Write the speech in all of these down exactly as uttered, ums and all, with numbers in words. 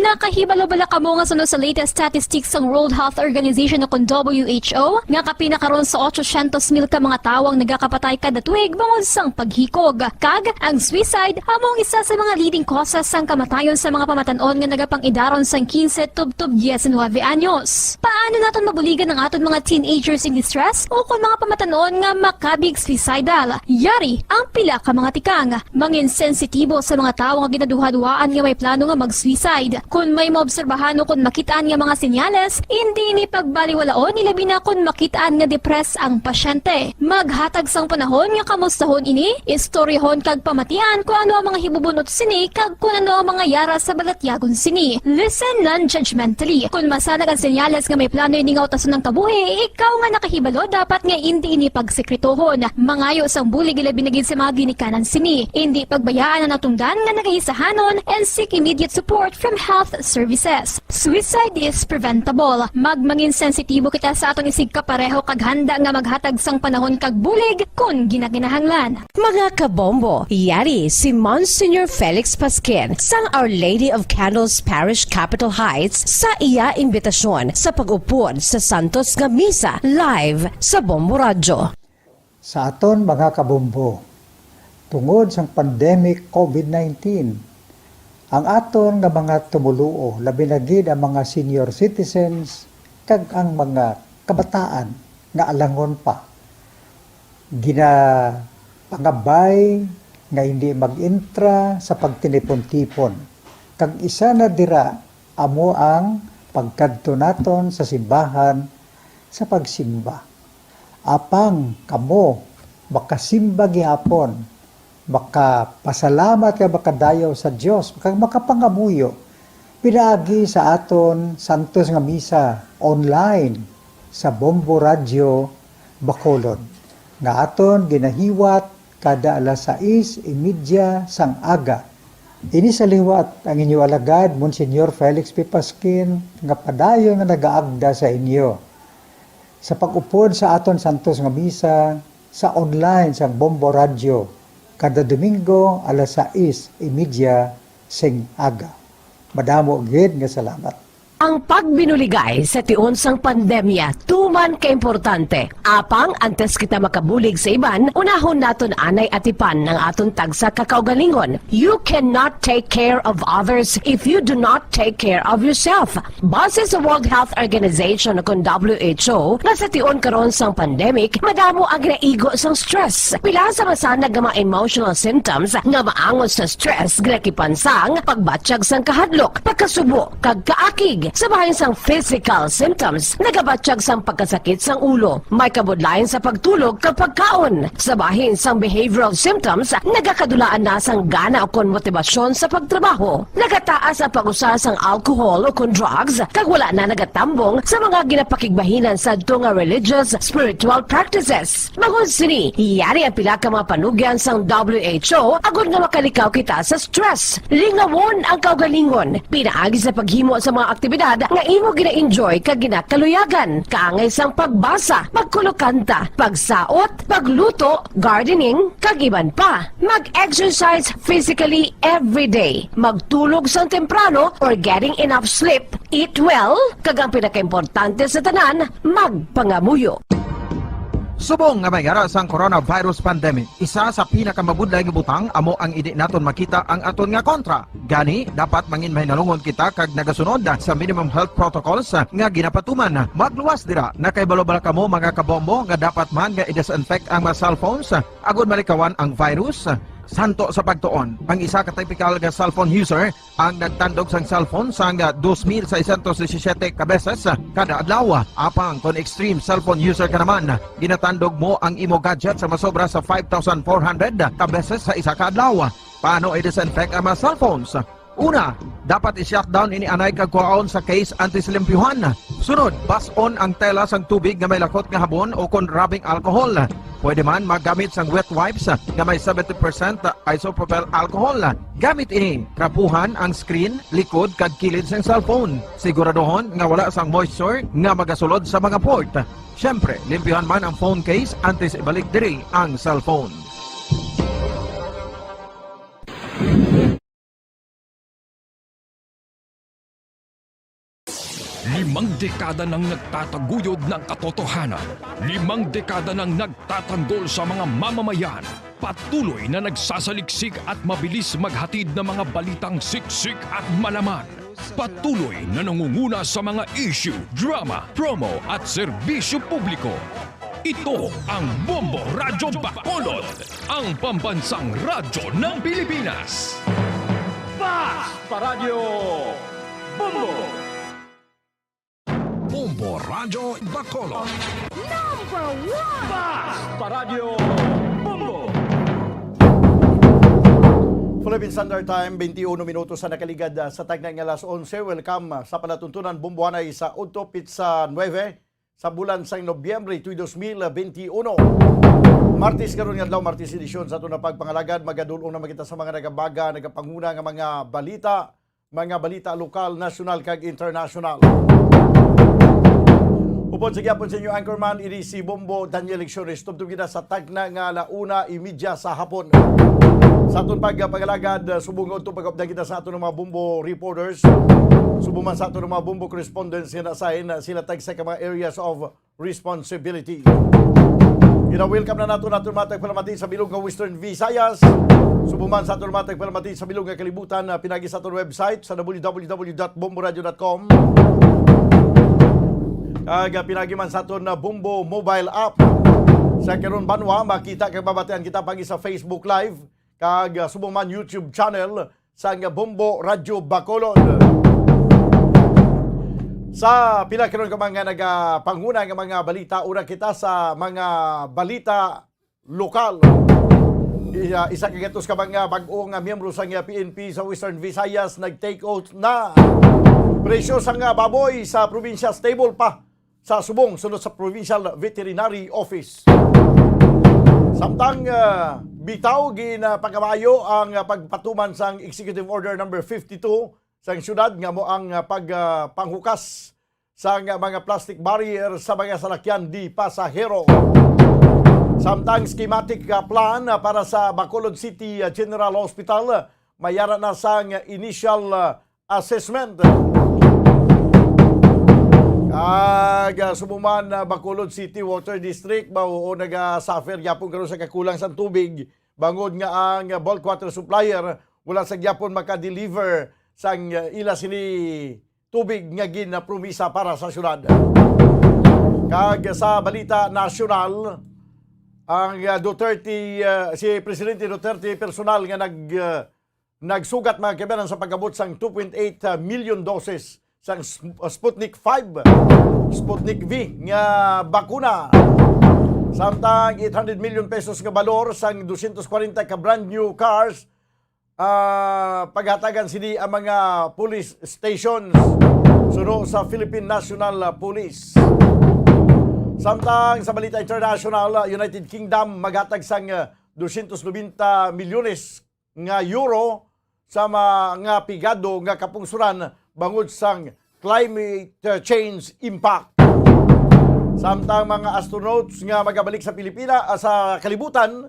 Nakahibalo bala kamo nga suno sa latest statistics sang World Health Organization o kon W H O, nga kapin na karon sa otsosyentos mil ka mga tawo ang nagakapatay kada tuig bangod sang paghikog? Kag ang suicide amo ang isa sa mga leading causes sang kamatayon sa mga pamatan-on nga nagapang-idaron sang quince tubtob diecinuebe anyos. Paano naton mabuligan ang aton mga teenagers in distress o kon mga pamatan-on nga makabig suicidal? Yari ang pila ka mga tikang. Mangin sensitibo sa mga tawo nga ginaduhaduhaan nga may plano nga mag-suicide. Kon may maobserbahan o kon makit-an nga mga senyales, indi ini pagbaliwalaon, ilabi na kon makit-an nga depressed ang pasyente. Maghatag sang panahon nga kamustahon ini, istoryahon kag pamatian kon ano ang mga hibubunot sini kag kon ano ang mga yara sa balatyagon sini. Listen non-judgmentally. Kon masanag ang senyales nga may plano ini nga utason ang kabuhi, ikaw nga nakahibalo, dapat nga indi ini pagsekretohon. Mangayo sang bulig, ilabi na gid sa mga ginikanan sini. Indi pagbayaan ang natungdan nga nagaisahanon, and seek immediate support from health services. Suicide is preventable. Magmangin sensitibo kita sa aton isigkapareho kag handa nga maghatag sang panahon kag bulig kon ginakinahanglan. Mga kabombo, yari si Monsignor Felix Pasquin sang Our Lady of Candles Parish, Capitol Heights, sa iya imbitasyon sa pag-upod sa santos nga misa live sa Bombo Radyo. Sa aton mga kabombo, tungod sang pandemic COVID nineteen, ang aton nga mga tumoluo, labi na gid ang mga senior citizens kag ang mga kabataan nga alangon pa, ginapangabay nga hindi mag-entra sa pagtinipon-tipon, kag isa na dira amo ang pagkadto naton sa simbahan sa pagsimba. Apang kamo makasimba gihapon, makapasalamat kag makadayaw sa Dios, kag makapangamuyo pinaagi sa aton santos nga misa online sa Bombo Radyo Bacolod, nga aton ginahiwat kada alas sais y media sang aga. Ini sa liwat ang inyo alagad, Monsignor Felix P. Pasquin, nga padayon nga nagaagda sa inyo sa pag-upod sa aton santos nga misa sa online sang Bombo Radyo kada Domingo alas sais y media sing aga. Madamo gid nga salamat. Ang pagbinuligay sa tion sang pandemya tuman kaimportante. Apang antes kita makabulig sa iban, unahon naton anay atipan ang aton tagsa ka kaugalingon. You cannot take care of others if you do not take care of yourself. Base sa World Health Organization, kon W H O, nga sa tion karon sang pandemic, madamo ang ginaigo sang stress. Pila sa masanag nga mga emotional symptoms nga maangot sa stress ginakipan sang pagbatyag sang kahadlok, pagkasubo, kag kaakig. Sa bahin sang physical symptoms, nagabatyag sang pagkasakit sang ulo, may kabudlayan sa pagtulog kag pagkaon. Sa bahin sang behavioral symptoms, nagakadulaan na sang gana ukon motibasyon sa pagtrabaho. Nagataas ang pag-usa sang alcohol ukon drugs, kag wala na nagatambong sa mga ginapakigbahinan sadto nga religious, spiritual practices. Bangod sini, yari ang pila ka mga panugyan sang W H O agod nga makalikaw kita sa stress. Lingawon ang kaugalingon. Pinaagi sa paghimo sa mga aktibidad nga imo gina-enjoy kag ginakaluyagan, kaangay sang pagbasa, pagkulokanta, pagsaot, pagluto, gardening, kag iban pa. Mag-exercise physically every day. Magtulog sang temprano or getting enough sleep. Eat well, kag ang pinakaimportante sa tanan, magpangamuyo. Subong nga may yara sang coronavirus pandemic, isa sa pinakamabudlay nga butang amo ang indi naton makita ang aton nga kontra. Gani, dapat mangin mahinalungon kita kag nagasunod sa minimum health protocols nga ginapatuman. Magluwas dira, nakahibalo bala kamo, mga kabombo, nga dapat man nga i-disinfect ang mga cellphones agod malikawan ang virus? Santo sa pagtuon, ang isa ka typical nga cellphone user ang nagtandog sang cellphone sang dos mil seiscientos disisiete ka beses kada adlaw. Apang kon extreme cellphone user ka naman, ginatandog mo ang imo gadget sa masobra sa five thousand four hundred ka beses sa isa ka adlaw. Paano i-disinfect ang mga cellphones? Una, dapat i-shutdown ini anay kag kuhaon sa case antes limpyuhan. Sunod, bas-on ang tela sang tubig nga may lakot nga habon o kon rubbing alcohol. Pwede man maggamit sang wet wipes nga may seventy percent isopropyl alcohol. Gamit ini, trapuhan ang screen, likod, kag kilid sang cellphone. Siguraduhon nga wala sang moisture nga magasulod sa mga port. Siyempre, limpyuhan man ang phone case antes ibalik diri ang cellphone. Limang dekada nang nagtataguyod ng katotohanan. Limang dekada nang nagtatanggol sa mga mamamayan. Patuloy na nagsasaliksik at mabilis maghatid ng mga balitang siksik at malaman. Patuloy na nangunguna sa mga issue, drama, promo at serbisyo publiko. Ito ang Bombo Radyo Bacolod, ang pambansang radyo ng Pilipinas. Basta Radyo Bombo! Bombo Radyo Bacolod. Number one! Basta Radyo Bombo! Philippine Standard Time, twenty-one minutos sa nakaligad, ah, sa tagna nga alas onse. Welcome, ah, sa palatuntunan Bombo Hanay sa udto, pitsa nuebe sa bulan sang Nobyembre, tuig dos mil benti uno. Martes karon nga adlaw, Martes edisyon sa aton nga pagpangalagad. Magadul-ong naman kita sa mga nagabaga, nagapanguna nga mga balita, mga balita lokal, nasyonal, kag internasyonal. Upod sa gihapon sa inyo anchorman, ini si Bombo Daniel Lecciones. Tubtob kita sa tagna nga ala una imedya sa hapon. Sa aton pagpangalagad, uh, subong nga udto pag-updan kita sa aton mga Bombo reporters, subong man sa aton mga Bombo correspondents nga na-assign, uh, sila tagsa ka mga areas of responsibility. Gina-welcome na nato naton mga tagpalamati sa bilog nga Western Visayas. Subong man sa aton mga tagpalamati sa bilog nga kalibutan, ah, pinagi sa aton website sa w w w dot bomboradio dot com. Kag, ah, pinagi man sa aton na Bombo mobile app. Sa karon banwa, makita kag mabatian kita pagi sa Facebook Live kag, ah, subong man YouTube channel sang Bombo Radyo Bacolod. Sa pila karon ka mga nagapanguna nga mga balita, una kita sa mga balita lokal. Isa, isa ka gatos ka mga bag-o nga miyembro sang P N P sa Western Visayas nag-take oath na. Presyo sang baboy sa probinsya stable pa sa subong, sunod sa Provincial Veterinary Office. Samtang, ah, bitaw, ginapakamayo ang, ah, pagpatuman sang Executive Order Number fifty-two sang syudad nga amo ang, ah, pag, ah, panghukas sang mga plastic barrier sa mga salakyan di pasahero. Samtang schematic, ah, plan, ah, para sa Bacolod City, ah, General Hospital, ah, mayara na sang initial, ah, assessment. Kag, ah, subong man, ah, Bacolod City Water District, ba, oo, naga-suffer gyapon karon sa kakulang sang tubig, bangod nga ang, ah, bulk water supplier wala sa gyapon maka-deliver sang, ah, ila sini tubig nga ginpromisa para sa syudad. Kag sa balita nasyonal, ang, ah, Duterte, ah, si Presidente Duterte personal nga nag, ah, nagsugat, mga kaabyanan, sa pag-abot sang two point eight million doses sang Sp-, Sputnik five, Sputnik V nga bakuna. Samtang eight hundred million pesos nga balor sang dosyentos kwarenta ka brand new cars, ah, paghatagan sini ang mga police stations suno sa Philippine National Police. Samtang sa balita international, ah, United Kingdom maghatag sang, ah, dosyentos nobenta milyones nga euro sa mga pigado nga kapungsoran bangod sang climate, uh, change impact. Samtang mga astronauts nga magabalik sa Pilipina, ah, sa kalibutan,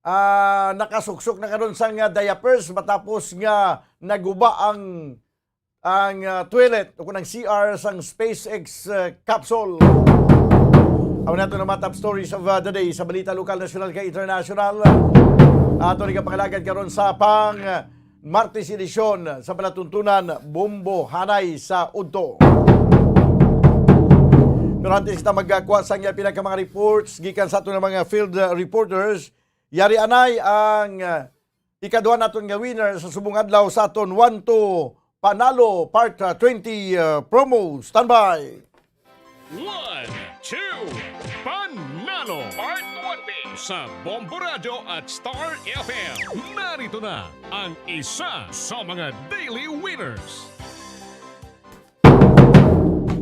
ah, nakasuksok na karon sang diapers matapos nga naguba ang ang, ah, toilet o kung ang C R sang SpaceX, ah, capsule. Amo nato na mga top stories of, ah, the day sa balita lokal, nasyonal, kag international. Ato ni kapangalagad karon sa pang, ah, Martes edisyon sa palatuntunan Bombo Hanay sa Udto. Pero antes kita magkuha sa nga pinaka mga reports gikan sa ato nga mga field, ah, reporters, yari anay ang, ah, ikaduha naton nga winner sa subong adlaw sa aton One to Panalo Part, uh, twenty, uh, promo. Standby! One, two, Panalo! Part twenty sa Bombo Radyo at Star F M. Narito na ang isa sa mga daily winners.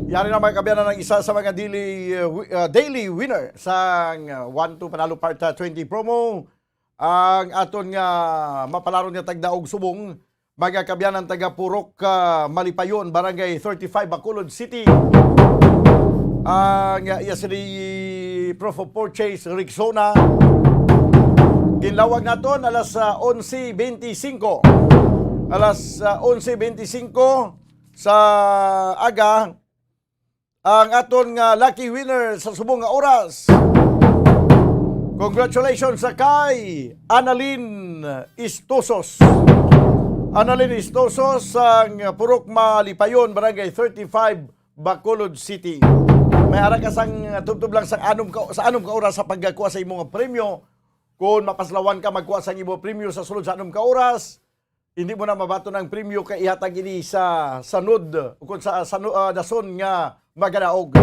Yari na, mga kaabyanan, ang isa sa mga daily, uh, wi-, uh, daily winner sa, uh, One to Panalo Part, uh, twenty promo. Ang aton nga mapalaron nga tagdaog subong, mga kaabyanan, taga Purok, ah, Malipayon, Barangay thirty-five, Bacolod City. Ang, ah, iya sini proof of purchase, Rexona. Ginlawag naton alas, ah, onse benti singko. Alas, ah, onse benti singko sa aga, ang aton nga lucky winner sa subong nga oras. Congratulations sa kay Annalyn Istosos. Annalyn Istosos, ang Purok Malipayon, Barangay thirty-five, Bacolod City. May ara ka sang tubtob lang sa anom ka, sa anom ka oras sa pagkakuha sa imong premyo. Kung mapaslawan ka magkuha sa imong premyo sa sulod sa anom ka oras, hindi mo na mabaton ang premyo kay ihatag ini sa sanod o kung sa sanu-, ah, dason nga magadaog.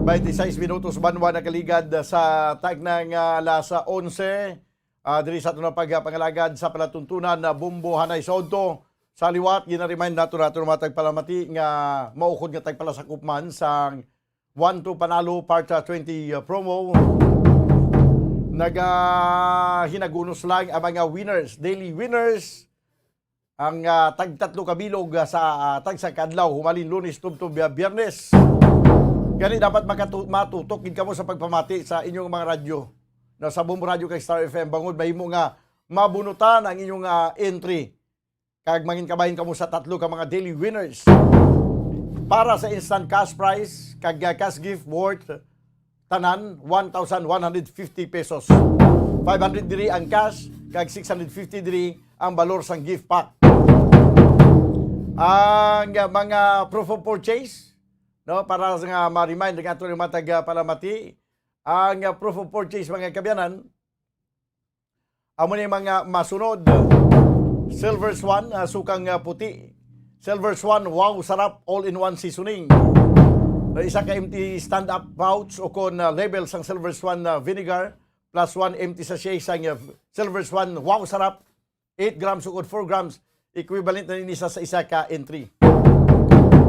Twenty-six minutos banwa nakaligad sa tagna nga alas onse. Ah, diri sa aton pagpangalagad sa palatuntunan na Bombo Hanay sa Udto. Sa liwat, ginaremind nato nato mga tagpalamati nga maukod nga tagpalasakop man sang One to Panalo Part twenty, uh, promo. Nagahinagunos lang ang mga winners, daily winners, ang, ah, tagtatlo ka bilog, ah, sa, ah, tagsa ka adlaw, humalin Lunes tubtob, ah, Biyernes. Gani dapat makatu-, matutok gid kamo sa pagpamati sa inyong mga radyo, no, sa Bombo Radyo kag Star F M, bangod mahimo nga mabunutan ang inyong, ah, entry. Kag mangin kabahin kamo sa tatlo ka mga daily winners para sa instant cash prize kag, ah, cash gift worth tanan one thousand one hundred fifty pesos. Five hundred diri ang cash, kag six hundred fifty diri ang balor sang gift pack. Ang, ah, mga proof of purchase, no, para sa nga ma-remind nga ato yung mga taga palamati, ang, ah, proof of purchase, mga kabyanan, amo ni mga masunod. Silver Swan, ah, sukang, ah, puti. Silver Swan, wow, sarap, all-in-one seasoning. Na isa ka empty stand-up pouch o kon, ah, label sang Silver Swan, ah, vinegar, plus one empty sachet sang, ah, Silver Swan, wow, sarap, eight grams o kon four grams, equivalent na nini sa, sa isa ka entry.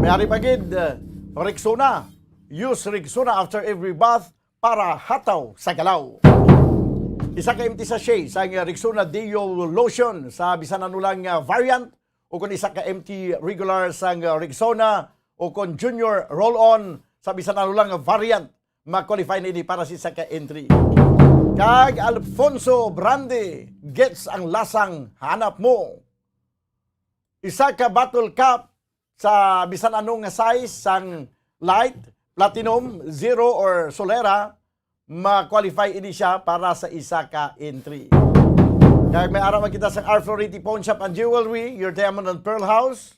May ari pa gid, ah, Rexona. Use Rexona after every bath para hataw sa galaw. Isa ka empty sachet sang Rexona Deo Lotion sa bisan ano lang nga variant, o kon isa ka empty regular sang Rexona, o kon Junior Roll-On sa bisan ano lang nga variant, ma-qualify na ini para sa isa ka entry. Kag Alfonso Brande, gets ang lasang hanap mo. Isa ka bottle cap sa bisan ano nga size sang light, platinum, zero, or solera, ma-qualify ini siya para sa isa ka entry. Kag may ara man kita sa R Flority Pawn Shop and Jewelry, your diamond and pearl house.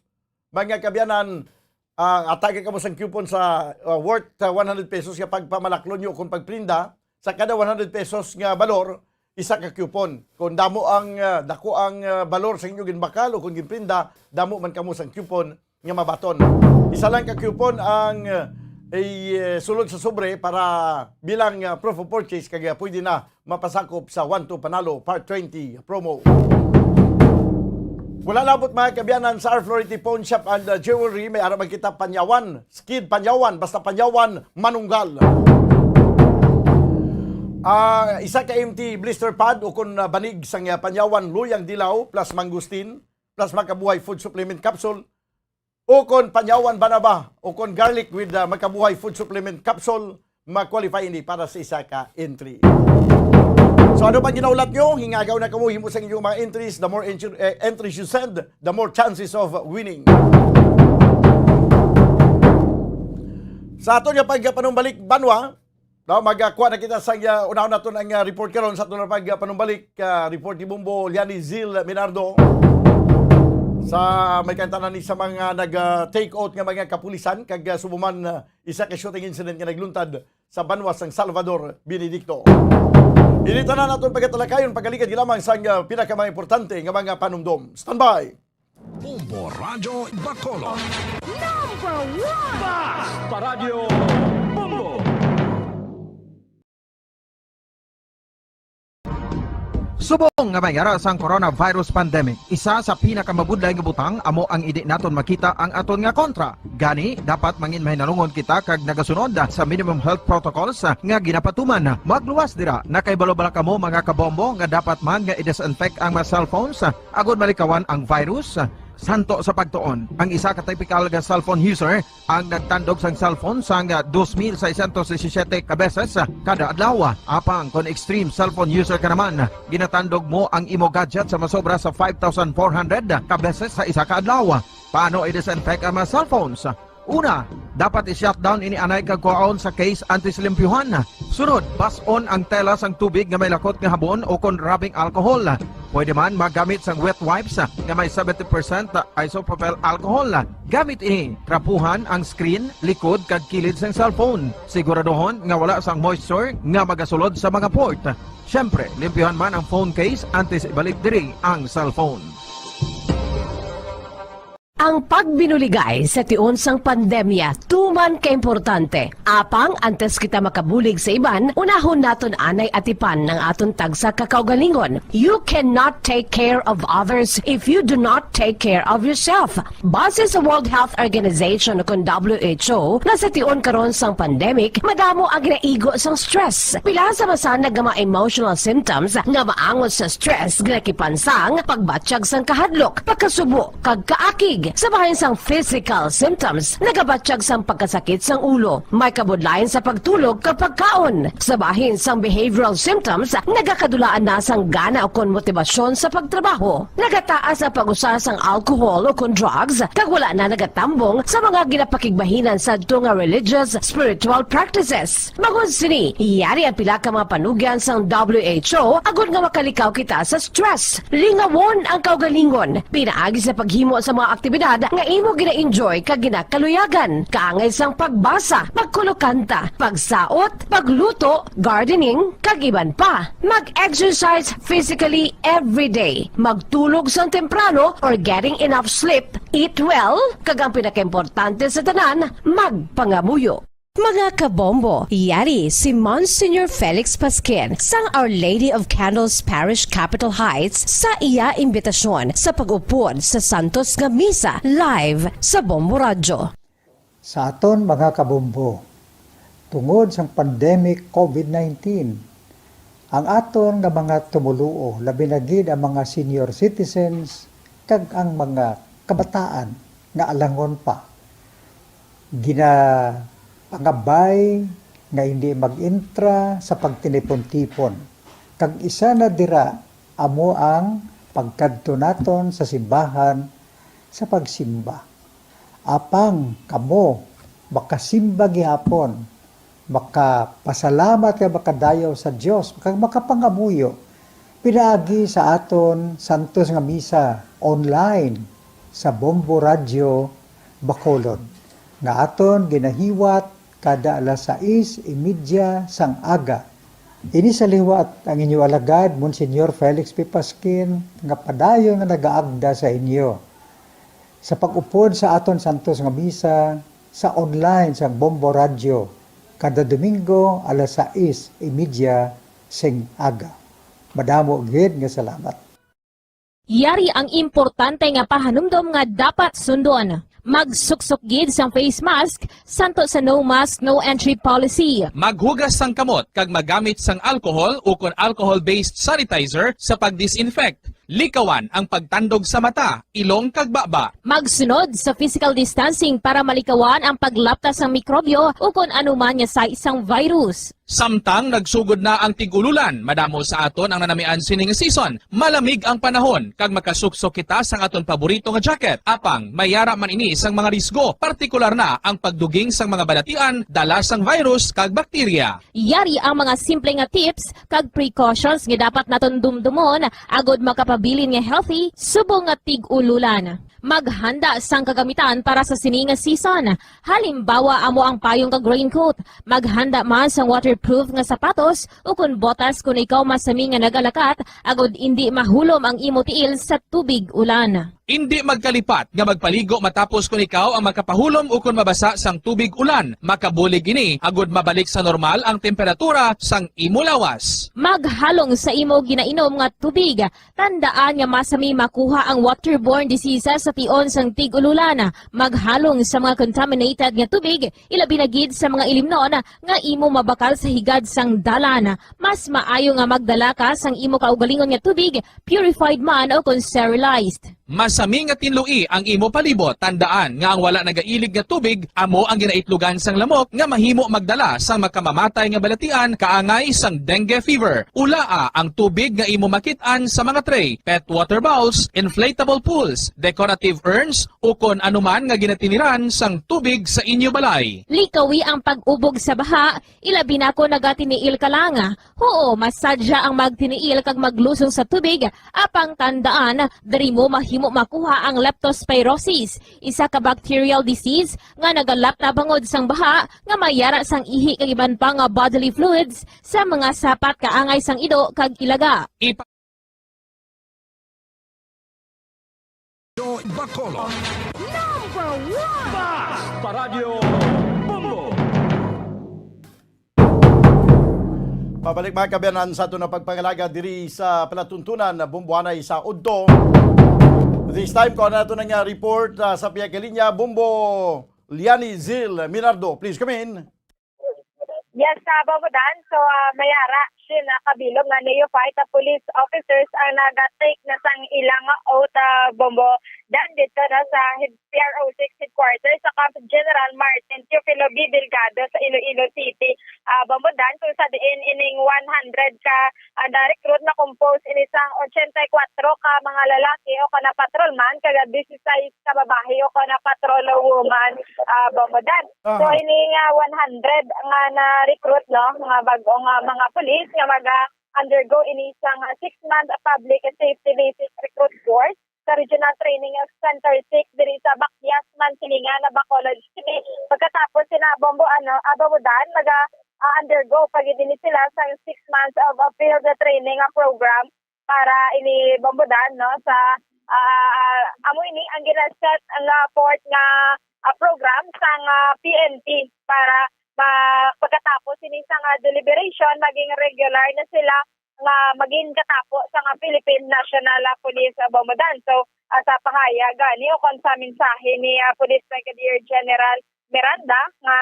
Mga kabyanan, ah, atagan kamo sang coupon sa, ah, worth, ah, one hundred pesos nga pagpamalaklo nyo kung pagprinda. Sa kada one hundred pesos nga balor, isa ka coupon. Kung damo ang, ah, dako ang, ah, balor sa inyo ginbakal o kung ginprinda, damo man kamo sang coupon nga mabaton. Isa lang ka coupon ang, ah, i-, eh, sulod sa sobre para bilang, ah, proof of purchase, kag, ah, pwede na mapasakop sa One to Panalo Part twenty promo. Wala labot, mga kabyanan, sa R Flority Pawn Shop and, uh, Jewelry, may ara man kita Panyawan, Skid Panyawan, basta Panyawan, manunggal. Ah, isa ka empty blister pad o kon, uh, banig sang, uh, Panyawan, Luyang Dilaw, plus Mangustin, plus Makabuhay Food Supplement Capsule, o kon Panyawan Banaba, o kon garlic with, uh, Makabuhay Food Supplement Capsule, ma-qualify ini para sa isa ka entry. So, ano pa ginaulat nyo? Hingagaw na kamo, himo sa inyong mga entries. The more entry, eh, entries you send, the more chances of winning. Sa aton nga pagpanumbalik, banwa, no, magkuha na kita sa, uh, unahon naton ang, uh, report karon sa aton nga pagpanumbalik, uh, report ni Bombo Liani Zil Minardo. Sa may kantanan ni sa mga nag, uh, take out nga mga kapulisan, kag, uh, subo man, uh, isa ka shooting incident nga nagluntad sa banwa sang Salvador Benedicto. Ini tanan aton pagatalakayon, pagaligad lamang sang, uh, pinaka mga importante nga mga panumdom. Standby! Bombo Radyo Bacolod. Number one! Bas pa Radyo Bombo! Subong nga may ara sang coronavirus pandemic, isa sa pinakamabudlay nga butang amo ang hindi naton makita ang aton nga kontra. Gani, dapat mangin mahinalungon kita kag nagasunod sa minimum health protocols nga ginapatuman. Magluwas dira, nakahibalo bala kamo, mga kabombo, nga dapat man nga i-disinfect ang mga cellphones agod malikawan ang virus? Santo sa pagtuon, ang isa ka typical nga cellphone user ang nagtandog sang cellphone sang dos mil seiscientos disisiete ka beses kada adlaw. Apang kon extreme cellphone user ka naman, ginatandog mo ang imo gadget sa masobra sa five thousand four hundred ka beses sa isa ka adlaw. Paano i-disinfect ang mga cellphones? Una, dapat i-shutdown ini anay kag kuhaon sa case antes limpyuhan. Sunod, bas-on ang tela sang tubig nga may lakot nga habon o kon rubbing alcohol. Pwede man magamit sang wet wipes nga may seventy percent isopropyl alcohol. Gamit ini, trapuhan ang screen, likod kag kilid sang cellphone. Siguraduhon nga wala sang moisture nga magasulod sa mga port. Siyempre, limpyuhan man ang phone case antes ibalik diri ang cellphone. Ang pagbinuligay sa tion sang pandemya tuman ka importante. Apang antes kita makabulig sa iban, unahon naton anay atipan ang aton tagsa ka kaugalingon. You cannot take care of others if you do not take care of yourself. Base sa World Health Organization o kon W H O, nga sa tion karon sang pandemic, madamo ang ginaigo sang stress. Pila sa masanag nga mga emotional symptoms nga maangot sa stress ginakipan sang pagbatyag sang kahadlok, pagkasubo, kag kaakig. Sa bahin sang physical symptoms, nagabatyag sang pagkasakit sang ulo, may kabudlayan sa pagtulog kag pagkaon. Sa bahin sang behavioral symptoms, nagakadulaan na sang gana ukon motibasyon sa pagtrabaho. Nagataas ang pag-usa sang alcohol ukon drugs, kag wala na nagatambong sa mga ginapakigbahinan sadto nga religious, spiritual practices. Bangod sini, yari ang pila ka mga panugyan sang W H O agod nga makalikaw kita sa stress. Lingawon ang kaugalingon pinaagi sa paghimo sa mga aktibidad nga imo gina-enjoy kag ginakaluyagan, kaangay sang pagbasa, pagkulokanta, pagsaot, pagluto, gardening, kag iban pa. Mag-exercise physically every day. Magtulog sang temprano or getting enough sleep. Eat well, kag ang pinakaimportante sa tanan, magpangamuyo. Mga kabombo, yari si Monsignor Felix Pasquin sang Our Lady of Candles Parish, Capitol Heights, sa iya imbitasyon sa pag-upod sa santos nga misa live sa Bombo Radyo. Sa aton mga kabombo, tungod sang pandemic COVID nineteen, ang aton nga mga tumoluo, labi na gid ang mga senior citizens kag ang mga kabataan nga alangon pa, ginapangabay nga hindi mag-intra sa pagtinipon-tipon, kag isa na dira amo ang pagkadto naton sa simbahan sa pagsimba. Apang kamo makasimba gihapon, makapasalamat kag makadayaw sa Dios, kag makapangamuyo pinaagi sa aton santos nga misa online sa Bombo Radyo Bacolod, nga aton ginahiwat kada alas sais y media sang aga. Ini sa liwat ang inyo alagad, Monsignor Felix P. Pasquin, nga padayon nga nagaagda sa inyo sa pag-upod sa aton santos nga misa sa online sang Bombo Radyo kada Domingo alas sais y media sing aga. Madamo gid nga salamat. Yari ang importante nga pahanumdom nga dapat sundon. Magsuksok gid sang face mask santo sa no mask, no entry policy. Maghugas sang kamot kag magamit sang alcohol ukon alcohol-based sanitizer sa pag-disinfect. Likawan ang pagtandog sa mata, ilong kag baba. Magsunod sa physical distancing para malikawan ang paglapta sang mikrobyo ukon anuman nga sais sang virus. Samtang nagsugod na ang tig-ululan, madamo sa aton ang nanamian sini nga season. Malamig ang panahon kag makasuksok kita sang aton paborito nga jacket. Apang may yara man ini sang mga risgo, partikular na ang pagduging sang mga balatian dala sang virus kag bakterya. Yari ang mga simple nga tips kag precautions nga dapat naton dumdumon agod makapabilin nga healthy subong nga tig-ululan. Maghanda sang kagamitan para sa sini nga season. Halimbawa amo ang payong kag raincoat. Maghanda man sang waterproof nga sapatos ukon botas kon ikaw masami nga nagalakat agod indi mahulom ang imo tiil sa tubig ulan. Indi magkalipat nga magpaligo matapos kon ikaw ang makapahulom ukon mabasa sang tubig ulan. Makabulig ini agod mabalik sa normal ang temperatura sang imo lawas. Maghalong sa imo ginainom nga tubig. Tandaan nga masami makuha ang waterborne diseases sa tion sang tig-ululan. Maghalong sa mga contaminated nga tubig, ilabi na gid sa mga ilimnon nga imo mabakal sa higad sang dalan. Mas maayo nga magdala ka sang imo kaugalingon nga tubig, purified man o kon sterilized. Masami nga tinloi ang imo palibot. Tandaan nga ang wala nagailig nga tubig amo ang ginaitlogan sang lamok nga mahimo magdala sang makamamatay nga balatian kaangay sang dengue fever. Ulaa ang tubig nga imo makit-an sa mga tray, pet water bowls, inflatable pools, decorative urns, ukon anuman nga ginatiniran sang tubig sa inyo balay. Likawi ang pag-ubog sa baha, ilabi na kon nagatiniil ka lang. Huo, masadya ang magtiniil kag maglusong sa tubig, apang tandaan, diri mo mahimo makuha ang leptospirosis, isa ka bacterial disease nga nagalap na bangod sang baha nga may yara sang ihi kag iban pa nga bodily fluids sa mga sapat kaangay sang ido kag ilaga. Ipa- Bacolod. Number one! Basta Radyo Bombo! Pabalik, mga kaabyanan, sa aton nga pagpangalaga diri sa palatuntunan na Bombo anay sa udto. This time, kuha nato na nga report, ah, sa pihak linya, Bombo Liani Zil Minardo. Please come in. Yes, sa Bombo Dan. So, ah, may ara, Shin, ah, kabilog nga neophyte, ah, police officers ang naga-take na sang ilang oath, ah, Bombo Dan, dito na sa head-, P R O six headquarters sa Camp General Martin Teofilo B. Delgado sa Iloilo City, ah, Bombo Dan, kung sa diin ining one hundred ka, ah, na-recruit na composed ini sang ochenta y cuatro ka mga lalaki o kana patrolman, kag dieciséis ka babayi o kana patrol woman, ah, Bombo Dan. So, Aha. Ini nga one hundred nga na-recruit, no, nga bag-o nga mga pulis nga maga-undergo ini sang six-month public safety basic recruit course sa Regional Training Center six diri sa Bakyas, Mansilingan, Bacolod City. Pagkatapos sina Bombo, ano, Bombo Dan, maga, ah, undergo pa gid ini sila sa six months of, ah, field training, ah, program para ini Bombo Dan, no, sa, ah, amo ini ang gina-set nga fourth nga, ah, program sang, ah, P N P para ma-, pagkatapos ini sang, ah, deliberation, maging regular na sila nga maging katapo sang, ah, Philippine National, ah, Police, ah, Bombo Dan. So, ah, sa pahayag gani o kon sa mensahe ni, ah, Police Brigadier General Miranda nga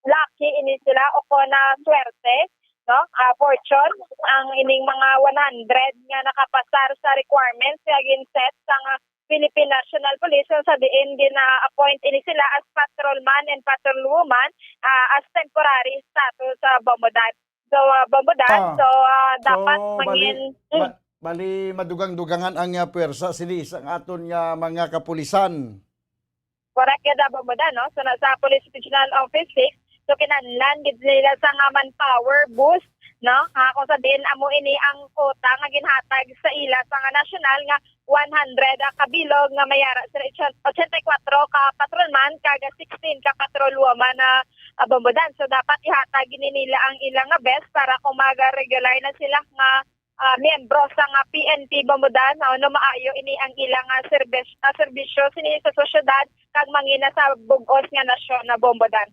lucky ini sila o kon na swerte, no? Ah, fortune ang ining mga one hundred nga nakapasar sa requirements nga gin-set sang, ah, Philippine National Police, kung sa diin gina-appoint ini sila as patrolman and patrolwoman, ah, as temporary status sa Bombo Dan. So, ah, Bombo Dan, Ah. so, ah, So, dapat bali, mangin-, mm. ba-, bali, madugang-dugangan ang, ah, pwersa sini sa aton nga mga kapulisan. Correct ka, Bombo Dan, no? So, na, sa Police Regional Office six, so, kinahanglan gid nila sa nga manpower boost, no? Ah, kung sa diin amo ini ang quota nga ginhatag sa ila sa nga national nga one hundred, ah, kabilog nga may ara sa ochenta y cuatro ka patrolman kag sixteen ka patrolwoman na, ah, Bombo Dan. So, dapat ihatag ini nila ang ilang nga best para kung maga-regular na sila nga, ah, miyembro sa nga P N P Bombo Dan, ah, no, maayo ini ang ilang, ah, serbis-, ah, serbisyo sini sa sosyedad kag mangina sa bug-os nga nasyon na Bombo Dan.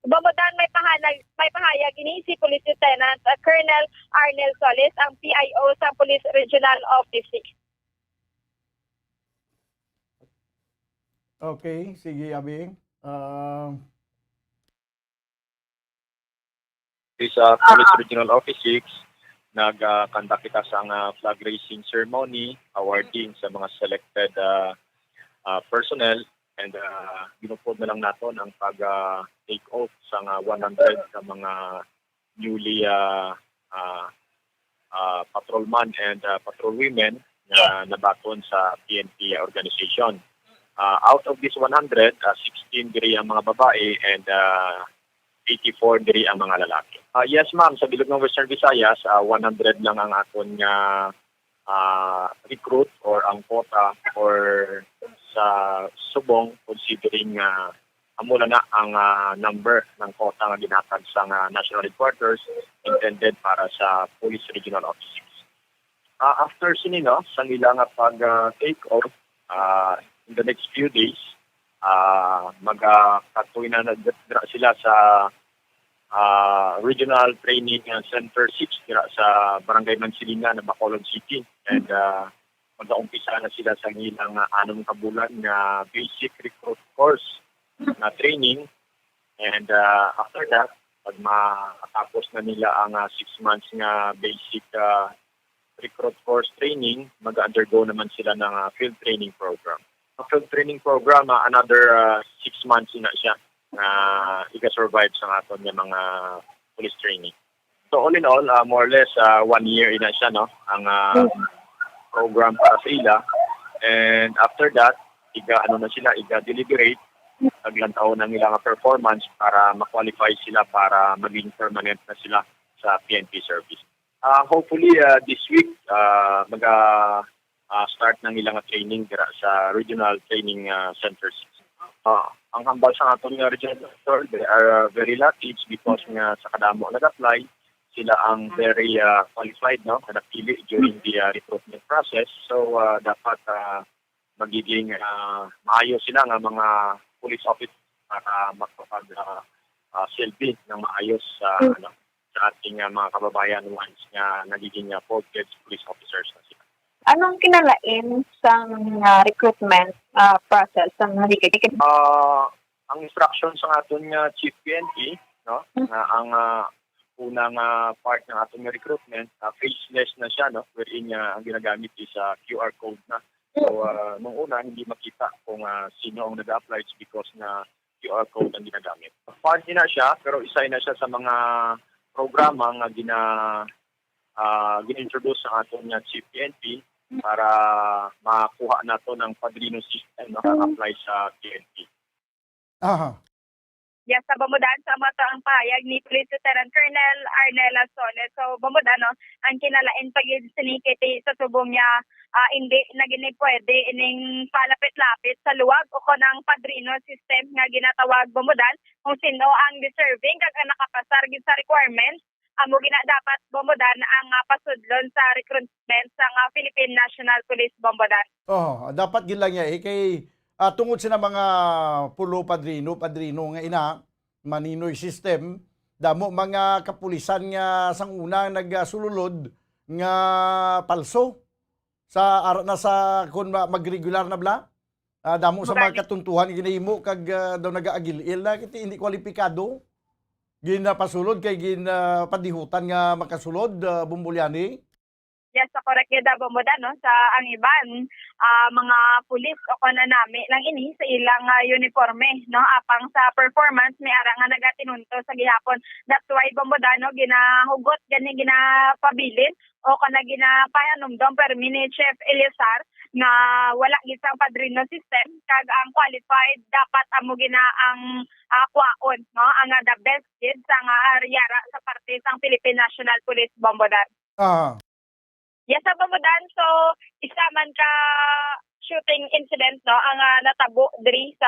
Bombo Dan, may pahanag-, may pahayag ini si Police Lieutenant, ah, Colonel Arnel Solis, ang P I O sa Police Regional Office six. Okay, sige, Abing. Ah, Sa Police Regional Office six, nag, ah, conduct kita sa nga flag raising ceremony, awarding sa mga selected, ah, ah, personnel, and, ah, ginupod na lang naton ang pag, ah, take off sa nga one hundred ka mga newly, ah, ah, ah, patrolman and, ah, patrolwomen nga nabaton sa P N P organization. Ah, out of this one hundred, ah, sixteen diri ang mga babae and, ah, eighty-four diri ang mga lalaki. Ah, yes, ma'am, sa bilog ng Western Visayas, ah, one hundred lang ang aton nga, ah, recruit or ang quota or sa subong, considering nga amo lang na ang, ah, number ng quota nga ginhatag sa nga National Headquarters intended para sa Police Regional Office six. Ah, after sini, no, sa nila nga pag, ah, take off, ah, in the next few days, ah, magakatuy na na dira sila sa, ah, Regional Training, ah, Center six dira sa Barangay Mansilingan, Bacolod City. And, ah, magaumpisa na sila sa ilang, ah, anom ka bulan nga basic recruit course na training. And, ah, after that, pag matapos na nila ang, ah, six months nga basic, ah, recruit course training, mag-undergo naman sila ng ah, field training program. Ang field training program, ah, another ah, six months na siya na iga-survive sa aton nga mga police training. So all in all, ah, more or less ah, one year ina siya, no, ang ah, program para sa ila. And after that, iga ano na sila, iga-deliberate, paglantaw ng ilang performance para ma-qualify sila para maging permanent na sila sa P N P service. Ah, hopefully ah, this week ah, maga ah, start ng ilang training dira sa regional training ah, centers. Ah, ang hambal sa aton nga regional director, they are ah, very lucky because nga sa kadamo nag-apply, sila ang very ah, qualified, no, nga napili during the ah, recruitment process. So ah, dapat ah, magiging ah, maayo sila nga mga police officers para makapag ah, ah, silbi ng maayos sa ano, sa ating ah, mga kababayan once nga nagiging ah, full fledged police officers na sila. Anong kinalain sang ah, recruitment ah, process sang nagiging? Ah, ang instruction sa aton nga chief P N P, no, nga ang ah, una nga part ng aton nga recruitment, ah, faceless na siya, no, wherein nga ang ginagamit is ah, Q R code na. So ah, nung una hindi makita kung ah, sino ang nag-apply, it's because nga Q R code ang ginagamit. Part na siya, pero isa na siya sa mga programa nga gina ah, gina-introduce sa aton nga chief P N P para makuha nato ng padrino system, no, ang apply sa P N P. Aha. Yes, sa Bamudan, sa ato ang pahayag ni Police Lieutenant Colonel Arnel Lasones. So, Bamudan, no, ang kinalain pa gyud sini kay ti-, sa subong niya, ah, hindi na gini pwede ining palapit-lapit sa luwag o kon ang padrino system nga ginatawag, Bamudan, kung sino ang deserving kag ang nakapasar gyud sa requirements, amo gina dapat, Bamudan, ang ah, pasudlon sa recruitment sa ah, Philippine National Police, Bamudan. Oh, dapat gid lang niya eh, kay ah, tungod sina mga pulo padrino, padrino nga ina, maninoy system, damo mga kapulisan nga sang una nagasululod nga palso sa ara na sa kun ma- magregular na bla. Ah, damo sa mga Correct. Katuntuhan ginahimo kag ah, daw nagaagil-il na kiti hindi kwalipikado. Ginapasulod kay ginapadihutan nga makasulod, ah, Bombolyani. Yes, sa correct gyud, Bamudan, no, sa ang iban ah, mga pulis o kon nami lang ini sa ilang ah, uniforme, no, apang sa performance may ara nga nagatinunto sa gihapon. That's why, Bamudan, no, ginahugot gani, ginapabilin o kon ginapahanumdom permi ni Chief Eliasar nga wala gid sang padrino system kag ang qualified dapat amo gina ang ah, kwaon, no, ang ah, the best gid sa nga yara sa parte sang Philippine National Police, Bamudan. Ah, Yes, sa Bamudan, so isa man ka shooting incident, no, ang ah, natabo diri sa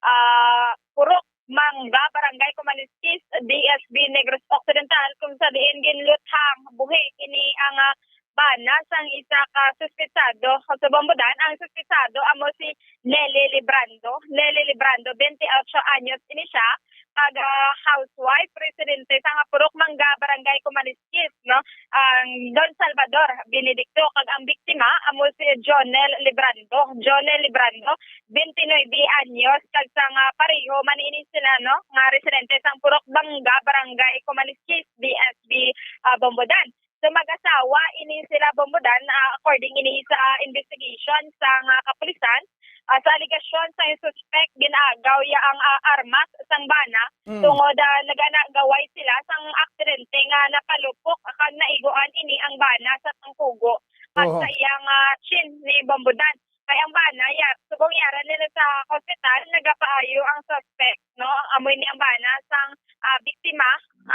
ah, Purok Mangga, Barangay Kumaliskis, D S B Negros Occidental, kung sa diin ginluthang buhi ini ang ah, bana sang isa ka suspetsado. Sa Bamudan, ang suspetsado amo si Nelly Librando. Nelly Librando, twenty-eight anyos ini siya, kag ah, housewife, residente sa nga Purok Mangga, Barangay Kumaliskis, no? Ang Don Salvador Benedicto, kag ang biktima amo si Jonel Librando. Jonel Librando, twenty-nine anyos, kag sa nga pareho man ini sila, no, nga residente sang Purok Mangga, Barangay Kumaliskis, D S B ah, Bamudan. So mag-asawa ini sila, Bamudan, ah, according ini sa investigation sa nga kapulisan, ah, sa alegasyon sa suspect, ginaagaw ya ang ah, armas sang bana mm. tungod ah, naganagaway sila sang aksidente nga napalupok kag naiguan ini ang bana sa tangkugo kag Oho. sa iyang ah, chin ni, Bamudan. Kay ang bana, ya, subong yara nila sa hospital, nagapaayo ang suspect, no? Amo ini ang bana sang ah, biktima,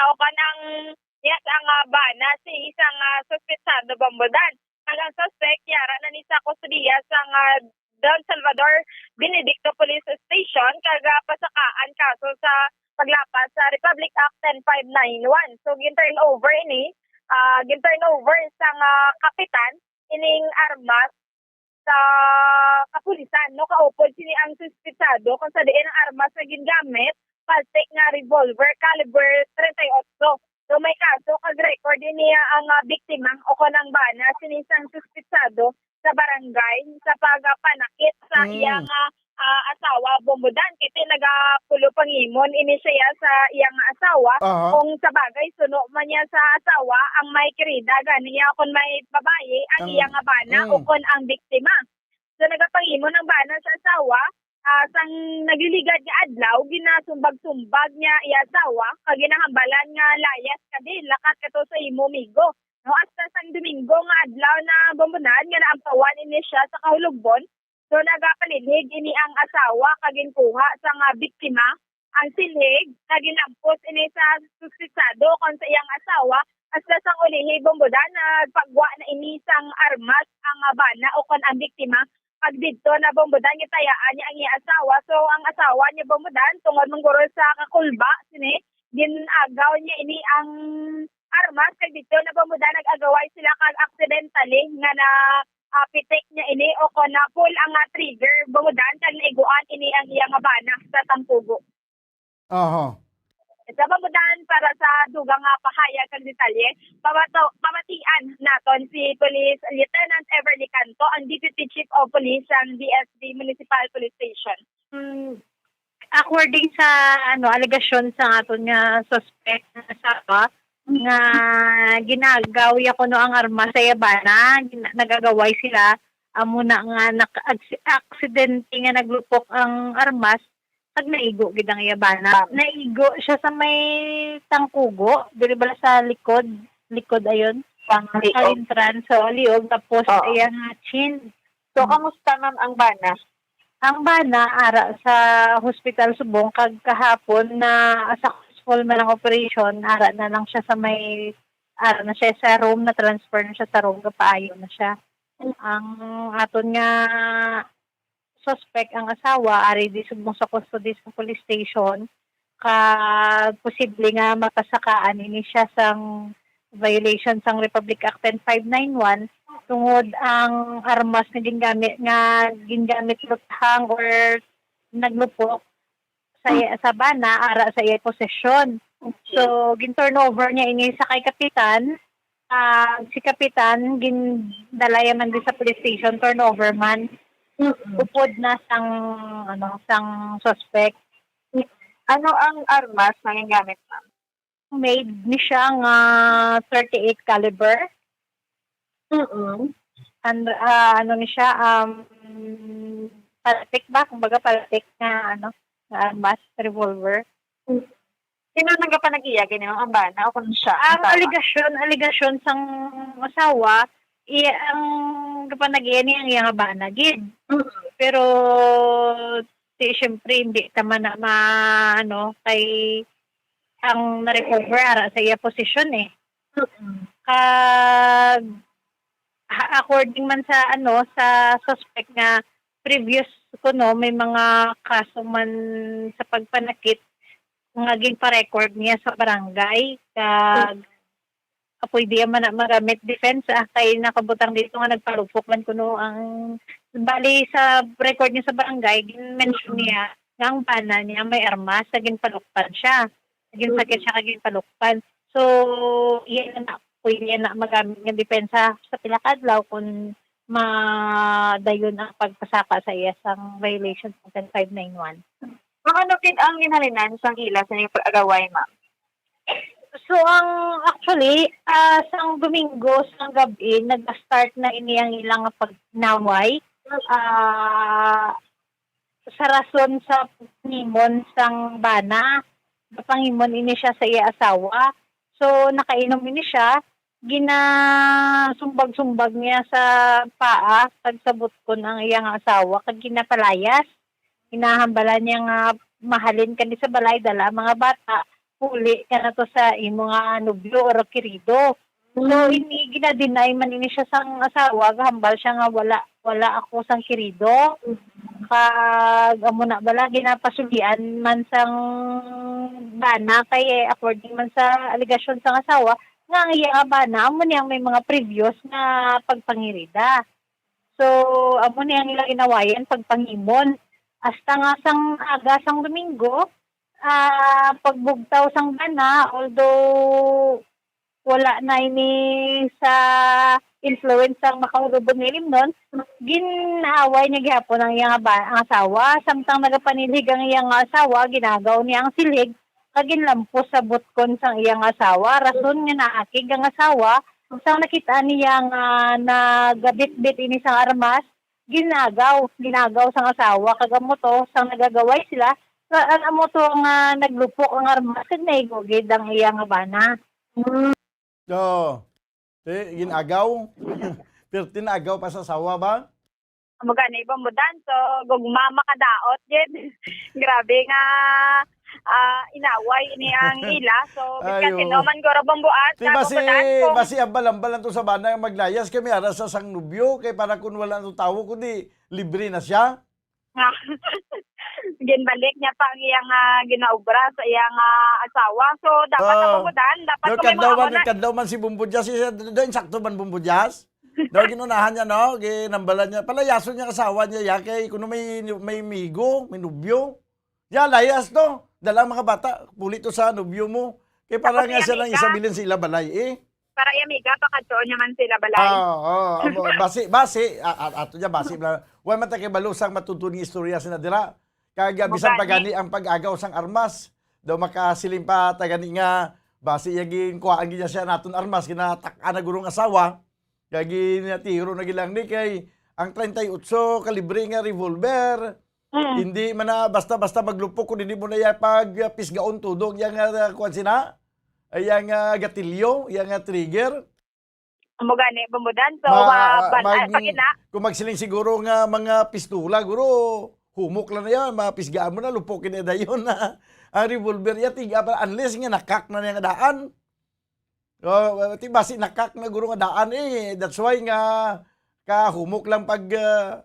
o kon ang, yes, ang ah, bana si isang ah, suspetsado, Bamudan. Kag ang suspect yara na ni sa kustodiya sang ah, Don Salvador Benedicto Police Station kag ah, pasakaan kaso sa paglapas sa Republic Act ten five nine one. So gin-turn over ini, ah, gin-turn over sang ah, kapitan ining armas sa kapulisan, no, kaupod sini ang suspetsado kung sa diin ang armas nga gingamit, paltik nga revolver caliber treinta y ocho. So may kaso kag record ini ang ah, biktima o kon ang bana sini sang suspetsado sa barangay sa pagpanakit sa Mm. iyang ah, ah, asawa, Bombodan, kay ti nagapulo pangimon ini siya sa iyang asawa. Aha. Kung sa bagay, suno man niya sa asawa ang may kirida gani niya, kung may babayi ang Ang iyang bana mm. o kung ang biktima. So, nagapangimon ang bana sa asawa, ah, sang nagliligad nga adlaw, ginasumbag-sumbag niya iya asawa, kag ginahambalan nga layas ka din, lakat ka to sa imo migo. No, hasta sang Domingo nga adlaw na Bombodan nga naampawan ini siya sa Kahulugbon, so nagapalinhig ini ang asawa kag ginkuha sang biktima ang silhig, kag ginampos ini sa suspetsado kon sa iyang asawa, hasta sang ulihi Bombodan nagpagwa na ini sang armas ang bana o kon ang biktima, kag didto na Bombodan gitayaan niya ang iya asawa. So ang asawa niya Bombodan, tungod man guro sa kakulba sini, gin-agaw niya ini ang armas, kag didto na Bombodan nag-agaway sila kag accidentally nga na, ah, pitik niya ini o kon na-pull ang, ah, trigger Bombodan kag naiguan ini ang iya nga bana sa tangkugo. Aha. Sa Bombodan, para sa dugang nga pahayag kag detalye, pabato-, pamatian naton si Police Lieutenant Everly Canto, ang Deputy Chief of Police sang D S D Municipal Police Station. Mm, according sa, ano, alegasyon sa aton nga suspect nga asawa, nga ginagaw ya kuno ang armas sa iya bana, gina-, nag-agaway sila, amo na nga nak-, aks-, aksidente nga naglupok ang armas, kag naigo gid ang iya bana. Tama. Naigo siya sa may tangkugo, diri bala sa likod, likod ayon, Pang sa liog. Entrance, so liog, tapos Oo. iya nga chin. So, Mm. kamusta, ma'am, ang bana? Ang bana ara sa Hospital Subong, kag kahapon na successful man ang operation, ara na lang siya sa may, ara na siya sa room, na-transfer na siya sa room, gapaayo na siya. Ang aton nga suspect, ang asawa, ari di subong sa custody sa police station, kag posible nga mapasakaan ini siya sang violation sang Republic Act ten five nine one, tungod ang armas nga gingamit, nga gingamit lutang or naglupok sa, sa bana ara sa iya posesyon. Okay. So, gin-turnover niya ini sa kay kapitan. Ah, si kapitan, gindala ya man di sa police station, turnover man. Mm-mm. Upod na sang, ano, sang suspect. Ano ang armas nga gingamit, ma'am? Made ni siya nga thirty-eight caliber. Mm-mm. And, ah, ano ni siya, um, paltik ba? Kumbaga, paltik nga, ano, nga armas, revolver. Mm. Sino nang gapanag-iya gani, ma'am, ang bana o kung siya ang Ang asawa? Alegasyon, alegasyon sang asawa, iya ang gapanag-iya niya ang iyang bana gid. Mm. Pero, di, syempre, hindi ta man na ma-, ano, kay ang na-recover ara sa iya posisyon eh. Mm. Kag, ha-, according man sa, ano, sa suspect nga previous kuno, may mga kaso man sa pagpanakit nga ginpa-record niya sa barangay. Kag, ah, pwede man na magamit defense, ah, kay nakabutang dito nga nagpalupok man kuno ang, bali sa record niya sa barangay, gin-mention niya nga ang bana niya may armas, sa ginpalukpan siya. Naginsakit siya kag ginpalukpan. So, iya na, pwede na magamit nga depensa sa pila ka adlaw kung madayon ang pagpasaka sa iya sang violation sa ten five nine one. Ma'am, ano gid ang ginhalinan sang ila sa inyong pag-agaway, ma'am? So, ang, actually, ah, sang Domingo, sang gab-i, nag-start na ini ang ilang pag-inaway. Ah, sa rason sa pagpangimon sang bana, gapangimon ini siya sa iya asawa. So, nakainom ini siya, ginasumbag-sumbag niya sa paa kag sa butkon ang iyang asawa kag ginapalayas. Ginahambalan niya nga mahalin kani sa balay, dala ang mga bata, uli ka na to sa imo nga nobyo or kirido. So, Mm. ini, gina-deny man ini siya sang asawa, gahambal siya nga wala, wala ako sang kirido. Mm. Kag amo na bala, ginapasulian man sang bana kay, eh, according man sa alegasyon sang asawa, nga ang iya nga bana, amo ni ang may mga previous nga pagpangirida. So, amo ni ang ila ginawayan, pagpangimon. Hasta nga sang aga sang Domingo, ah, pagbugtaw sang bana, although wala na ini sa influence sang makahulubon nga ilimnon, gin-aaway niya gihapon ang iya nga ba-, ang asawa. Samtang nagapanilhig ang iya nga asawa, gin-agaw niya ang silhig kag ginlampos sa butkon sang iya nga asawa. Rason nga naakig ang asawa, sang nakit-an niya nga nagabitbit ini sang armas, gin-agaw, gin-agaw sang asawa, kag amo to, sang nagagaway sila, nga, ang amo to nga naglupok ang armas kag naigo gid ang iya nga bana. Oo. Ti, gin-agaw. Perting agaw pa sa asawa ba? Amo gani, Bombo Dan. So, gugma makadaot gid. Grabe nga, ah, inaway ini ang ila. So, biskan Ayo. sino man guro, Bombo, at Ti, basi, Bombo Dan, kung basi ambal-ambal lang to sa bana nga maglayas kay may ara sa sang nobyo, kay para kun wala to tawo, kundi libre na siya. Nga, ginbalik niya pa ang iyang, ah, ginaobra sa iyang, ah, asawa. So, dapat Ah. Bombo Dan, dapat Daw kung may mga kadlaw man, amo na kadlaw man si Bombo Jazz, siya, daw insakto man Bombo Jazz. Daw ginunahan niya, no? Ginambalan niya. Palayason niya ang asawa niya, ya, kay kuno may, may migo, may nobyo. Ya, layas to. Dala ang mga bata, puli to sa nobyo mo. Kay para Tapos nga siya lang amiga. isabilin sa ila balay, eh. Para iya amiga, pakadtuon niya man sila balay. Ah, oo, amo, basi, basi, a-, a-, ato niya, basi, bla-, wa man ta kay balo sang matuod nga istorya sina dira. Kag, ah, Amo bisan pa gani. gani ang pag-agaw sang armas, daw makasiling pa ta gani nga, basi iya ginkuhaan gid niya siya naton armas, ginatak-an na guro ang asawa, kag ginatiro na gid lang ni kay ang treinta y ocho kalibre nga revolver, Mm. hindi man na basta-basta maglupok kung hindi mo na iya pag, ah, pisgaon tudong iya nga, ah, kuwan sina, iya nga gatilyo, iya nga trigger. Amo gani, Bombo Dan. So, Ma-, ah, ban-, mag-, ah, pag ina. Kung magsiling siguro nga mga pistola, guro, humok lang na yan, mapisgaan mo na, lupok na dayon na. Ang revolver, ya, tiga pa, unless nga nakak na niya nga daan. Oh, ti basi nakak na guro nga daan, eh. That's why nga kahumok lang pag, ah,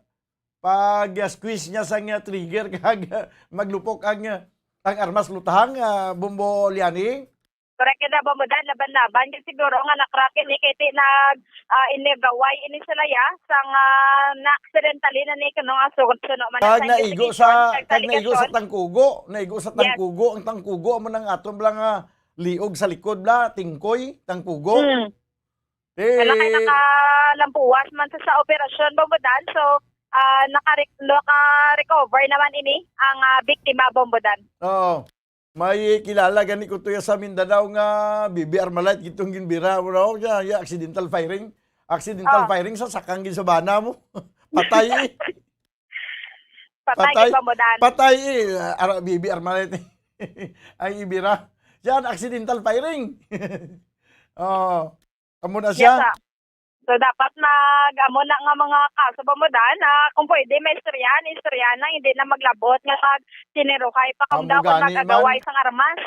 pag, ah, squeeze niya sa nga trigger kag, ah, maglupok ang, ah, ang armas lutahang, ah, Bombo Liani. Correct ka na, Bombo Dan, laban-laban. Kay siguro nga na-crack ini kay ti nag, ah, inigaway ini sila, ya, sang, ah, na-accidentally na ni kuno nga sugot suno man Kag sa naigo investigation, sa, kag sa kag naigo sa alegasyon. tangkugo, naigo sa Yes. tangkugo. Ang tangkugo amo nang aton bala nga liog sa likod bala, tingkoy, tangkugo. Hmm. Eh, Wala kay nakalampuwas man sa, sa operasyon, Bombo Dan. So, ah, naka-rec-, naka-recover naman ini ang, ah, biktima, Bombo Dan. Oo. May kilala gani ko tuya sa Mindanao nga B B Armalite gid tong ginbira mo, no? Ya, ya, accidental firing. Accidental Ah. firing sa sakang gid sa bana mo. Patay, eh. Patay, Patay, Bombo Dan. patay, eh. Ara, B B Armalite. Ang ibira. Yan, accidental firing. Oh, amo na Yes, siya. sir. So, dapat mag, amo na nga mga kaso, Bombo Dan, na kung pwede, maistoryahan, istoryahan na, hindi na maglabot nga mag tiniruhay pa Amo kung daw kung gani, mag-agaway man. sang armas.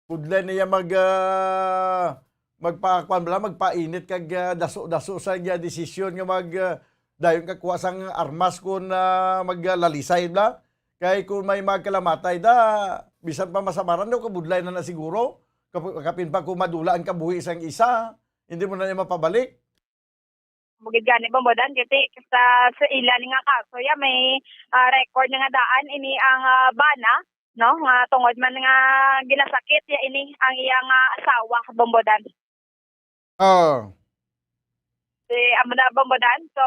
Budlay niya mag, ah, magpakuan bala, magpainit kag, ah, daso-daso sa iya desisyon nga mag, ah, dayon kakuha sang armas kun, ah, maglalisay bala. Kay kung may magkalamatay da, bisan pa masamaran daw, kabudlay na na siguro. Kap-, kapin pa kung madula ang kabuhi sang isa, hindi mo na niya mapabalik. Bukid gani, Bombo Dan, kasi sa, sa ila ni nga kaso, ya, may, ah, record na nga daan ini ang, ah, bana, no? Nga tungod man nga ginasakit ya ini ang iya nga asawa, Bombo Dan. Ah. Si, amo na, Bombo Dan. So,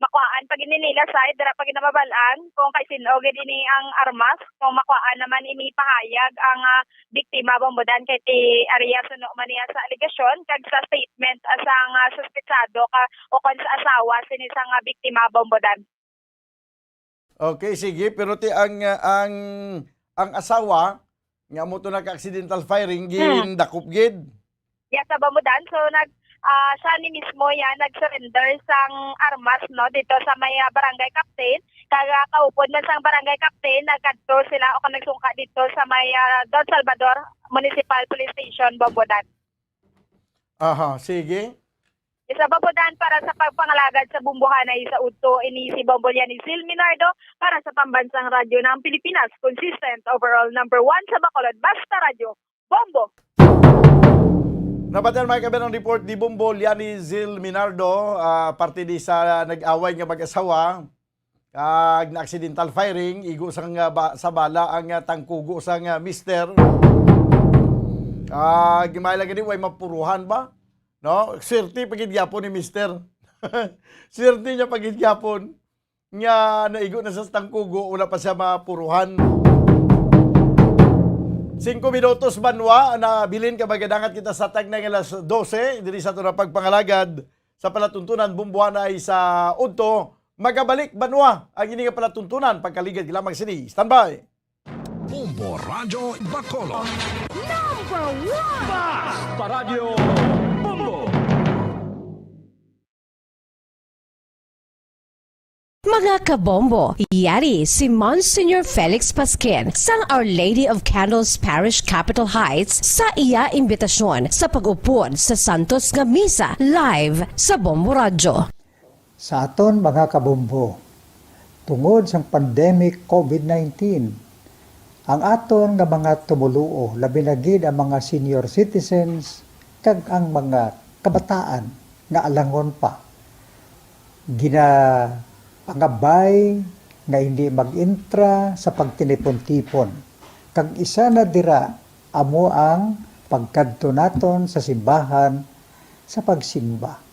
makuhaan pa gid ni nila side, dira pa gid na mabal-an kung kay sin-o gid ini ang armas, kung makuhaan naman ini pahayag ang, ah, biktima, Bombo Dan, kay ti Arias suno man niya sa alegasyon kag sa statement, ah, sang, ah, suspetsado ka, o kon sa asawa sini sang, ah, biktima, Bombo Dan. Okay, sige, pero ti ang, ah, ang, ang asawa nga amo to naka-accidental firing, Hmm. gindakop gid. Yes, sa Bombo Dan. So, nag, ah, siya ni mismo yan, nag-surrender sang armas, no, dito sa may, ah, barangay captain. Kag, ah, kaupod man sang barangay captain, nagkadto sila o kung nagsungka dito sa may, ah, Don Salvador Municipal Police Station, Bombo Dan. Aha, sige. Isa, Bombo Dan, para sa pagpangalagad sa bumbuhanay sa udto, ini si Bombo Liani Zil Minardo para sa Pambansang Radyo ng Pilipinas, consistent, overall number one sa Bacolod. Basta Radyo, Bombo! Napatan, mga kabayan, ang report ni Bombo Liani Zil Minardo, ah, parte di sa nag-away nga mag-asawa. Kag na-accidental firing, igo sang, ah, ba-, sa bala ang, ah, tangkugo sang, ah, mister. Kag may lagi ni, way mapuruhan ba? No? Swerte pa gid gyapon ni Mister. Swerte niya pa gid gyapon nga naigo na sa tangkugo, wala pa siya mapuruhan. Singko minutos, banwa, na bilin ka magadangat kita sa tag na nga alas dose, diri sa aton nga pagpangalagad sa palatuntunan bumbuanay sa udto. Magabalik, banwa, ang ini nga palatuntunan pagkaligad lamang sini. Standby. Bombo Radyo Bacolod. Number one! Basta Radyo Bombo! Mga kabombo, yari si Monsignor Felix Pasquin sang Our Lady of Candles Parish, Capitol Heights, sa iya imbitasyon sa pag-upod sa Santos nga Misa live sa Bombo Radyo. Sa aton mga kabombo, tungod sang pandemic COVID nineteen, ang aton nga mga tumoluo, labi na gid ang mga senior citizens kag ang mga kabataan nga alangon pa, ginapangabay nga hindi mag-intra sa pagtinipon-tipon, kag isa na dira amo ang pagkadto naton sa simbahan sa pagsimba.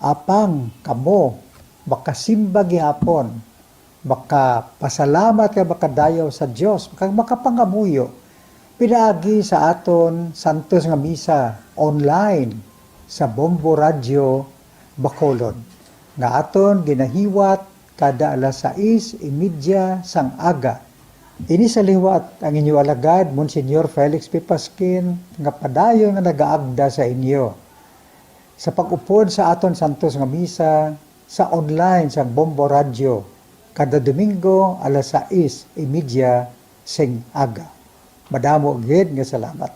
Apang kamo makasimba gihapon, makapasalamat kag makadayaw sa Dios, kag makapangamuyo pinaagi sa aton santos nga misa online sa Bombo Radyo Bacolod, nga aton ginahiwat kada alas sais y media sang aga. Ini sa liwat ang inyo alagad, Monsignor Felix P. Pasquin, nga padayon nga nagaagda sa inyo sa pag-upod sa aton santos nga misa sa online sang Bombo Radyo kada Domingo alas sais y media sing aga. Madamo gid nga salamat.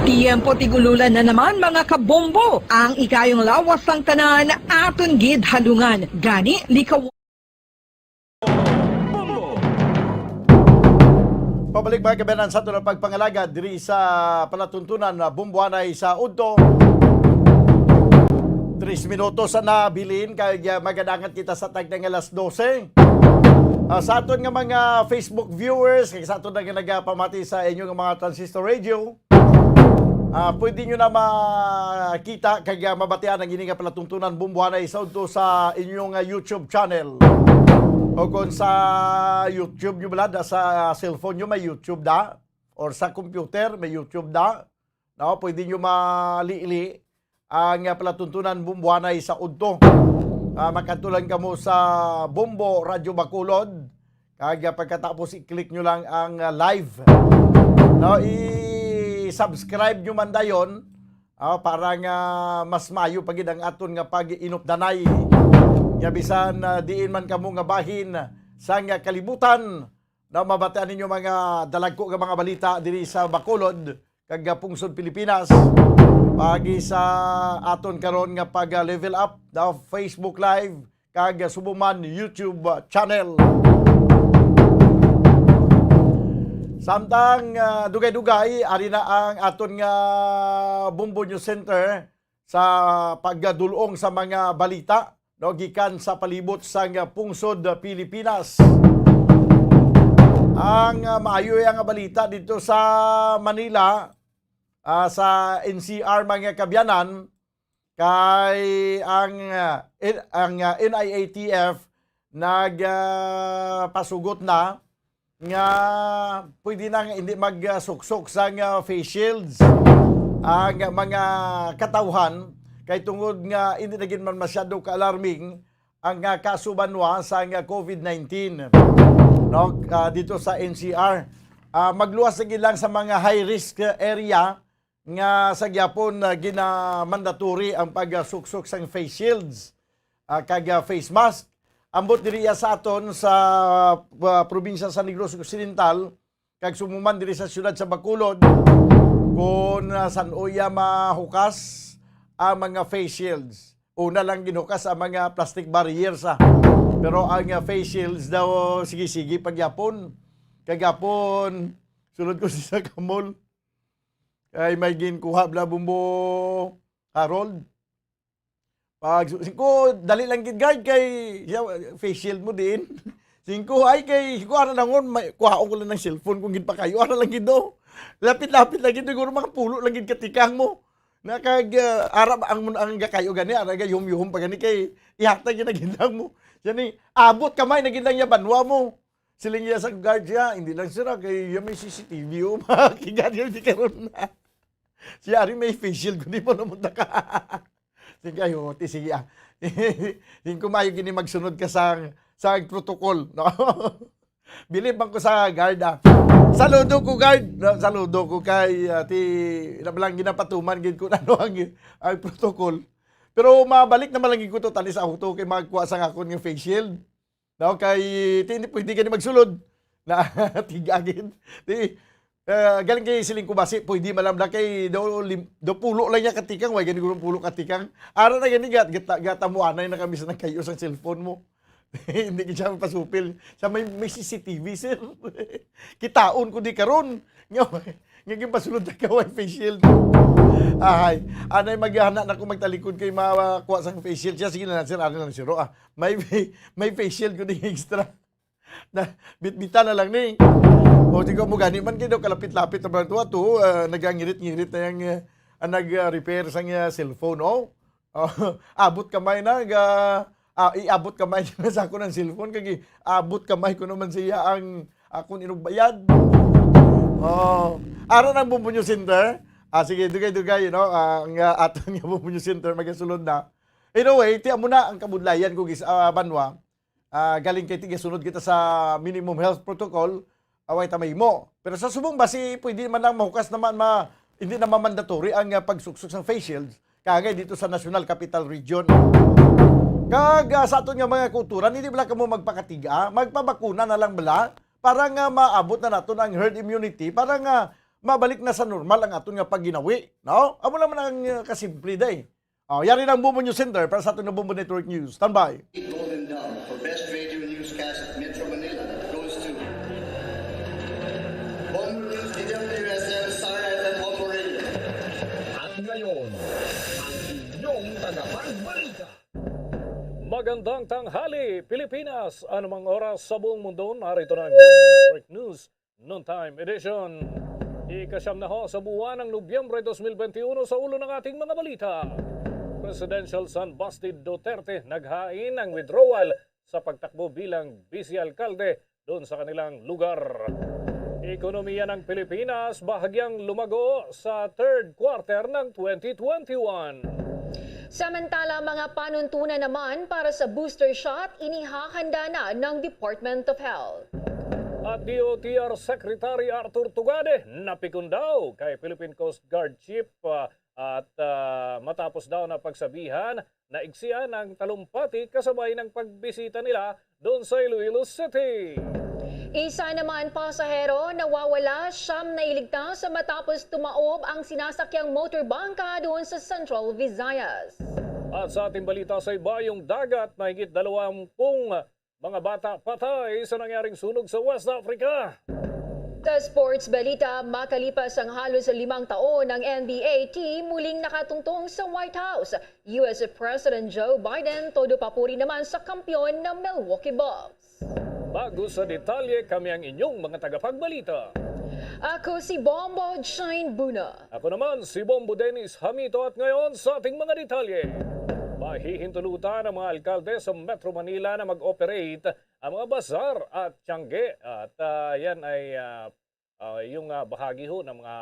Tiyempo tig-ululan na naman, mga kabombo. Ang ikayong lawas sang tanan aton gid halungan. Gani, likaw. Pabalik, mga kabayan, sa aton nga pagpangalagad diri sa palatuntunan na bumbuanay sa udto. Tres minutos na bilin kay, ah, magadangat kita sa tag na nga alas dose. Ah, sa aton nga mga Facebook viewers, kag sa aton nga nagapamati sa inyo nga mga transistor radio, ah, pwede nyo na makita kag, ah, mabatian ang ini nga palatuntunan bumbuanay sa udto sa inyong, ah, YouTube channel. O kung sa YouTube nyo bala, da sa cellphone nyo may YouTube da, or sa computer may YouTube da, no? Pwede nyo maliili ang, ah, palatuntunan bumbuanay sa udto. Ah, makadto lang kamo sa Bombo Radyo Bacolod, kag, ah, pagkatapos i-click nyo lang ang, ah, live. No, i-subscribe nyo man dayon, ah, para nga mas maayo pa gid ang aton nga pag-inupdanay. Nga bisan, ah, diin man kamo nga bahin sang, ah, kalibutan, na mabatian ninyo mga dalagko nga mga balita diri sa Bacolod kag pungsod Pilipinas, paagi sa aton karon nga pag-level up na Facebook Live kag subong man YouTube channel. Samtang, ah, dugay-dugay, ari na ang aton nga Bombo News Center sa pagdul-ong sa mga balita, no, gikan sa palibot sang pungsod Pilipinas. Ang, ah, maayo nga balita dito sa Manila, ah, sa N C R, mga kabyanan, kay ang, ah, in-, ang, ah, N I A T F nag, ah, pasugot na nga pwede na nga hindi magsuksok sang, ah, face shields ang mga katawhan, kay tungod nga hindi na gid man masyado ka-alarming ang, ah, kaso banwa sang, ah, COVID nineteen, no, ah, dito sa N C R. Ah, magluwas na gid lang sa mga high risk area nga sa gyapon, ah, gina-mandatory ang pagsuksok sang face shields, ah, kag, ah, face mask. Ambot diri iya sa aton sa, ah, probinsya sa Negros Occidental, kag subong man diri sa siyudad sa Bacolod, kung, ah, san-o iya mahukas ang mga face shields. Una lang ginukas ang mga plastic barriers, ah. Pero ang, ah, face shields daw, sige-sige pa gyapon. Kagapon, sulod ko sa Kamol. Kay may ginkuha bala, Bombo Harold. Pag su-, ko, dali lang gid, guard, kay siya, face shield mo din. Singko, ay, kay kuha na lang, may, kuhaon ko lang ng cellphone kung ginpakayo, ara lang gid, no? Lapit-lapit lang gid, siguro mga pulo lang gid katikang mo. Na kag, ah, ara ba ang, ang gakayo gani, ara gayuhom-yuhom pa gani kay ihatag yung nagindang mo. Siya ni, abot kamay, nagindang niya banwa mo. Siling niya sa guard siya, hindi lang sira, kay iya may C C T V, oh, makikita niyo, di karon na. Siya, ari may face shield, kundi mo namunta ka. Sige, ayo, ti, sige, ah. Singko, mayo gini magsunod ka sa, sa protocol, no? Bilib man ko sa guard, ah. Saludo ko, guard. No, saludo ko kay, ah, ti, ina lang ginapatuman gid ko ano ang, ang protocol. Pero mabalik naman lang gid ko to tali sa auto kay magkuha sa akon nga face shield. No, kay ti, hindi pwede gani magsulod. Na tigagin. Ti, ah, galing kay siling ko basi, pwede man lang kay do, lim, do pulo lang niya katikang, way gani guro pulo katikang. Ara na gani gat, gat, gatamuanay na kami sa nagkayo sa cellphone mo. Hindi gid siya pasupil. Siya may, may C C T V, sir. Kitaon ko di karon. Nga, nga ginpasulod na ka, way face shield. Ay, anay maghana na ko magtalikod kay makuha sang face shield. Siya, sige na lang, sir, ano lang, sir, oh, ah. May, may face shield ko di extra. Na, bitbita na lang ni. O, di ko mo gani man gid, kalapit-lapit na ba ito, ato, ah, nagangirit-ngirit na yung, ah, ang nag-repair sang, ah, cellphone, oh. Oh, abot kamay na, ga, ah, iabot kamay na sa ako ng cellphone, kag abot kamay ko naman siya ang akong inugbayad. Oh, aron ang Bumbunyo Center. Ah, sige, dugay-dugay, you know, ah, ang, ah, aton nga Bumbunyo Center magasulod na. Anyway, ti amo na ang kabudlayan ko, gis, ah, banwa. Ah, galing kay tigasunod kita sa minimum health protocol, away ta mahimo. Pero sa subong ba si pwede man lang mahukas naman ma, hindi naman mandatory ang, ah, pagsuksok sa face shields kagay dito sa National Capital Region. Kag, ah, sa aton nga mga kultura, hindi bala kamo magpakatiga, magpabakuna na lang bala para nga maabot na naton ang herd immunity, para nga mabalik na sa normal ang aton nga pagginawi, no? Amo naman ang, ah, kasimple day. Oh, yari ng Bombo News Center para sa aton nga Bombo Network News. Standby. Golden Dove for Best Radio Newscast Metro Manila goes to Bombo News, D W S M, Star F M, Bombo Radio. At ngayon, ang inyong tagapagbalita. Magandang tanghali, Pilipinas! Anumang oras sa buong mundo, narito na ang Bombo Network News Noontime Edition. Ikasyam na ho sa buwan ng Nobyembre dos mil benti uno, sa ulo ng ating mga balita. Presidential Son Basti Duterte naghain ng withdrawal sa pagtakbo bilang vice alkalde doon sa kanilang lugar. Ekonomiya ng Pilipinas bahagyang lumago sa third quarter ng twenty twenty-one. Samantala, mga panuntunan naman para sa booster shot, inihahanda na ng Department of Health. At D O T R Secretary Arthur Tugade napikon daw kay Philippine Coast Guard Chief, ah, at, ah, matapos daw na pagsabihan na igsian ang talumpati kasabay ng pagbisita nila doon sa Iloilo City. Isa naman pasahero nawawala, siyam na iligtas matapos tumaob ang sinasakyang motorbangka doon sa Central Visayas. At sa ating balita sa ibayong dagat, mahigit dalawampung mga bata patay sa nangyaring sunog sa West Africa. Sa sports balita, makalipas ang halos limang taon, ang N B A team muling nakatungtong sa White House. U S President Joe Biden todo papuri naman sa kampiyon na Milwaukee Bucks. Bago sa detalye, kami ang inyong mga tagapagbalita. Ako si Bombo Jane Buna. Ako naman si Bombo Dennis Hamito, at ngayon sa ating mga detalye. Mahihintulutan ang mga alkalde sa Metro Manila na mag-operate ang mga bazar at tiyangge, at, ah, yan ay, ah, ah, yung, ah, bahagi ho ng mga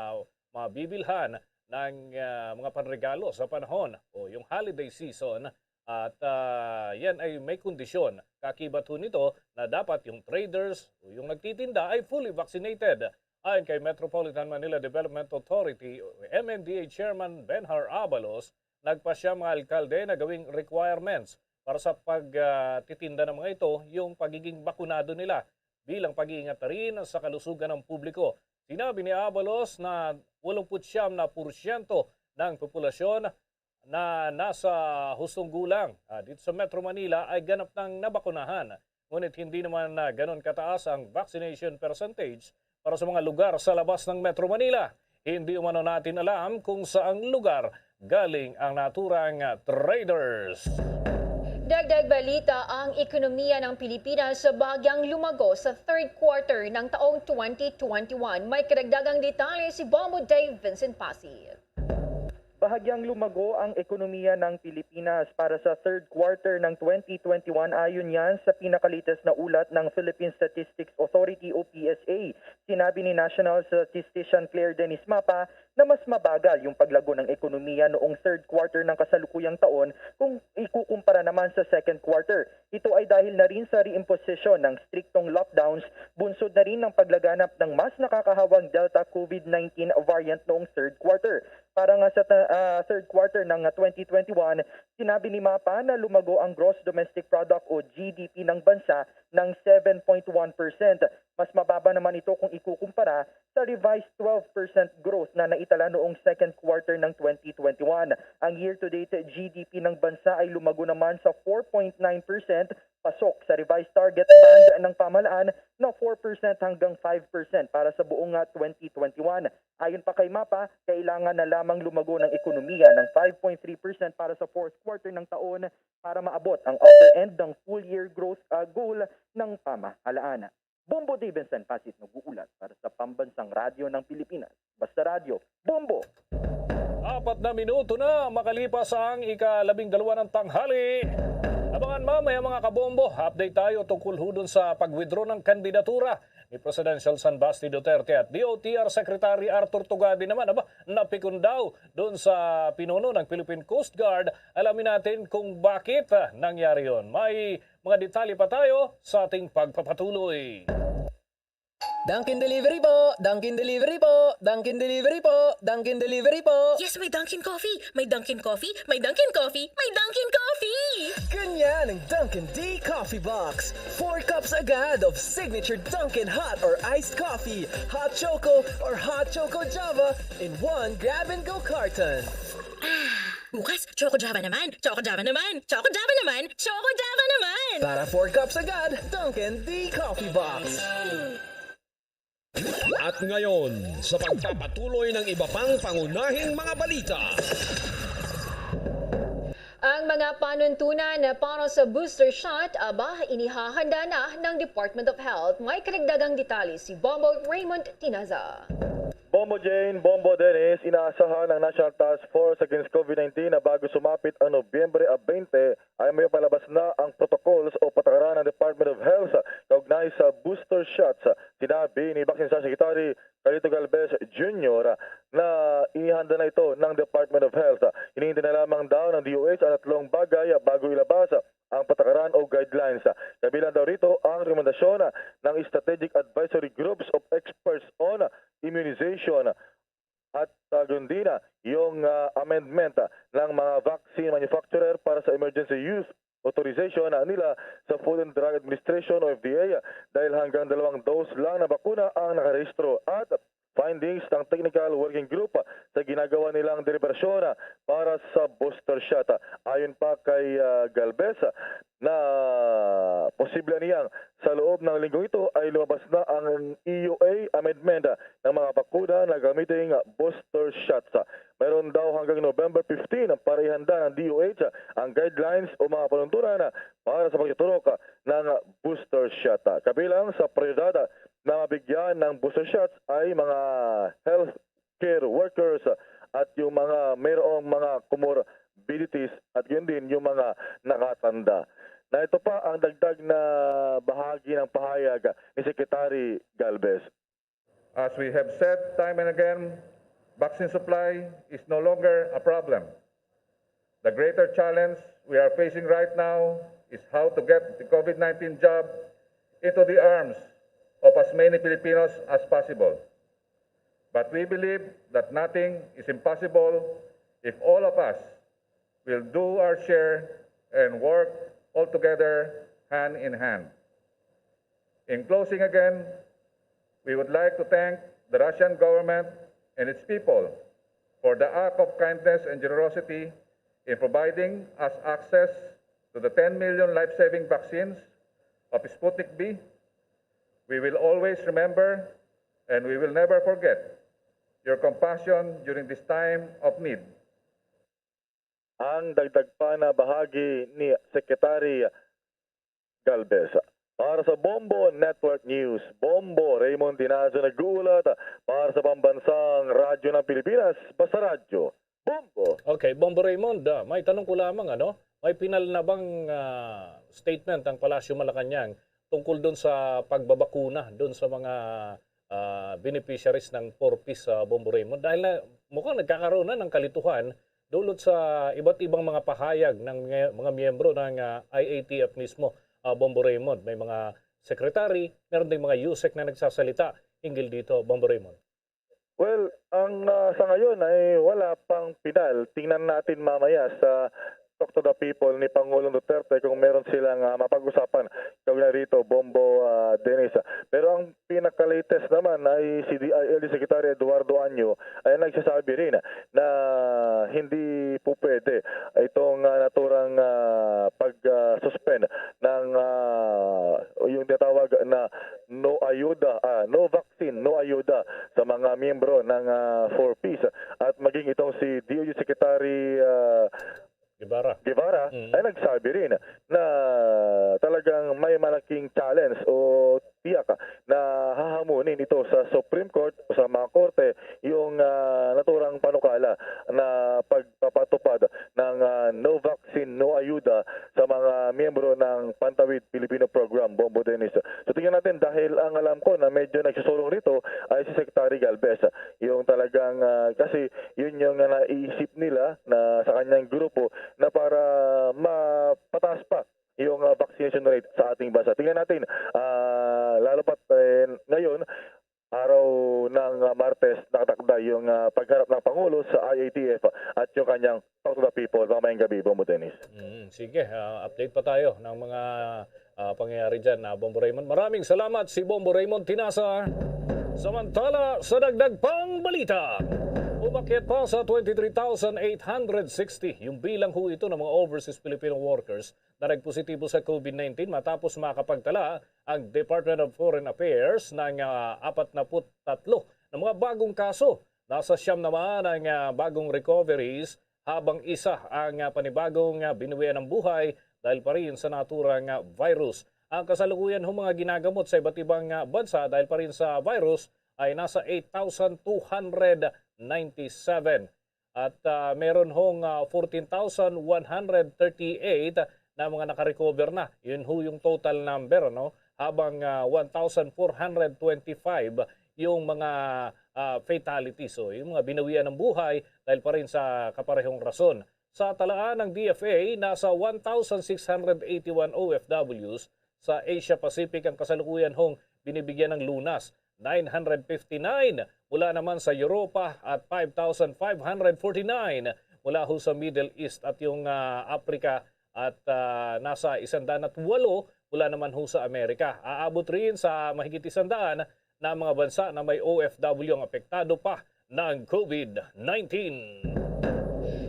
mabibilhan ng, ah, mga panregalo sa panahon o yung holiday season. At, ah, yan ay may kondisyon. Kakibat ho nito na dapat yung traders o yung nagtitinda ay fully vaccinated. Ayon kay Metropolitan Manila Development Authority o M M D A Chairman Benhar Abalos, nagpasya mga alkalde na gawing requirements para sa pag, ah, titinda ng mga ito yung pagiging bakunado nila bilang pag-iingat na rin sa kalusugan ng publiko. Sinabi ni Abalos na walumput siyam na porsyento ng populasyon na nasa hustong gulang, ah, dito sa Metro Manila ay ganap nang nabakunahan. Ngunit hindi naman na ganun kataas ang vaccination percentage para sa mga lugar sa labas ng Metro Manila. Hindi umano natin alam kung saang lugar galing ang naturang traders. Dagdag balita, ang ekonomiya ng Pilipinas bahagyang lumago sa third quarter ng taong twenty twenty-one. May karagdagang detalye si Bombo Dave Vincent Pasi. Bahagyang lumago ang ekonomiya ng Pilipinas para sa third quarter ng twenty twenty-one, ayon yan sa pinakalitas na ulat ng Philippine Statistics Authority o P S A. Sinabi ni National Statistician Claire Dennis Mapa na mas mabagal yung paglago ng ekonomiya noong third quarter ng kasalukuyang taon kung ikukumpara naman sa second quarter. Ito ay dahil na rin sa reimposisyon ng striktong lockdowns, bunsod na rin ng paglaganap ng mas nakakahawang Delta COVID nineteen variant noong third quarter. Para nga sa ta- ah, third quarter ng twenty twenty-one, sinabi ni Mapa na lumago ang gross domestic product o G D P ng bansa ng seven point one percent. Mas mababa naman ito kung ikukumpara sa revised twelve percent growth na naitala noong second quarter ng twenty twenty-one. Ang year-to-date G D P ng bansa ay lumago naman sa four point nine percent, pasok sa revised target band ng pamahalaan na four percent hanggang five percent para sa buong, ah, twenty twenty-one. Ayon pa kay Mapa, kailangan na lamang lumago ng ekonomiya ng five point three percent para sa fourth quarter ng taon para maabot ang upper end ng full-year growth, ah, goal ng pamahalaan. Bombo Davidson Pasit nag-uulat para sa Pambansang Radyo ng Pilipinas. Basta Radyo, Bombo! Apat na minuto na makalipas ang ika-labing dalawa ng tanghali. Abangan mamaya, mga kabombo, update tayo tungkol ho dun sa pag-withdraw ng kandidatura ni President Celsan Basti Duterte at D O T R Secretary Arthur Tugabe naman. Aba, napikon daw dun sa pinuno ng Philippine Coast Guard. Alamin natin kung bakit, ah, nangyari yon. May mga detalye pa tayo sa ating pagpapatuloy. Dunkin Delivery po! Dunkin Delivery po! Dunkin Delivery po! Dunkin Delivery po! Yes, may Dunkin Coffee! May Dunkin Coffee! May Dunkin Coffee! May Dunkin Coffee! Ganyan ang Dunkin D Coffee Box. Four cups agad of signature Dunkin hot or iced coffee, hot choco or hot choco Java in one grab-and-go carton. Bukas, Choco Java naman! Choco Java naman! Choco Java naman! Choco Java naman! Para four cups agad, Dunkin D Coffee Box. At ngayon, sa pagpapatuloy ng iba pang pangunahing mga balita. Ang mga panuntunan para sa booster shot, aba, inihahanda na ng Department of Health. May karagdagang detalye si Bombo Raymond Tinaza. Bombo Jane, Bombo Dennis, inaasahan ng National Task Force Against COVID nineteen na bago sumapit ang Nobyembre a twenty, ay may palabas na ang protocols o patakaran ng Department of Health kaugnay sa booster shots. Sinabi ni Vaccine Secretary Carlito Galvez Junior na inihanda na ito ng Department of Health. Hinihintay na lamang daw ng D O H ang tatlong bagay bago ilabas ang patakaran o guidelines. Kabilang daw rito ang rekomendasyon ng Strategic Advisory Groups of Experts on Immunization at, uh, gayon din, uh, yung, uh, amendment, uh, ng mga vaccine manufacturer para sa emergency use authorization, uh, nila sa Food and Drug Administration o F D A, uh, dahil hanggang dalawang dose lang na bakuna ang nakarehistro at findings ng Technical Working Group, uh, sa ginagawa nilang deliberasyon, uh, para sa booster shot. Uh, ayon pa kay, uh, Galvez, uh, na posible niyang sa loob ng linggong ito ay lumabas na ang E U A amendment ng mga bakuna na gamiting booster shots. Mayroon daw hanggang November fifteen para ihanda ng D O H ang guidelines o mga panuntunan para sa pagtuturok ng booster shot. Kabilang sa prioridad na mabigyan ng booster shots ay mga health care workers at yung mga mayroong mga comorbidities at yun din yung mga nakatanda. Na ito pa ang dagdag na bahagi ng pahayag ni Secretary Galvez. As we have said time and again, vaccine supply is no longer a problem. The greater challenge we are facing right now is how to get the COVID nineteen jab into the arms of as many Filipinos as possible. But we believe that nothing is impossible if all of us will do our share and work all together, hand in hand. In closing again, we would like to thank the Russian government and its people for the act of kindness and generosity in providing us access to the ten million life-saving vaccines of Sputnik V. We will always remember and we will never forget your compassion during this time of need. ang dagdag pa na bahagi ni Secretary Galvez. Para sa Bombo Network News, Bombo Raymond Dinazo nag-uulat. Para sa Pambansang Radyo ng Pilipinas, Basta Radyo, Bombo. Okay, Bombo Raymond, ah, may tanong ko lamang, ano? May pinal na bang ah, statement ang Palasyo Malacañang tungkol doon sa pagbabakuna doon sa mga ah, beneficiaries ng four Ps sa Bombo Raymond? Dahil na mukhang nagkakaroon na ng kalituhan dulot sa iba't ibang mga pahayag ng mga, mga miyembro ng ah, I A T F mismo, ah, Bombo Raymond. May mga secretary, meron ding mga usec na nagsasalita hinggil dito, Bombo Raymond. Well, ang ah, sa ngayon ay wala pang pinal. Tingnan natin mamaya sa Talk to the People ni Pangulong Duterte kung meron silang ah, mapag-usapan kaugnay rito, Bombo ah, Dennis. Pero ang pinaka-latest naman ay si D I L G Secretary Eduardo Año ay nagsasabi rin na hindi po pwede itong ah, naturang ah, pag-suspend ng ah, yung tinatawag na no ayuda, ah, no vaccine, no ayuda sa mga miyembro ng ah, four Ps at maging itong si D O J Secretary ah, Guevara. Guevara Mm. ay nagsabi rin na talagang may malaking challenge o tiyak na hahamunin ito sa Supreme Court o sa mga korte yung ah, naturang panukala na pagpapatupad ng ah, no vaccine, no ayuda sa mga miyembro ng Pantawid Filipino Program, Bombo Dennis. So tingnan natin dahil ang alam ko na medyo nagsusulong rito ay si Secretary Galvez. Yung talagang ah, kasi yun yung ah, naiisip nila na sa kanyang grupo na para mapataas pa yung ah, vaccination rate sa ating bansa. Tingnan natin, ah, lalo pat eh, ngayon, araw ng ah, Martes, nakatakda yung ah, pagharap ng Pangulo sa I A T F at yung kanyang Talk to the People mamayang gabi, Bombo Dennis. Mm, sige, ah, update pa tayo ng mga ah, pangyayari dyan, ah, Bombo Raymond. Maraming salamat si Bombo Raymond Tinasa. Samantala, sa dagdag pang balita, umakyat pa sa twenty-three thousand eight hundred sixty yung bilang ho ito ng mga overseas Filipino workers na nagpositibo sa COVID nineteen matapos makapagtala ang Department of Foreign Affairs ng ah, apat na put tatlo na mga bagong kaso. Nasa siyam naman ang ah, bagong recoveries, habang isa ang ah, panibagong ah, binuwian ng buhay dahil pa rin sa naturang ah, virus. Ang kasalukuyan hong mga ginagamot sa iba't ibang ah, bansa dahil pa rin sa virus ay nasa eight thousand two hundred ninety-seven. At ah, meron hong ah, fourteen thousand one hundred thirty-eight na mga nakarecover na. Yun ho yung total number, no? Habang ah, one thousand four hundred twenty-five yung mga ah, fatalities, o yung mga binawian ng buhay dahil pa rin sa kaparehong rason. Sa talaan ng D F A, nasa one thousand six hundred eighty-one O F Ws sa Asia Pacific ang kasalukuyan hong binibigyan ng lunas. Nine hundred fifty-nine mula naman sa Europa at five thousand five hundred forty-nine mula ho sa Middle East at yung ah, Africa at ah, nasa isandaan at walo mula naman ho sa Amerika. Aabot rin sa mahigit isandaan na mga bansa na may O F W ang apektado pa ng COVID nineteen.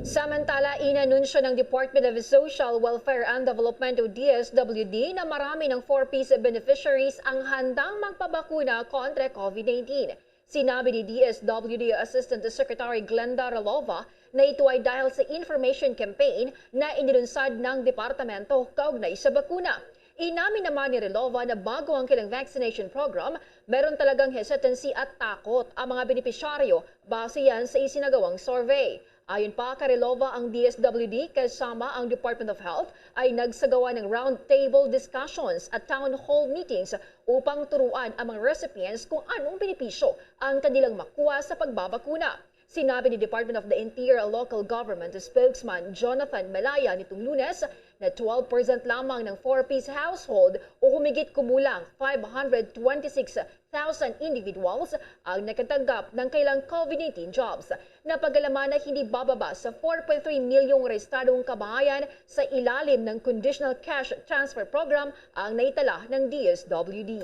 Samantala, inanunsyo ng Department of Social Welfare and Development o D S W D na marami ng four Ps beneficiaries ang handang magpabakuna kontra COVID nineteen. Sinabi ni D S W D Assistant Secretary Glenda Relova na ito ay dahil sa information campaign na inilunsad ng departamento kaugnay sa bakuna. Inamin naman ni Relova na bago ang kanilang vaccination program, meron talagang hesitancy at takot ang mga benepisyaryo base yan sa isinagawang survey. Ayon pa kay Relova, ang D S W D kasama ang Department of Health ay nagsagawa ng roundtable discussions at town hall meetings upang turuan ang mga recipients kung anong benepisyo ang kanilang makuha sa pagbabakuna. Sinabi ni Department of the Interior Local Government Spokesman Jonathan Malaya nitong Lunes na twelve percent lamang ng four Ps household o humigit kumulang five hundred twenty-six thousand individuals ang nakatanggap ng kailang COVID nineteen jobs. Napagalaman na hindi bababa sa four point three milyong rehistradong kabahayan sa ilalim ng Conditional Cash Transfer Program ang naitala ng D S W D.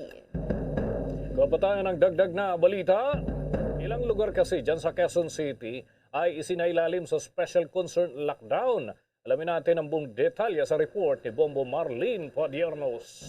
Kapatayan ng dagdag na balita, ilang lugar kasi dyan sa Quezon City ay isinailalim sa special concern lockdown. Alamin natin ang buong detalye sa report ni Bombo Marlene Padiernos.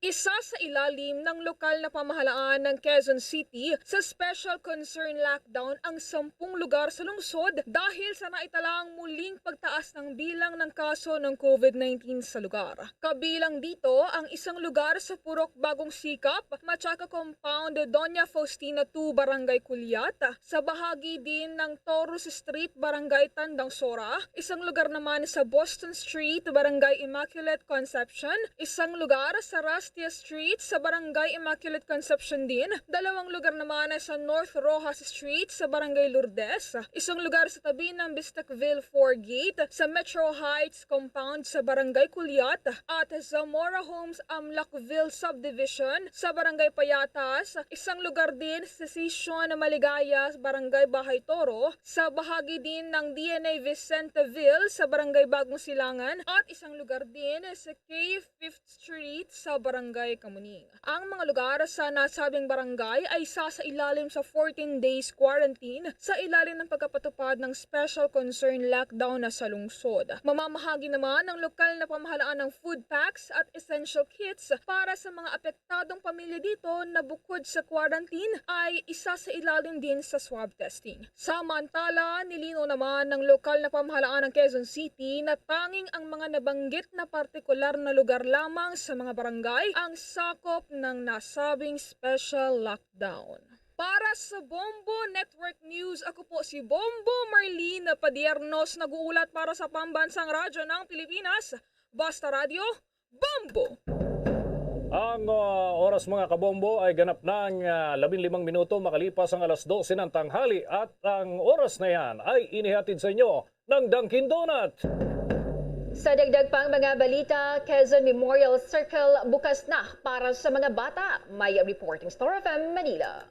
Isa sa ilalim ng lokal na pamahalaan ng Quezon City sa special concern lockdown ang sampung lugar sa lungsod dahil sa naitalang muling pagtaas ng bilang ng kaso ng COVID nineteen sa lugar. Kabilang dito ang isang lugar sa Purok Bagong Sikap, Machaca Compound, Doña Faustina two, Barangay Culiat, sa bahagi din ng Taurus Street, Barangay Tandang Sora, isang lugar naman sa Boston Street, Barangay Immaculate Conception, isang lugar sa Rastia Street sa Barangay Immaculate Conception din, dalawang lugar naman sa North Roxas Street sa Barangay Lourdes, isang lugar sa tabi ng Bistecville four Gate sa Metro Heights Compound sa Barangay Culiat, at Zamora Homes Amlacville Subdivision sa Barangay Payatas, isang lugar din sa Session Maligaya, Barangay Bahay Toro, sa bahagi din ng D N A Vicenteville sa Barangay Bagong Silangan, at isang lugar din sa K Fifth Street sa Barangay Kamuning. Ang mga lugar sa nasabing barangay ay sasailalim sa fourteen days quarantine sa ilalim ng pagkapatupad ng special concern lockdown na sa lungsod. Mamamahagi naman ng lokal na pamahalaan ng food packs at essential kits para sa mga apektadong pamilya dito na bukod sa quarantine ay isa sa ilalim din sa swab testing. Samantala, nilinaw naman ng lokal na pamahalaan ng Quezon City na tanging ang mga nabanggit na partikular na lugar lamang sa mga barangay ang sakop ng nasabing special lockdown. Para sa Bombo Network News, ako po si Bombo Marlene Padiernos, nag-uulat para sa Pambansang Radyo ng Pilipinas, Basta Radyo, Bombo! Ang ah, oras, mga kabombo, ay ganap na ang ah, labing limang minuto makalipas ang alas dose ng tanghali, at ang oras na yan ay inihatid sa inyo ng Dunkin' Donut. Sa dagdag pang mga balita, Quezon Memorial Circle bukas na para sa mga bata. May reporting, Star F M Manila.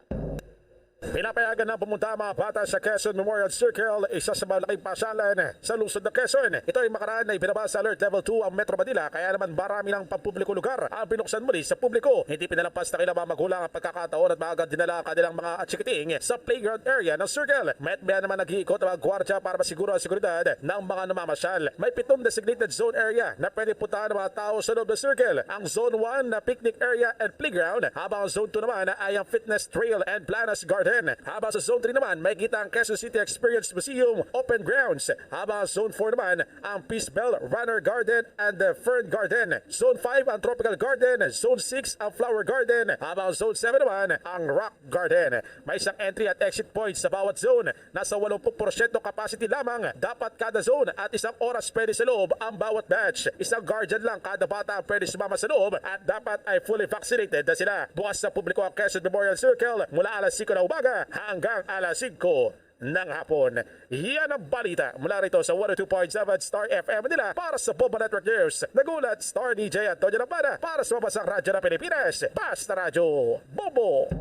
Pinapayagan na pumunta ang mga bata sa Quezon Memorial Circle, isa sa malaking pasyalan sa lungsod ng Quezon. Ito ay makaraan na ibinaba sa Alert Level two ang Metro Manila, kaya naman marami ng pampubliko lugar ang binuksan muli sa publiko. Hindi pinalampas ng ilang mga magulang ang pagkakataon at maaga dinala ang kanilang mga achikiting sa playground area ng Circle. Mayat maya naman nag-iikot ang mga gwardya para masiguro ang seguridad ng mga namamasyal. May pitong designated zone area na pwede puntahan ng mga tao sa loob ng Circle. Ang Zone one na picnic area and playground, habang ang Zone two naman ay ang fitness trail and Planas Garden. Habang sa Zone three naman, makikita ang Quezon City Experience Museum open grounds. Habang ang Zone four naman, ang Peace Bell Runner Garden and the Fern Garden. Zone five ang Tropical Garden. Zone six ang Flower Garden. Habang ang Zone seven naman, ang Rock Garden. May isang entry at exit point sa bawat zone. Nasa eighty percent capacity lamang dapat kada zone at isang oras pwede sa loob ang bawat batch. Isang guardian lang kada bata ang pwede sumama sa loob at dapat ay fully vaccinated na sila. Bukas sa publiko ang Quezon Memorial Circle mula alas singko ng umaga hanggang alas singko ng hapon. Yan ang balita mula rito sa one oh two point seven Star F M Manila. Para sa Bombo Network News, nagulat Star D J Antonio Lambada. Para sa Pambansang Radyo ng Pilipinas, Basta Radyo, Bombo!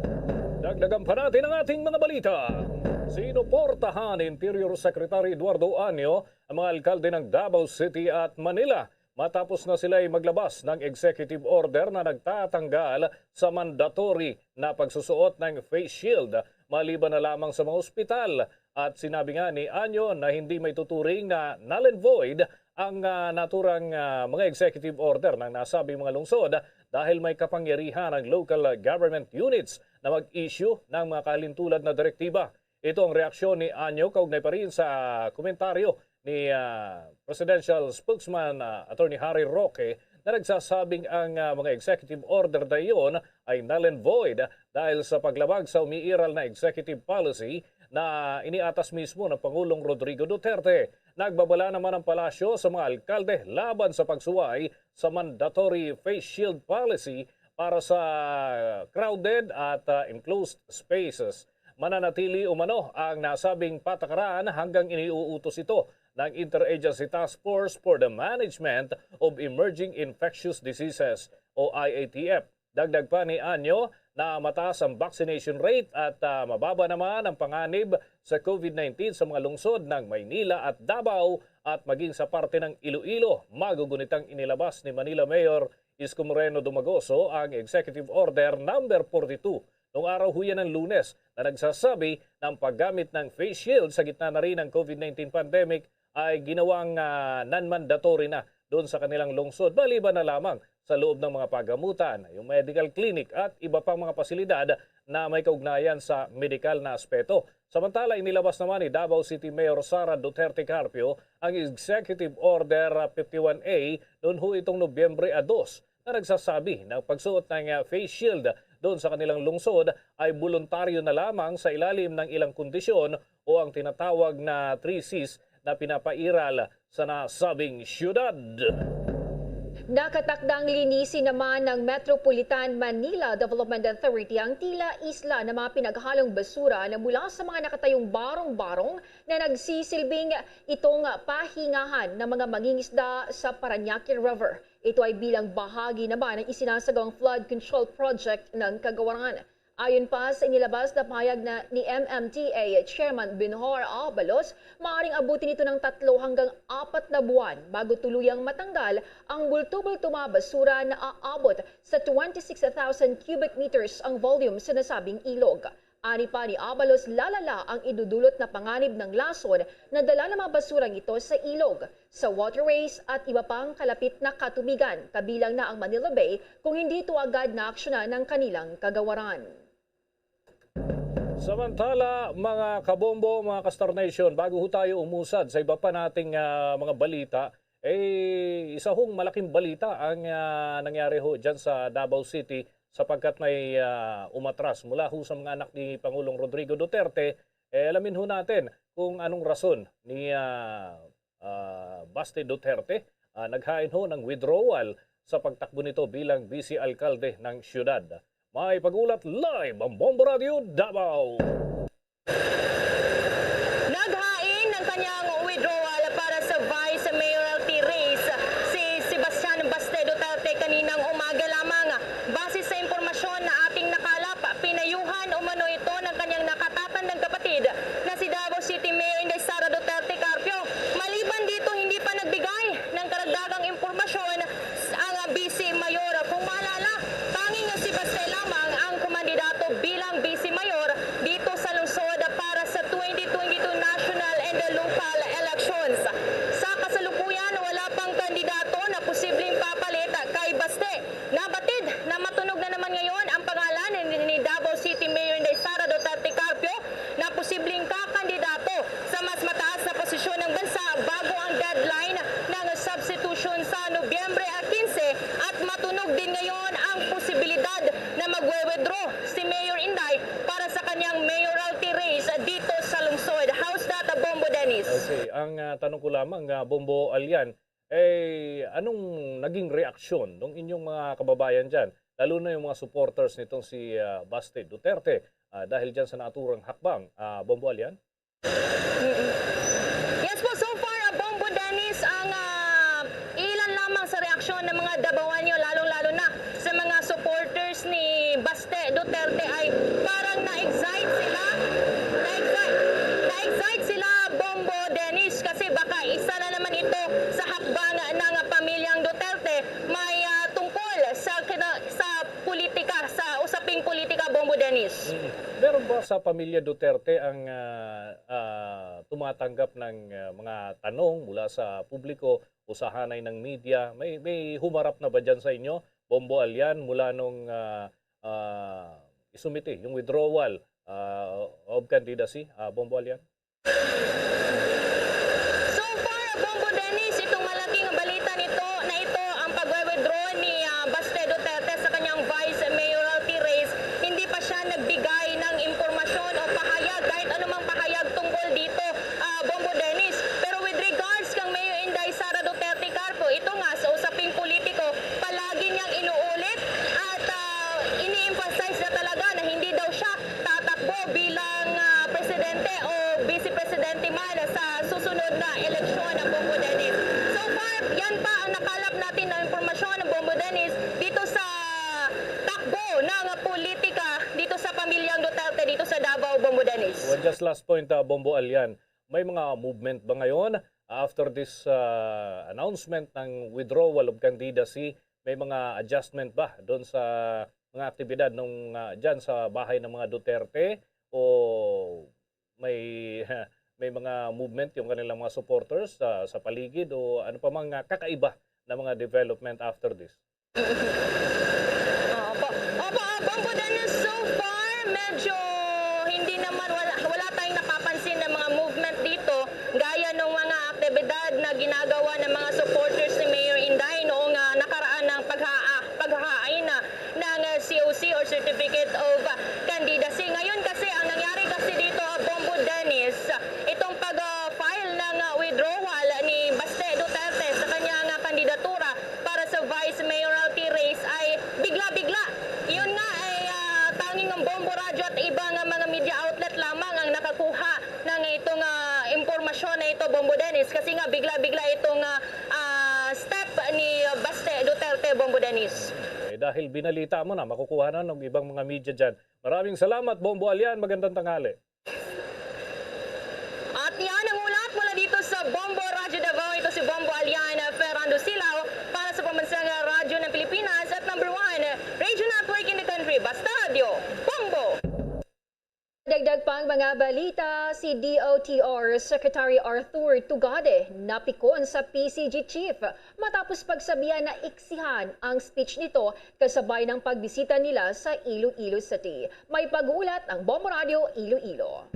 Dagdagan pa natin ang ating mga balita. Sinuportahan ni Interior Secretary Eduardo Año ang mga alkalde ng Davao City at Manila matapos na sila'y maglabas ng executive order na nagtatanggal sa mandatory na pagsusuot ng face shield maliban na lamang sa mga ospital. At sinabi nga ni Año na hindi maituturing na null and void ang ah, naturang ah, mga executive order ng nasabing mga lungsod dahil may kapangyarihan ang local government units na mag-issue ng mga kahalintulad na direktiba. Ito ang reaksyon ni Año kaugnay pa rin sa komentaryo ni ah, Presidential Spokesman ah, Attorney Harry Roque na nagsasabing ang ah, mga executive order na iyon ay null and void dahil sa paglabag sa umiiral na executive policy na iniatas mismo ng Pangulong Rodrigo Duterte. Nagbabala naman ang palasyo sa mga alkalde laban sa pagsuway sa mandatory face shield policy para sa crowded at ah, enclosed spaces. Mananatili umano ang nasabing patakaran hanggang iniuutos ito ng Interagency Task Force for the Management of Emerging Infectious Diseases o I A T F. Dagdag pa ni Anyo na mataas ang vaccination rate at ah, mababa naman ang panganib sa COVID nineteen sa mga lungsod ng Maynila at Davao at maging sa parte ng Iloilo. Magugunitang inilabas ni Manila Mayor Isko Moreno Dumagoso ang Executive Order number forty-two noong araw huya ng Lunes na nagsasabi na ang paggamit ng face shield sa gitna na rin ng COVID nineteen pandemic ay ginawang ah, non-mandatory na doon sa kanilang lungsod, maliban na lamang sa loob ng mga pagamutan, yung medical clinic at iba pang mga pasilidad na may kaugnayan sa medikal na aspeto. Samantala, inilabas naman ni Davao City Mayor Sara Duterte Carpio ang Executive Order fifty-one A noon ho itong Nobyembre a dos na nagsasabi na ang pagsuot ng, ah, face shield doon sa kanilang lungsod ay boluntaryo na lamang sa ilalim ng ilang kondisyon o ang tinatawag na three Cs na pinapairal sa nasabing siyudad. Nakatakdang linisin naman ng Metropolitan Manila Development Authority ang tila isla ng mga pinaghalong basura na mula sa mga nakatayong barong-barong na nagsisilbing itong pahingahan ng mga mangingisda sa Parañaque River. Ito ay bilang bahagi naman ng isinasagawang flood control project ng Kagawaran. Ayon pa sa inilabas na pahayag na ni M M D A Chairman Benhur Abalos, maaring abutin ito ng tatlo hanggang apat na buwan bago tuluyang matanggal ang bulto-bulto mga basura na aabot sa twenty-six thousand cubic meters ang volume sa nasabing ilog. Ani pa ni Abalos, lalala ang idudulot na panganib ng lason na dala ng mga basurang ito sa ilog, sa waterways at iba pang kalapit na katubigan, kabilang na ang Manila Bay, kung hindi ito agad naaksyonan ng kanilang kagawaran. Samantala, mga kabombo, mga ka-Star Nation, bago ho tayo umusad sa iba pa nating, ah, mga balita, eh, isa hong malaking balita ang, ah, nangyari ho dyan sa Davao City sapagkat may, ah, umatras mula ho sa mga anak ni Pangulong Rodrigo Duterte. Eh, alamin ho natin kung anong rason ni, ah, ah, Baste Duterte, ah, naghain ho ng withdrawal sa pagtakbo nito bilang vice alkalde ng siyudad. May pag-ulat live ang Bombo Radio Davao. Naghain ng kanyang withdrawal para sa vice mayoralty race si Sebastian Baste Duterte kaninang umaga lamang. Base sa impormasyon na ating nakalap, pinayuhan umano ito ng kanyang nakatatandang kapatid na si Davao City Mayor Inday Sara Duterte Carpio. Maliban dito, hindi pa nagbigay ng karagdagang impormasyon ang vice mayor. Kung maalala, tanging si Baste lamang ang kumandidato bilang vice mayor dito sa lungsod para sa twenty twenty-two national and local elections. Sa kasalukuyan, wala pang kandidato na posibleng papalit kay Baste. Nabatid na matunog na naman ngayon ang pangalan ni, ni Davao City Mayor Inday Sara Duterte Carpio na posibleng kakandidato sa mas mataas na posisyon ng bansa bago ang deadline ng substitution sa Nobyembre quince, at matunog din ngayon ang posibilidad na magwe-withdraw si Mayor Inday para sa kanyang mayoralty race dito sa lungsod. How's that, Bombo Dennis? Okay, ang, ah, tanong ko lamang, ah, Bombo Alian, eh, anong naging reaksyon ng inyong mga kababayan dyan? Lalo na yung mga supporters nitong si, ah, Baste Duterte, ah, dahil dyan sa naturang hakbang, ah, Bombo Alian? Yes po, so far, ah, Bombo Dennis, ang, ah, ilan lamang sa reaksyon ng mga Dabawenyo, lalong-lalo na sa mga supporters ni Baste Duterte ay parang na-excite sila. Na-excite, na-excite sila, Bombo Dennis, kasi baka isa na naman ito sa hakbang ng pamilyang Duterte may, ah, tungkol sa kina-, sa politika, sa usaping politika, Bombo Dennis. Mm. Meron ba sa pamilya Duterte ang, ah, ah, tumatanggap ng, ah, mga tanong mula sa publiko o sa hanay ng media? May, may humarap na ba dyan sa inyo, Bombo Alian, mula nung, ah, ah, isumite yung withdrawal, ah, of candidacy, ah, Bombo Alian? So far, Bombo Dennis, itong malaking balita nito na ito, ang pagwe-withdraw ni, ah, Baste Duterte sa kanyang vice mayoralty race. Hindi pa siya nagbigay ng impormasyon o pahayag, kahit anumang pahayag tungkol dito, ah, Bombo Dennis. Pero with regards kang Mayor Inday Sara Duterte Carpio, ito nga sa usaping politiko, palagi niyang inuulit at, ah, ini-emphasize na talaga na hindi daw siya tatakbo bilang, ah, presidente o vice presidente man sa susunod na eleksyon, Bombo Dennis. So far, yan pa ang nakalap natin na impormasyon, Bombo Dennis, dito sa takbo ng politika dito sa pamilyang Duterte dito sa Davao, Bombo Dennis. Well, just last point, ah, Bombo Alian, may mga movement ba ngayon after this, ah, announcement ng withdrawal of candidacy? May mga adjustment ba doon sa mga aktibidad nung, ah, dyan sa bahay ng mga Duterte, o may, may mga movement yung kanilang mga supporters sa, sa paligid, o ano pa mang, ah, kakaiba na mga development after this. Opo. Opo, ah, Bombo Dennis, so far, medyo hindi naman, wala, wala tayong napapansin na mga movement dito, gaya ng mga aktibidad na ginagawa ng mga supporters ni Mayor Inday noong, ah, nakaraan ng pagha-, ah, paghahain na ng, ah, C O C or Certificate of, ah, Candidacy. Ngayon kasi, ang nangyari kasi dito, ah, Bombo Dennis, itong pag, ah, file ng, ah, withdrawal ni Baste Duterte sa kanyang, ah, kandidatura para sa vice mayoralty race ay bigla-bigla. Yun nga ay, ah, tanging ang Bombo Radyo at iba nga mga media outlet lamang ang nakakuha ng itong, ah, impormasyon na ito, Bombo Dennis, kasi nga bigla-bigla itong, ah, ah, step ni Baste Duterte, Bombo Dennis. Eh, dahil binalita mo na, makukuha na ng ibang mga media dyan. Maraming salamat, Bombo Alian. Magandang tanghali. At yan ang ulat mula dito sa Bombo Radyo Davao. Ito si Bombo Alian Ferrando Silao para sa Pambansang Radyo ng Pilipinas at number one radio network in the country, Basta Radyo, Bombo! Dagdag pang mga balita, si D O T R Secretary Arthur Tugade napikon sa P C G chief matapos pagsabihan na iksihan ang speech nito kasabay ng pagbisita nila sa Iloilo City. May pag-uulat ang Bombo Radio Iloilo.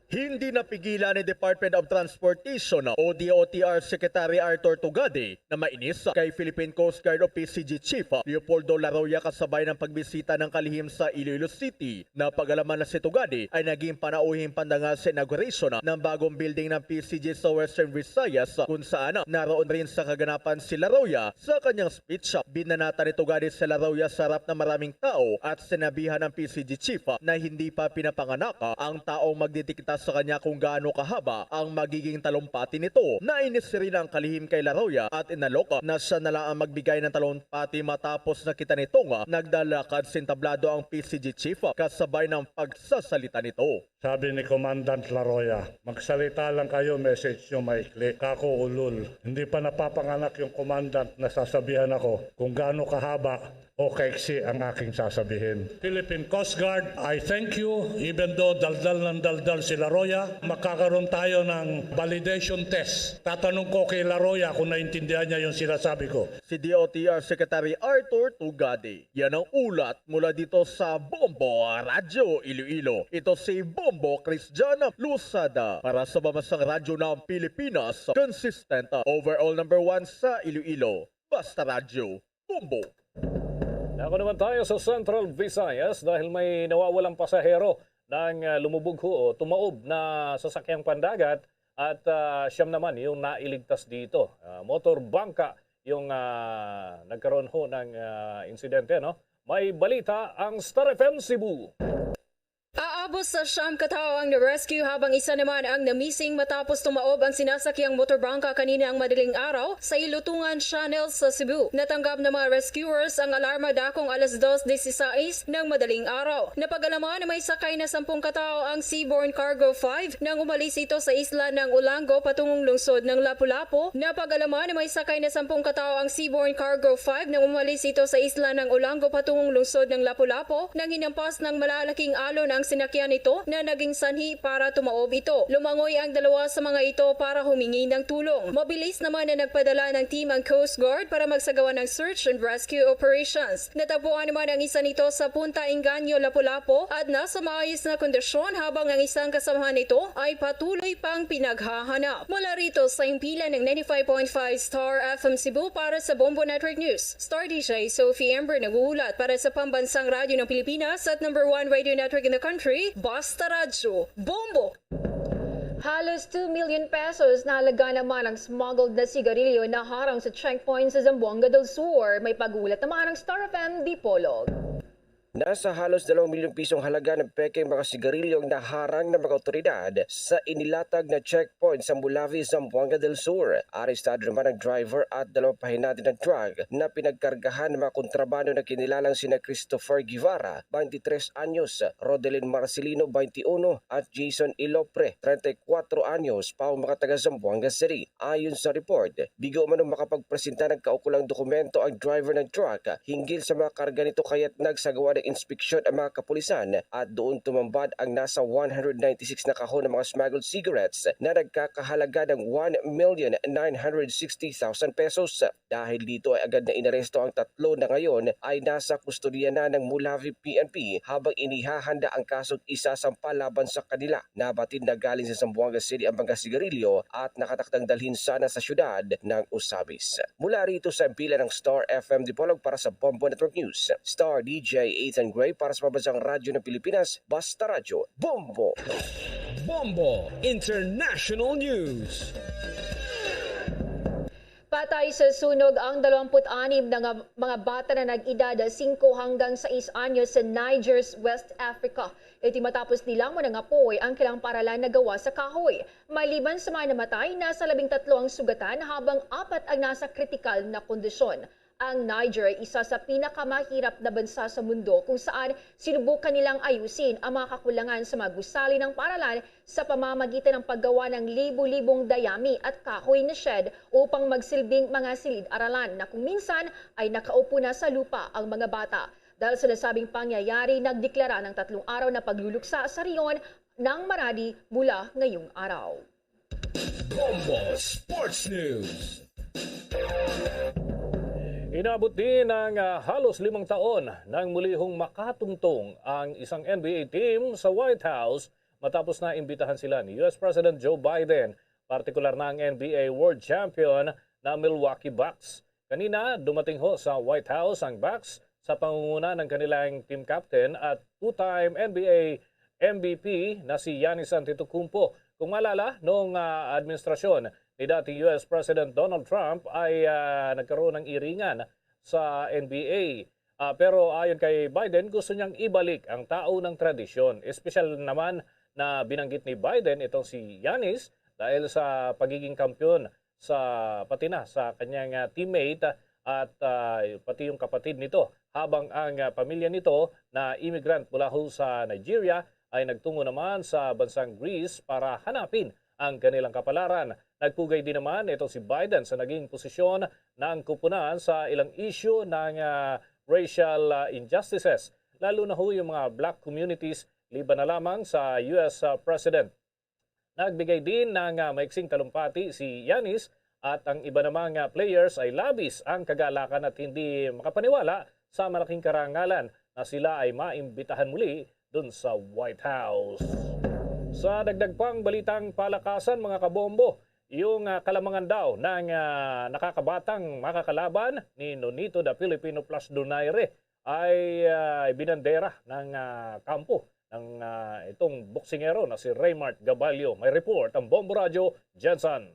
Hindi napigilan ni Department of Transportation o D O T R Secretary Arthur Tugade na mainis kay Philippine Coast Guard o P C G Chief Leopoldo Laroya kasabay ng pagbisita ng kalihim sa Iloilo City. Napag-alaman na si Tugade ay naging panauhing pandangal sa inauguration ng bagong building ng P C G sa Western Visayas, kung saan naroon rin sa kaganapan si Laroya. Sa kanyang speech, binanatan ni Tugade si Laroya sa harap ng maraming tao at sinabihan ang P C G chief na hindi pa pinapanganak ang taong magdidikta sa kanya kung gaano kahaba ang magiging talumpati nito. Nainis rin ang kalihim kay Laroya at inalok na siya na lang ang magbigay ng talumpati matapos nakita nitong naglalakad sa entablado ang P C G chief kasabay ng pagsasalita nito. Sabi ni Commandant Laroya, "Magsalita lang kayo, message nyo maikli. Kako ulol." Hindi pa napapanganak yung commandant na sasabihan ako kung gaano kahaba o kaiksi ang aking sasabihin. Philippine Coast Guard, I thank you. Even though daldal ng daldal si Laroya, magkakaroon tayo ng validation test. Tatanong ko kay Laroya kung naintindihan niya yung sinasabi ko. Si D O T R Secretary Arthur Tugade. Yan ang ulat mula dito sa Bombo Radyo Iloilo. Ito si Bombo Christian Losada para sa Pambansang Radyo ng Pilipinas. Consistent, overall number one sa Iloilo. Basta Radyo, Bombo. Ako naman tayo sa Central Visayas dahil may nawawalang pasahero ng, ah, lumubog ho o tumaob na sasakyang pandagat at, ah, siyam naman yung nailigtas dito. Ah, motor bangka yung, ah, nagkaroon ho ng, ah, insidente, no? May balita ang Star F M Cebu. Aabot sa siyam ka tawo ang na-rescue habang isa naman ang na-missing matapos tumaob ang sinasakyang motorbangka kanina ang madaling araw sa Ilutungan Channel sa Cebu. Natanggap ng mga rescuers ang alarma dakong alas dos dieciséis ng madaling araw. Napag-alaman na may sakay na sampung ka tawo ang Seabourn Cargo five nang umalis ito sa isla ng Olango patungong lungsod ng Lapu-Lapu. Napag-alaman na may sakay na sampung ka tawo ang Seabourn Cargo five nang umalis ito sa isla ng Olango patungong lungsod ng Lapu-Lapu nang hinampas ng malalaking alon ang sinakyan nito na naging sanhi para tumaob ito. Lumangoy ang dalawa sa mga ito para humingi ng tulong. Mabilis naman na nagpadala ng team ang Coast Guard para magsagawa ng search and rescue operations. Natagpuan naman ang isa nito sa Punta Engaño, Lapu-Lapu at nasa maayos na kondisyon, habang ang isang kasamahan nito ay patuloy pang pinaghahanap. Mula rito sa himpilan ng ninety-five point five Star F M Cebu, para sa Bombo Network News, Star D J Sophie Ember nag-uulat para sa Pambansang Radyo ng Pilipinas at number one radio network in the country, Basta Radyo, Bombo! Halos two million pesos na halaga naman ang smuggled na sigarilyo na harang sa checkpoint sa Zamboanga del Sur. May pag-uulat naman ang Star F M Dipolog. Nasa halos dalawang milyong pisong halaga ng pekeng mga sigarilyo ang naharang ng mga awtoridad sa inilatag na checkpoint sa Mulavi, Zamboanga del Sur. Arestado naman ang driver at dalawang pahinati ng truck na pinagkargahan ng mga kontrabando na kinilalang sina Christopher Guevara, twenty-three anyos, Rodelin Marcelino, twenty-one, at Jason Ilopre, treinta y cuatro anyos, pa ang mga taga Zamboanga City. Ayon sa report, bigo man ang makapagpresenta ng kaukulang dokumento ang driver ng truck hinggil sa mga karga nito, kaya't nagsagawa ng inspeksyon ang mga kapulisan at doon tumambad ang nasa one hundred ninety-six na kahon ng mga smuggled cigarettes na nagkakahalaga ng one million nine hundred sixty thousand pesos. Dahil dito ay agad na inaresto ang tatlo na ngayon ay nasa kustodiya na ng Mulawi P N P habang inihahanda ang kasong isasampa laban sa kanila. Nabatid na galing sa Zamboanga City ang mga sigarilyo at nakatakdang dalhin sana sa siyudad ng Ozamiz. Mula rito sa pila ng Star F M Dipolog para sa Bombo Network News, Star D J Ethan Gray para sa Pambansang Radyo ng Pilipinas, Basta Radyo, Bombo! Bombo International News. Patay sa sunog ang dalawampu't anim na nga mga bata na nag-edad singko hanggang sais anyos sa Niger's West Africa. Iti matapos nilang manangapoy ang kailang paralan na gawa sa kahoy. Maliban sa mga namatay, nasa labing tatlo ang sugatan habang apat ang nasa kritikal na kondisyon. Ang Niger ay isa sa pinakamahirap na bansa sa mundo kung saan sinubukan nilang ayusin ang mga kakulangan sa mga gusali ng paralan sa pamamagitan ng paggawa ng libu-libong dayami at kahoy na shed upang magsilbing mga silid-aralan na kung minsan ay nakaupo na sa lupa ang mga bata. Dahil sa nasabing pangyayari, nagdeklara ng tatlong araw na pagluluksa sa rehiyon ng Maradi mula ngayong araw. Bombo Sports News. Inabot din ang, ah, halos limang taon nang mulihong makatungtong ang isang N B A team sa White House matapos na imbitahan sila ni U S President Joe Biden, partikular na ang N B A World Champion na Milwaukee Bucks. Kanina, dumating ho sa White House ang Bucks sa pangunguna ng kanilang team captain at two-time N B A M V P na si Giannis Antetokounmpo. Kung maalala, noong, ah, administrasyon ni dating U S President Donald Trump ay, ah, nagkaroon ng iringan sa N B A. Ah, pero ayon kay Biden, gusto niyang ibalik ang tao ng tradisyon. Espesyal naman na binanggit ni Biden itong si Giannis dahil sa pagiging kampiyon sa, pati na sa kanyang, ah, teammate, ah, at, ah, pati yung kapatid nito, habang ang, ah, pamilya nito na immigrant mula ho sa Nigeria ay nagtungo naman sa bansang Greece para hanapin ang kanilang kapalaran. Nagpugay din naman ito si Biden sa naging posisyon ng kupunan sa ilang isyu ng, ah, racial, ah, injustices, lalo na ho yung mga black communities, liban na lamang sa U S, ah, President. Nagbigay din ng, ah, maiksing talumpati si Giannis at ang iba namang, ah, players ay labis ang kagalakan at hindi makapaniwala sa malaking karangalan na sila ay maimbitahan muli dun sa White House. Sa dagdag pang balitang palakasan, mga kabombo, yung, ah, kalamangan daw ng, ah, nakakabatang makakalaban ni Nonito the Filipino Plus Donaire ay, ah, ibinandera ng, ah, kampo ng, ah, itong boksingero na si Raymart Gabalio. May report ang Bombo Radyo, Jensen.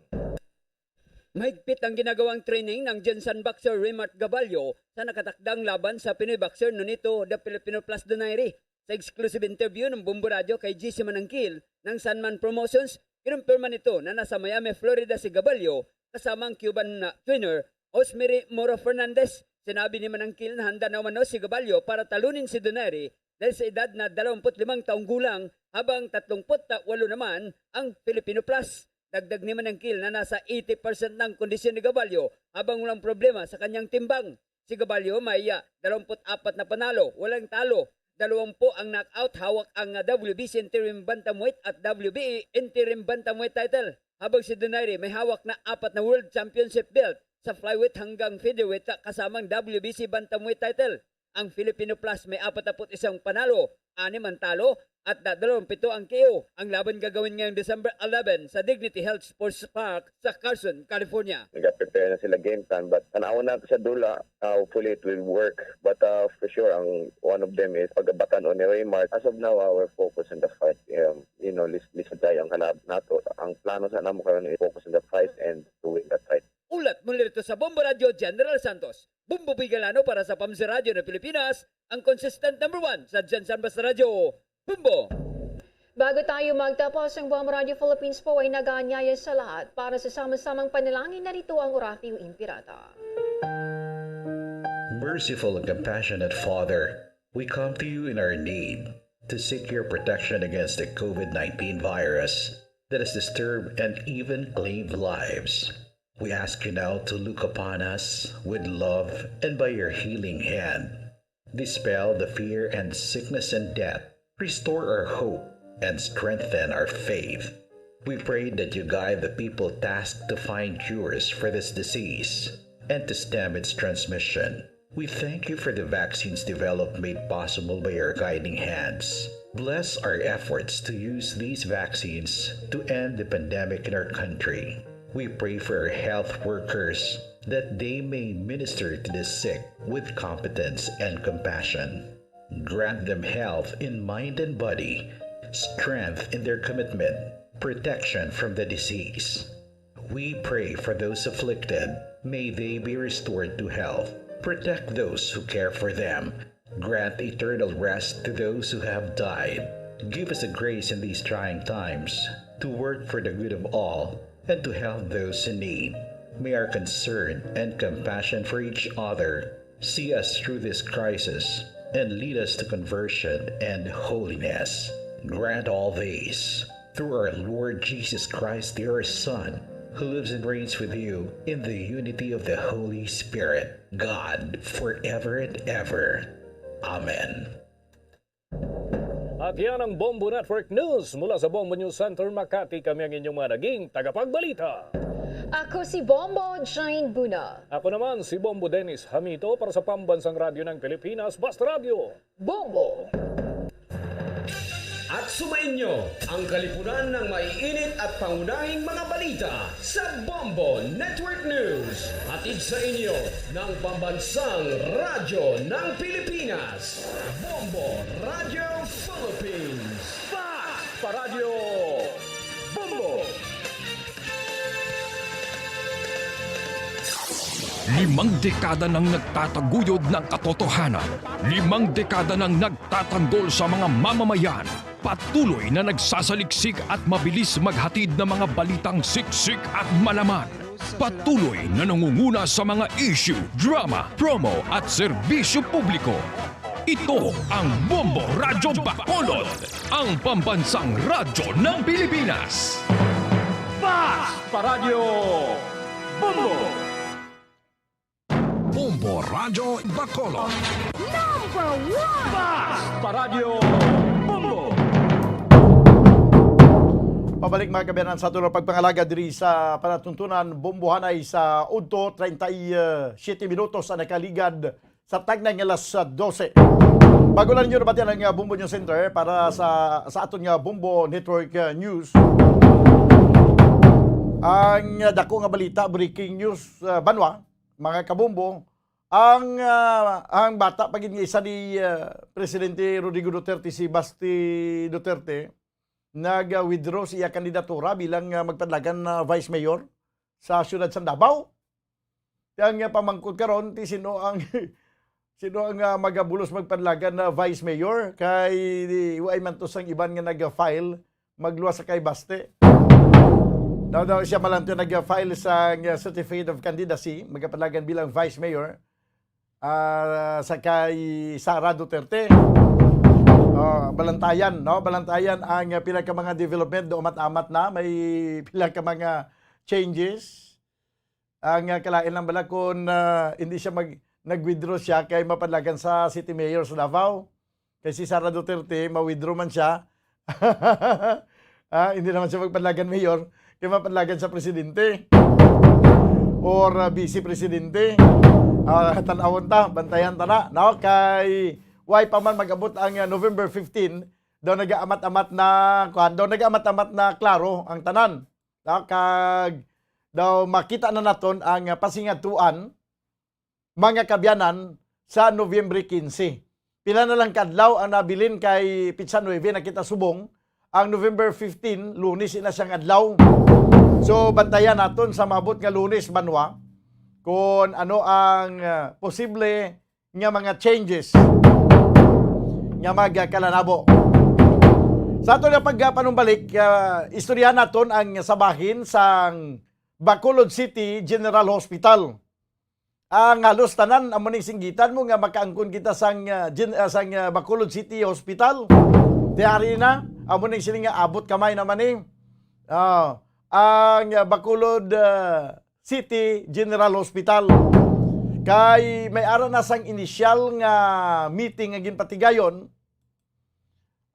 Mahigpit ang ginagawang training ng Jensen boxer Raymart Gabalio sa nakatakdang laban sa Pinoy boxer Nonito the Filipino Plus Donaire. Sa exclusive interview ng Bombo Radyo kay G C Manangkil ng Sandman Promotions, kinumpirma nito na nasa Miami, Florida si Gabalio kasama ang Cuban na trainer Osmery Moro Fernandez. Sinabi ni Manangkil na handa na umano si Gabalio para talunin si Donaire dahil sa edad na dalawampu't limang taong gulang, habang tatlumpu't walo naman ang Filipino Plus. Dagdag ni Manangkil na nasa eighty percent na ang kondisyon ni Gabalio, habang walang problema sa kanyang timbang. Si Gabalio may, ah, dalawampu't apat na panalo, walang talo, dalawampu ang knockout, hawak ang, ah, W B C interim bantamweight at W B A interim bantamweight title, habang si Donaire may hawak na apat na world championship belt sa flyweight hanggang featherweight, ah, kasamang W B C bantamweight title. Ang Filipino Plus may apat na put isang panalo, anim ang talo, at da-, dalawang pito ang K O. Ang laban gagawin ngayong December eleven sa Dignity Health Sports Park sa Carson, California. Nag-prepare na sila game plan, but tan-awon nato sa dula. Uh, hopefully it will work. But, uh, for sure, ang one of them is pagabatan o ni Raymart. As of now, uh, we're focused on the fight. Um, you know, lis-, lisod tayo ang kalab nato. Ang plano sa namo karon is focus on the fight and to win that fight. Ulat muli rito sa Bombo Radyo, General Santos. Bombo Bigalano para sa Pamsi Radyo ng Pilipinas, ang consistent number one sa Dyan San Basta Radyo. Bombo! Bago tayo magtapos, ang Bombo Radyo Philippines po ay nag-aanyaya sa lahat para sa sama-samang panalangin. Narito ang Oratio Imperata. Merciful and compassionate Father, we come to you in our need to seek your protection against the COVID nineteen virus that has disturbed and even claimed lives. We ask you now to look upon us with love and by your healing hand, Dispel the fear and sickness and death. Restore our hope and strengthen our faith. We pray that you guide the people tasked to find cures for this disease and to stem its transmission. We thank you for the vaccines developed made possible by your guiding hands. Bless our efforts to use these vaccines to end the pandemic in our country. We pray for our health workers that they may minister to the sick with competence and compassion. Grant them health in mind and body, strength in their commitment, protection from the disease. We pray for those afflicted. May they be restored to health. Protect those who care for them. Grant eternal rest to those who have died. Give us a grace in these trying times to work for the good of all and to help those in need. May our concern and compassion for each other see us through this crisis and lead us to conversion and holiness. Grant all these through our Lord Jesus Christ, your Son, who lives and reigns with you in the unity of the Holy Spirit, God, forever and ever. Amen. At yan ang Bombo Network News mula sa Bombo News Center, Makati. Kami ang inyong mga naging tagapagbalita. Ako si Bombo Jane Buna. Ako naman si Bombo Dennis Hamito para sa Pambansang Radyo ng Pilipinas, Basta Radyo. Bombo. At sumainyo ang kalipunan ng maiinit at pangunahing mga balita sa Bombo Network News. Hatid sa inyo ng Pambansang Radyo ng Pilipinas, Bombo Radyo Philippines. Fast Paradyo Bombo! Limang dekada nang nagtataguyod ng katotohanan. Limang dekada nang nagtatanggol sa mga mamamayan. Patuloy na nagsasaliksik at mabilis maghatid ng mga balitang siksik at malaman. Patuloy na nangunguna sa mga issue, drama, promo at serbisyo publiko. Ito ang Bombo Radyo Bacolod, ang pambansang radyo ng Pilipinas. Fast Paradyo Bombo! Bombo Radyo Bacolod. Number one! Fast Paradyo Bombo! Pabalik, mga kaabyanan, sa aton pagpangalaga diri sa panatuntunan, bombohanay sa udto, treinta y siete minutos ang nakaligad sa tagnay nga alas dose. Bago lang ninyo nabatian ang, uh, Bombo News Center para sa, sa aton nga Bombo Network, uh, News. Ang, uh, dako nga balita, breaking news, uh, banwa, mga kabombo, ang, uh, ang bata pa gid nga isa ni, uh, Presidente Rodrigo Duterte, si Basti Duterte, nag-withdraw sa iya kandidatura bilang, uh, magpadalagan na vice mayor sa siyudad sang Davao. Ang, ah, pamangkot karon, ti sino ang, sino ang, ah, magabulos magpadalagan na vice mayor? Kay di, wa man to sang iban nga nag-file, magluwas sa kay Baste. Daw, daw siya man lang to nag-file sa, ah, certificate of candidacy, magpadalagan bilang vice mayor, ah, sa kay Sara Duterte. Oh, balantayan, no? Balantayan ang, ah, pila ka mga development, do amat-amat na, may pila ka mga changes. Ang, ah, kalain lang bala kung, ah, hindi siya mag-, nag-withdraw siya kay mapadalagan sa city mayor sa Davao. Kay si Sara Duterte, ma-withdraw man siya. Ah, hindi naman siya magpadalagan mayor, kay mapadalagan sa presidente. Or, ah, vice presidente. Ah, tan-awon ta, bantayan ta na, no? Kay, way pa man mag-abot ang, ah, November fifteen, daw nag-aamat-amat na, kuwan, daw nag-aamat-amat na klaro ang tanan. Ah, kag daw makita na naton ang, ah, pasingadtuan, mga kaabyanan, sa Nobyembre quince. Pila na lang ka adlaw ang nabilin kay pitsa nuebe na kita subong. Ang November fifteen, Lunes na siyang adlaw. So, bantayan naton sa maabot nga Lunes, banwa, kung ano ang, ah, posible nga mga changes nga magkalanabo. Sa ato nga pagpanumbalik, ah, istoryahan naton ang sabahin sang Bacolod City General Hospital. Ang halos tanan amo ning singgitan mo nga makaangkon kita sang, ah, gen-, ah, sang, ah, Bacolod City Hospital. Tiyari na, amo ning sini nga abot kamay naman ni. Ah, ang, ah, Bacolod, ah, City General Hospital. Kay may ara na sang inisyal nga meeting nga ginpatigayon,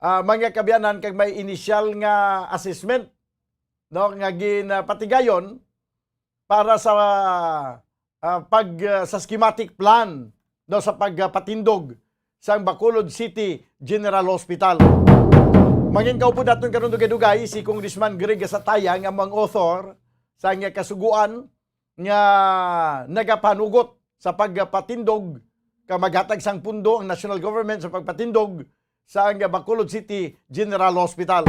ah, mga kaabyanan, kag may inisyal nga assessment, no, nga ginpatigayon para sa, ah, pag, ah, sa schematic plan, no, sa pagpatindog sang Bacolod City General Hospital. Mangin kaupod naton karon dugay-dugay si Congressman Greg Gasataya nga amo ang author sang kasugoan nga nagapanugot sa pagpatindog ka maghatag sang pundo ang national government sa pagpatindog sa ang Bacolod City General Hospital.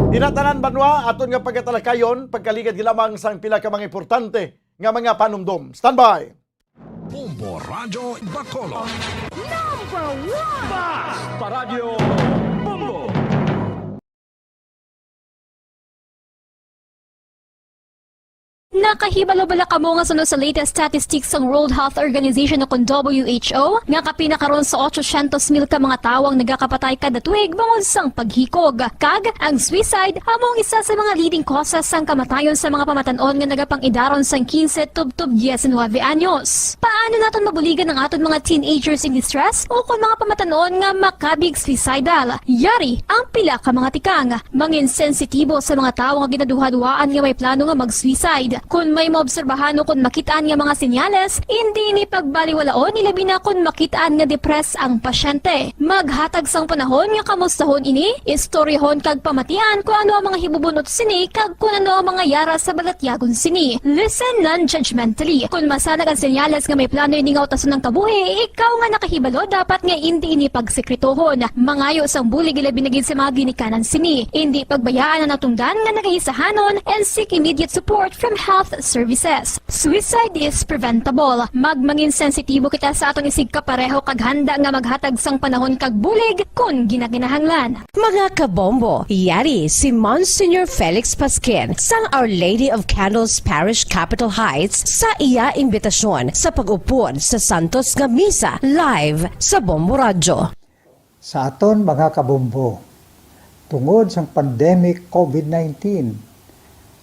Ina tanan banwa, aton nga pagatalakayon, pagkaligad lamang sang pila ka mga importante nga mga panumdom. Standby! Bombo Radyo Bacolod. Number one! Bas! Paradyo Bombo! Nakahibalo bala kamo nga suno sa latest statistics sang World Health Organization o kon W H O nga kapin na karon sa otsosyentos mil ka mga tawo ang nagakapatay kada tuig bangod sang paghikog? Kag ang suicide amo ang isa sa mga leading causes sang kamatayon sa mga pamatan-on nga nagapang-idaron sang quince tubtob diecinuebe anyos. Paano naton mabuligan ang aton mga teenagers in distress o kon mga pamatan-on nga makabig suicidal? Yari ang pila ka mga tikang. Mangin sensitibo sa mga tawo nga ginaduhaduhaan nga may plano nga mag-suicide. Kon may maobserbahan o kon makit-an nga mga senyales, indi ini pagbaliwalaon, ilabi na kon makit-an nga depressed ang pasyente. Maghatag sang panahon nga kamustahon ini, istoryahon kag pamatian kon ano ang mga hibubunot sini kag kon ano ang mga yara sa balatyagon sini. Listen non-judgmentally. Kon masanag ang senyales nga may plano ini nga utason ang kabuhi, ikaw nga nakahibalo dapat nga indi ini pagsekretohon. Mangayo sang bulig ilabi na gid sa mga ginikanan sini. Indi pagbayaan ang natungdan nga nagahisahanon and seek immediate support from health services. Suicide is preventable. Magmangin sensitibo kita sa aton isigkapareho kag handa nga maghatag sang panahon kag bulig kon ginakinahanglan. Mga kabombo, yari si Monsignor Felix Pasquin sang Our Lady of Candles Parish, Capitol Heights, sa iya imbitasyon sa pag-upod sa Santos nga Misa live sa Bombo Radyo. Sa aton mga kabombo, tungod sang pandemic covid nineteen,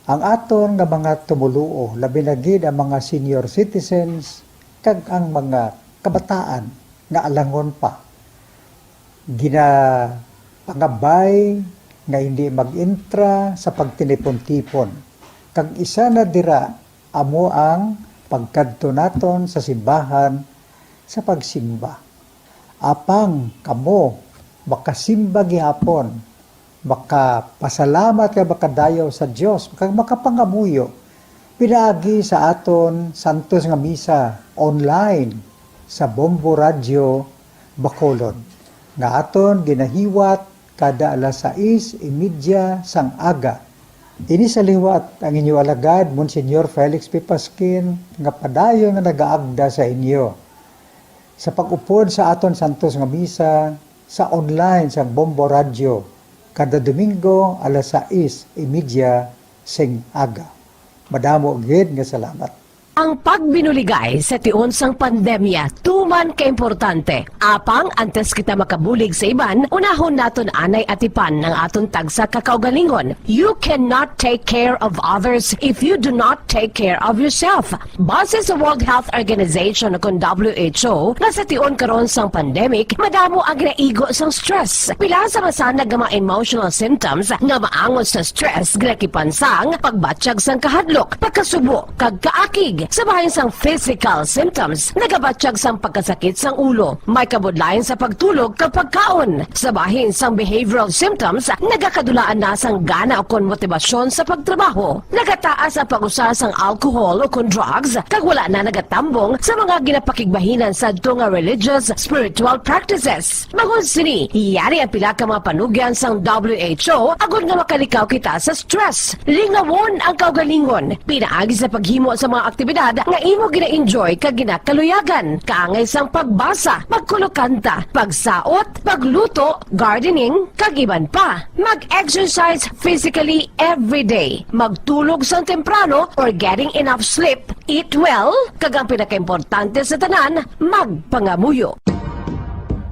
ang aton nga mga tumoluo, labi na gid ang mga senior citizens kag ang mga kabataan nga alangon pa, ginapangabay nga hindi mag-intra sa pagtinipon-tipon, kag isa na dira amo ang pagkadto naton sa simbahan sa pagsimba. Apang kamo makasimba gihapon, makapasalamat kag makadayaw sa Dios, kag makapangamuyo pinaagi sa aton santos nga misa online sa Bombo Radyo Bacolod, nga aton ginahiwat kada alas sais y media sang aga. Ini sa liwat ang inyo alagad, Monsignor Felix P. Pasquin, nga padayon nga nagaagda sa inyo sa pag-upod sa aton santos nga misa sa online sang Bombo Radyo kada Domingo alas sais y media sing aga. Madamo gid nga salamat. Ang pagbinuligay sa tion sang pandemya tuman ka importante. Apang antes kita makabulig sa iban, unahon naton anay atipan ang aton tagsa ka kaugalingon. You cannot take care of others if you do not take care of yourself. Base sa World Health Organization o kon W H O, nga sa tion karon sang pandemic, madamo ang ginaigo sang stress. Pila sa masanag nga mga emotional symptoms nga maangot sa stress ginakipan sang pagbatyag sang kahadlok, pagkasubo, kag kaakig. Sa bahin sang physical symptoms, nagabatyag sang pagkasakit sang ulo, may kabudlayan sa pagtulog kag pagkaon. Sa bahin sang behavioral symptoms, nagakadulaan na sang gana ukon motibasyon sa pagtrabaho. Nagataas ang pag-usar sang alcohol ukon drugs, kag wala na nagatambong sa mga ginapakigbahinan sadto nga religious, spiritual practices. Bangod sini, yari ang pila ka mga panugyan sang W H O agod nga makalikaw kita sa stress. Lingawon ang kaugalingon pinaagi sa paghimo sa mga aktibidad nga imo gina-enjoy kag ginakaluyagan, kaangay sang pagbasa, pagkulokanta, pagsaot, pagluto, gardening, kag iban pa. Mag-exercise physically every day. Magtulog sang temprano or getting enough sleep. Eat well, kag ang pinakaimportante sa tanan, magpangamuyo.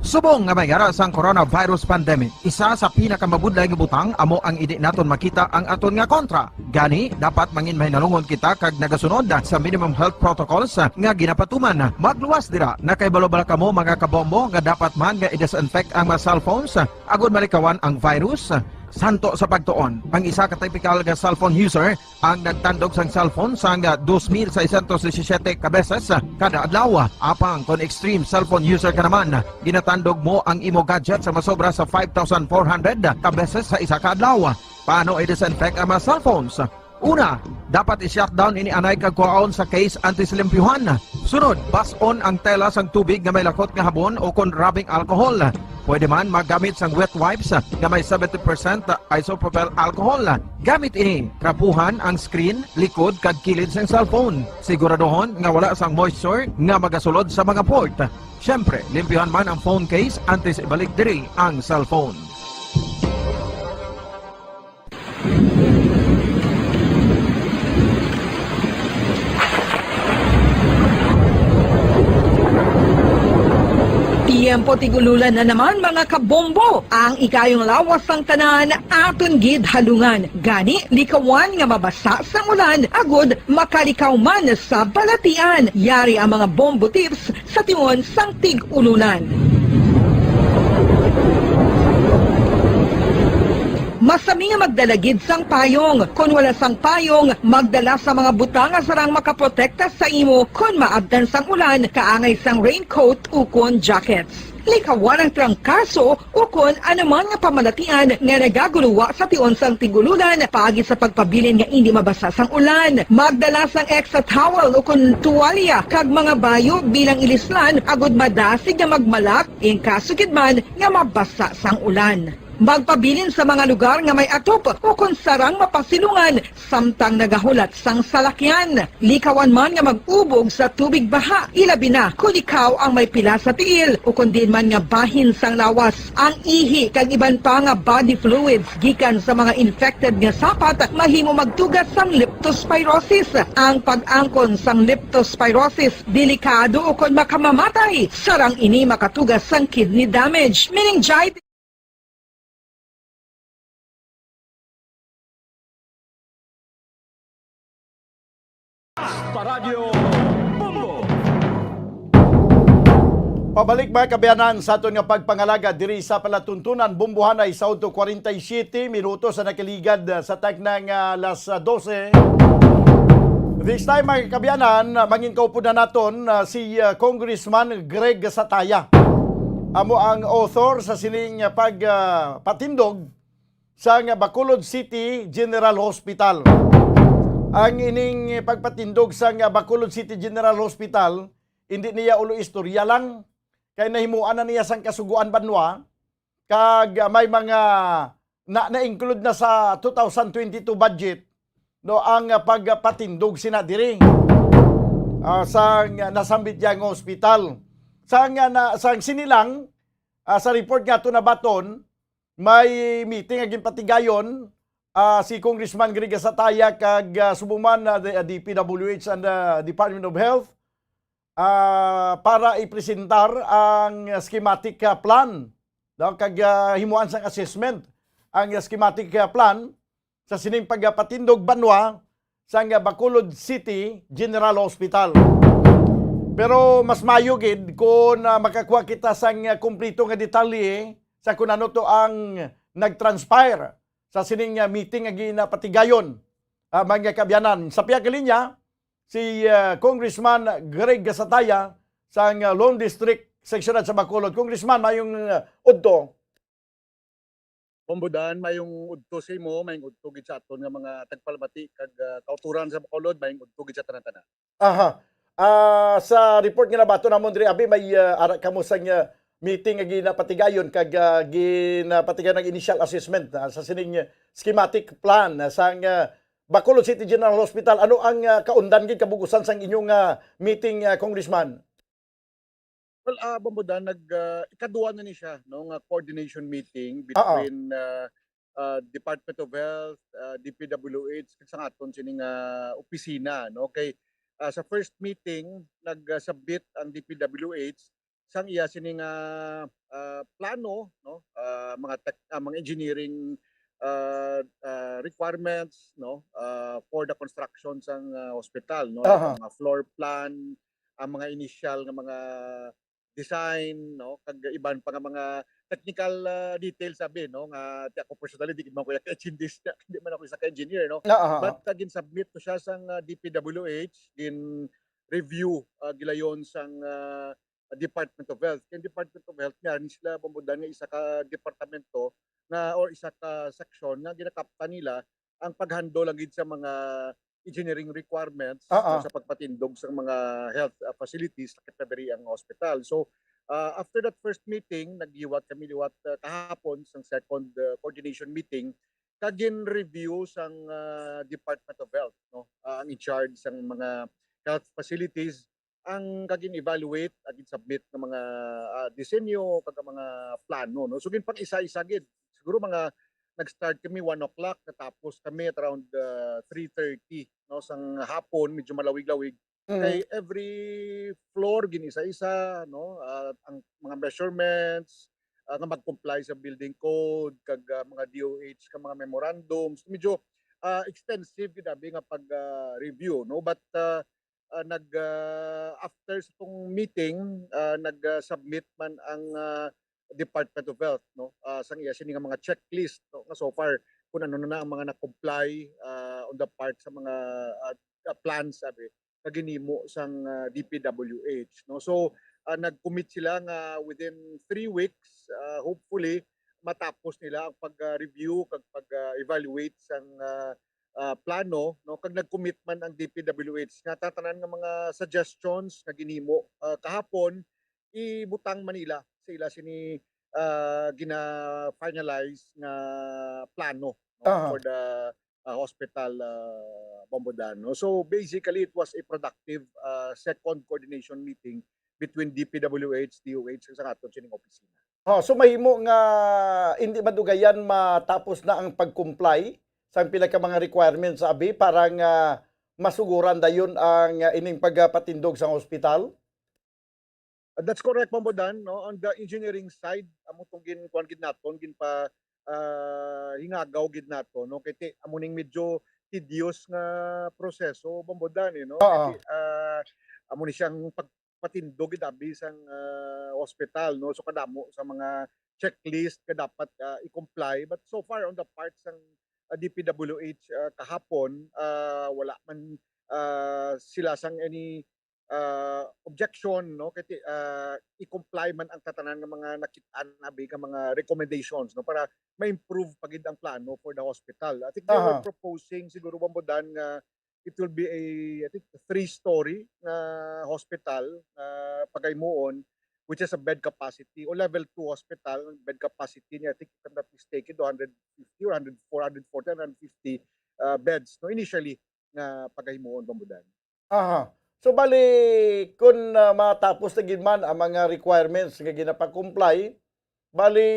Subong nga may ara sang coronavirus pandemic, isa sa pinakamabudlay nga butang amo ang hindi naton makita ang aton nga kontra. Gani, dapat mangin mahinalungon kita kag nagasunod sa minimum health protocols nga ginapatuman. Magluwas dira, nakahibalo bala kamo, mga kabombo, nga dapat man nga i-disinfect ang mga cellphones agod malikawan ang virus? Santo sa pagtuon, ang isa ka typical nga cellphone user ang nagtandog sang cellphone sang dos mil seiscientos disisiete ka beses kada adlaw. Apang kon extreme cellphone user ka naman, ginatandog mo ang imo gadget sa masobra sa five thousand four hundred ka beses sa isa ka adlaw. Paano i-disinfect ang mga cellphones? Una, dapat i-shutdown ini anay kag kuhaon sa case antes limpyuhan. Sunod, bas-on ang tela sang tubig nga may lakot nga habon o kon rubbing alcohol. Pwede man maggamit sang wet wipes nga may seventy percent isopropyl alcohol. Gamit ini, trapuhan ang screen, likod, kag kilid sang cellphone. Siguraduhon nga wala sang moisture nga magasulod sa mga port. Siyempre, limpyuhan man ang phone case antes ibalik diri ang cellphone. Tiyempo tig-ululan na naman, mga kabombo. Ang ikayong lawas sang tanan aton gid halungan. Gani, likawan nga mabasa sang ulan agud makalikaw man sa balatian. Yari ang mga bombo tips sa tion sang tig-ulunan. Masami nga magdala gid sang payong. Kon wala sang payong, magdala sa mga butang nga sarang makaprotekta sa imo kon maabtan sang ulan, kaangay sang raincoat ukon jackets. Likawan ang trangkaso ukon anuman nga pamalatian nga nagaguluwa sa tion sang tig-ululan paagi sa pagpabilin nga indi mabasa sang ulan. Magdala sang extra towel ukon tuwalya kag mga bayo bilang ilislan agud madasig nga magmalak in kaso gid man nga mabasa sang ulan. Magpabilin sa mga lugar nga may atop ukon sarang mapasilungan samtang nagahulat sang salakyan. Likawan man nga mag-ubog sa tubig baha, ilabi na kon ikaw ang may pila sa tiil ukon diin man nga bahin sang lawas. Ang ihi kag iban pa nga body fluids gikan sa mga infected nga sapat mahimo magtuga sang leptospirosis. Ang pag-angkon sang leptospirosis delikado ukon makamamatay, sarang ini makatuga sang kidney damage, meningitis. Paradyo Bombo. Pabalik, mga kaabyanan, sa aton nga pagpangalaga diri sa palatuntunan, Bombohanay, sa udto kwarenta y siyete minutos sa nakaligad, ah, sa takna nga alas, ah, dose. This time, mga kaabyanan, ah, mangin kaupod na naton, ah, si, ah, Congressman Greg Sataya. Amo ang author sa sining, ah, pag, ah, patindog sang Bacolod City General Hospital. Ang ining pagpatindog sang Bacolod City General Hospital, hindi niya ulo istorya lang, kay nahimuan na niya sang kasugoan banwa, kag may mga na, na-include na sa two thousand twenty-two budget, no, ang, ah, pagpatindog sina diri, ah, sang nasambit niya nga hospital. Sang, ah, na, sang sini lang, ah, sa report nga ato nabaton, may meeting nga ginpatigayon, ah, si Congressman Greg Sataya kag, ah, subong man, ah, the, ah, D P W H and, ah, Department of Health, ah, para ipresentar ang schematic, ah, plan, no? Kag, ah, himuan sang assessment ang schematic, ah, plan sa sining pagpatindog banwa sang Bacolod City General Hospital. Pero mas maayo gid kon, ah, makakuha kita sang, ah, kompleto nga detalye sa kun ano to ang nag-transpire sa sining, ah, meeting nga ginapatigayon, ah, mga kaabyanan. Sa pihak linya, si, ah, Congressman Greg Gasataya sang, ah, Lone District, Seksyon sa Bacolod. Congressman, mayong, ah, udto. Bombo Dan, mayong udto sa imo, mayong udto gid sa aton nga mga tagpalamati kag, ah, kautoran sa Bacolod, mayong udto gid sa tanan-tanan. Aha. Ah, sa report nga nabaton namon diri, abi, may, ah, ara kamo sang, ah, meeting nga ginapatigayon kag, ah, ginapatigayon ang initial assessment, ah, sa sining, ah, schematic plan, ah, sang, ah, Bacolod City General Hospital. Ano ang, ah, kaundan gid, kabug-usan sang inyong, ah, meeting, ah, Congressman? Well, ah, Bombo Dan, nag, ah, ikaduha na ni siya, no, nga coordination meeting between, ah, ah, Department of Health, ah, D P W H, kag sang aton sini nga opisina, no? Kay, ah, sa first meeting, nag, ah, submit ang D P W H sang iya sini nga, ah, plano, no, ah, mga tech-, ah, mga engineering, ah, ah, requirements, no, ah, for the construction sang, ah, hospital, no, like Aha. ang mga floor plan, ang mga initial nga mga design, no, kag iban pa nga mga technical, ah, details abi, no, nga ti ako personally di gid man ko ka-engineer, di man ako isa ka engineer, no. Ah, ah, ah. But, ah, gin-submit to siya sang, ah, D P W H, gin-review, ah, gilayon sang, ah, Department of Health. Kay ang Department of Health nga, ni sila, Bombo Dan, nga isa ka departamento nga, or isa ka section nga ginakaptan nila ang pag-handle lang gid sa mga engineering requirements, Ah, no, ah. sa pagpatindog sa mga health, ah, facilities, sakit na diri ang hospital. So, ah, after that first meeting, naghiwat kami liwat, ah, kahapon sa second, ah, coordination meeting, kag gin-review sang, ah, Department of Health, no, ah, ang in charge sang mga health facilities, ang kag gin-evaluate, ang gin-submit nga mga, ah, disenyo kag ang mga plano, no? So, ginpang-isa-isa gid. Siguro mga nag-start kami one o'clock, natapos kami at around, ah, three thirty, no, sang hapon, medyo malawig-lawig. Mm. Kay every floor, gin-isa-isa, no? Ah, ang mga measurements, ah, nga mag-comply sa building code, kag, ah, mga D O H, kag mga memorandums. Medyo, ah, extensive gid abi nga pag, ah, review, no? But, ah, ah, nag, ah, after sa tong meeting, ah, nag, ah, submit man ang, ah, Department of Health, no, ah, sang iya sini nga mga checklist, no, nga so far kung ano na ang mga na-comply, ah, on the part sa mga, ah, ah, plans, sabi, nga ginhimo sang, ah, D P W H, no. So, ah, nag-commit sila nga within three weeks, ah, hopefully matapos nila ang pag, ah, review kag pag, ah, evaluate sang, ah, ah, plano, no, kag nag-commit man ang D P W H nga tatanan nga mga suggestions nga ginhimo, ah, kahapon, ibutang man nila sa ila sini, ah, gina-finalize nga plano, no, Aha. for the, ah, hospital, ah, Bombo Dan, no. So, basically, it was a productive, ah, second coordination meeting between D P W H, D O H, sa aton sining opisina. Oh, so mahimo nga hindi madugayan matapos na ang pag-comply sa pila ka mga requirements, abi, para nga masuguran dayon ang, ah, ining pagpatindog sang hospital? Uh, that's correct, Bombo Dan, no? On the engineering side, amo tong gin-, kuwan gid naton, ginpa-, ah, hingagaw gid nato, no? Kay ti-, amo ning medyo tedious nga proseso, Bombo Dan, eh, no? Oo. Kay ti-, ah, amo ni siyang pag-, patindog gid abi sang, ah, hospital, no? So, kadamo sa mga checklist nga dapat, ah, i-comply. But so far, on the part sang, ah, D P W H, ah, kahapon, ah, wala man, ah, sila sang any, ah, objection, no? Kay ti-, ah, i-comply man ang tatanan nga mga nakit-an abi nga mga recommendations, no? Para ma-improve pa gid ang plano for the hospital. I think they were Aha. proposing siguro, Bombo Dan, nga it will be a, I think, three-story nga hospital nga pagahimuon, which is a bed capacity, o level two hospital, ang bed capacity niya, I think, if I'm not mistaken, two hundred fifty or hundred, four hundred forty, hundred fifty, uh, beds, no, initially, nga pagahimuon, Bombo Dan. Aha. So, bali, kung, ah, matapos na gid man ang mga requirements nga ginapa-comply, bali,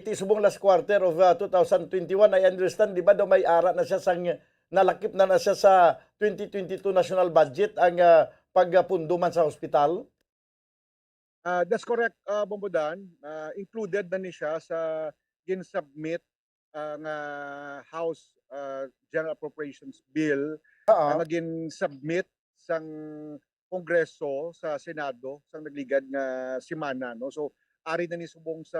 ti subong last quarter of, ah, two thousand twenty-one, I understand, di ba, daw may ara na siya sang, nalakip na na siya sa twenty twenty-two national budget ang, ah, pagpundo man sa hospital? Ah, that's correct, ah, Bombo Dan. Ah, included na ni siya sa gin-submit, ah, nga House, ah, General Appropriations Bill, ah, Oo. nga gin-submit sang Kongreso sa Senado sang nagligad nga semana, no? So, ari na ni subong sa,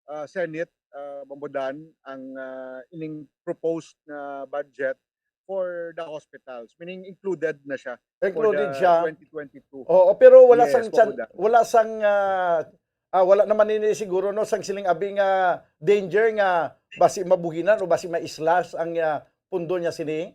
ah, Senate, ah, Bombo Dan, ang, ah, ining proposed nga budget for the hospitals, meaning included na siya for Included the siya. twenty twenty-two. Oo, pero wala Yes, sang chan-, Bombo Dan. wala sang, ah, ah, wala naman ini siguro, no, sang siling abi nga danger nga basi mabuhinan o basi ma-slash ang, ah, pundo niya sini?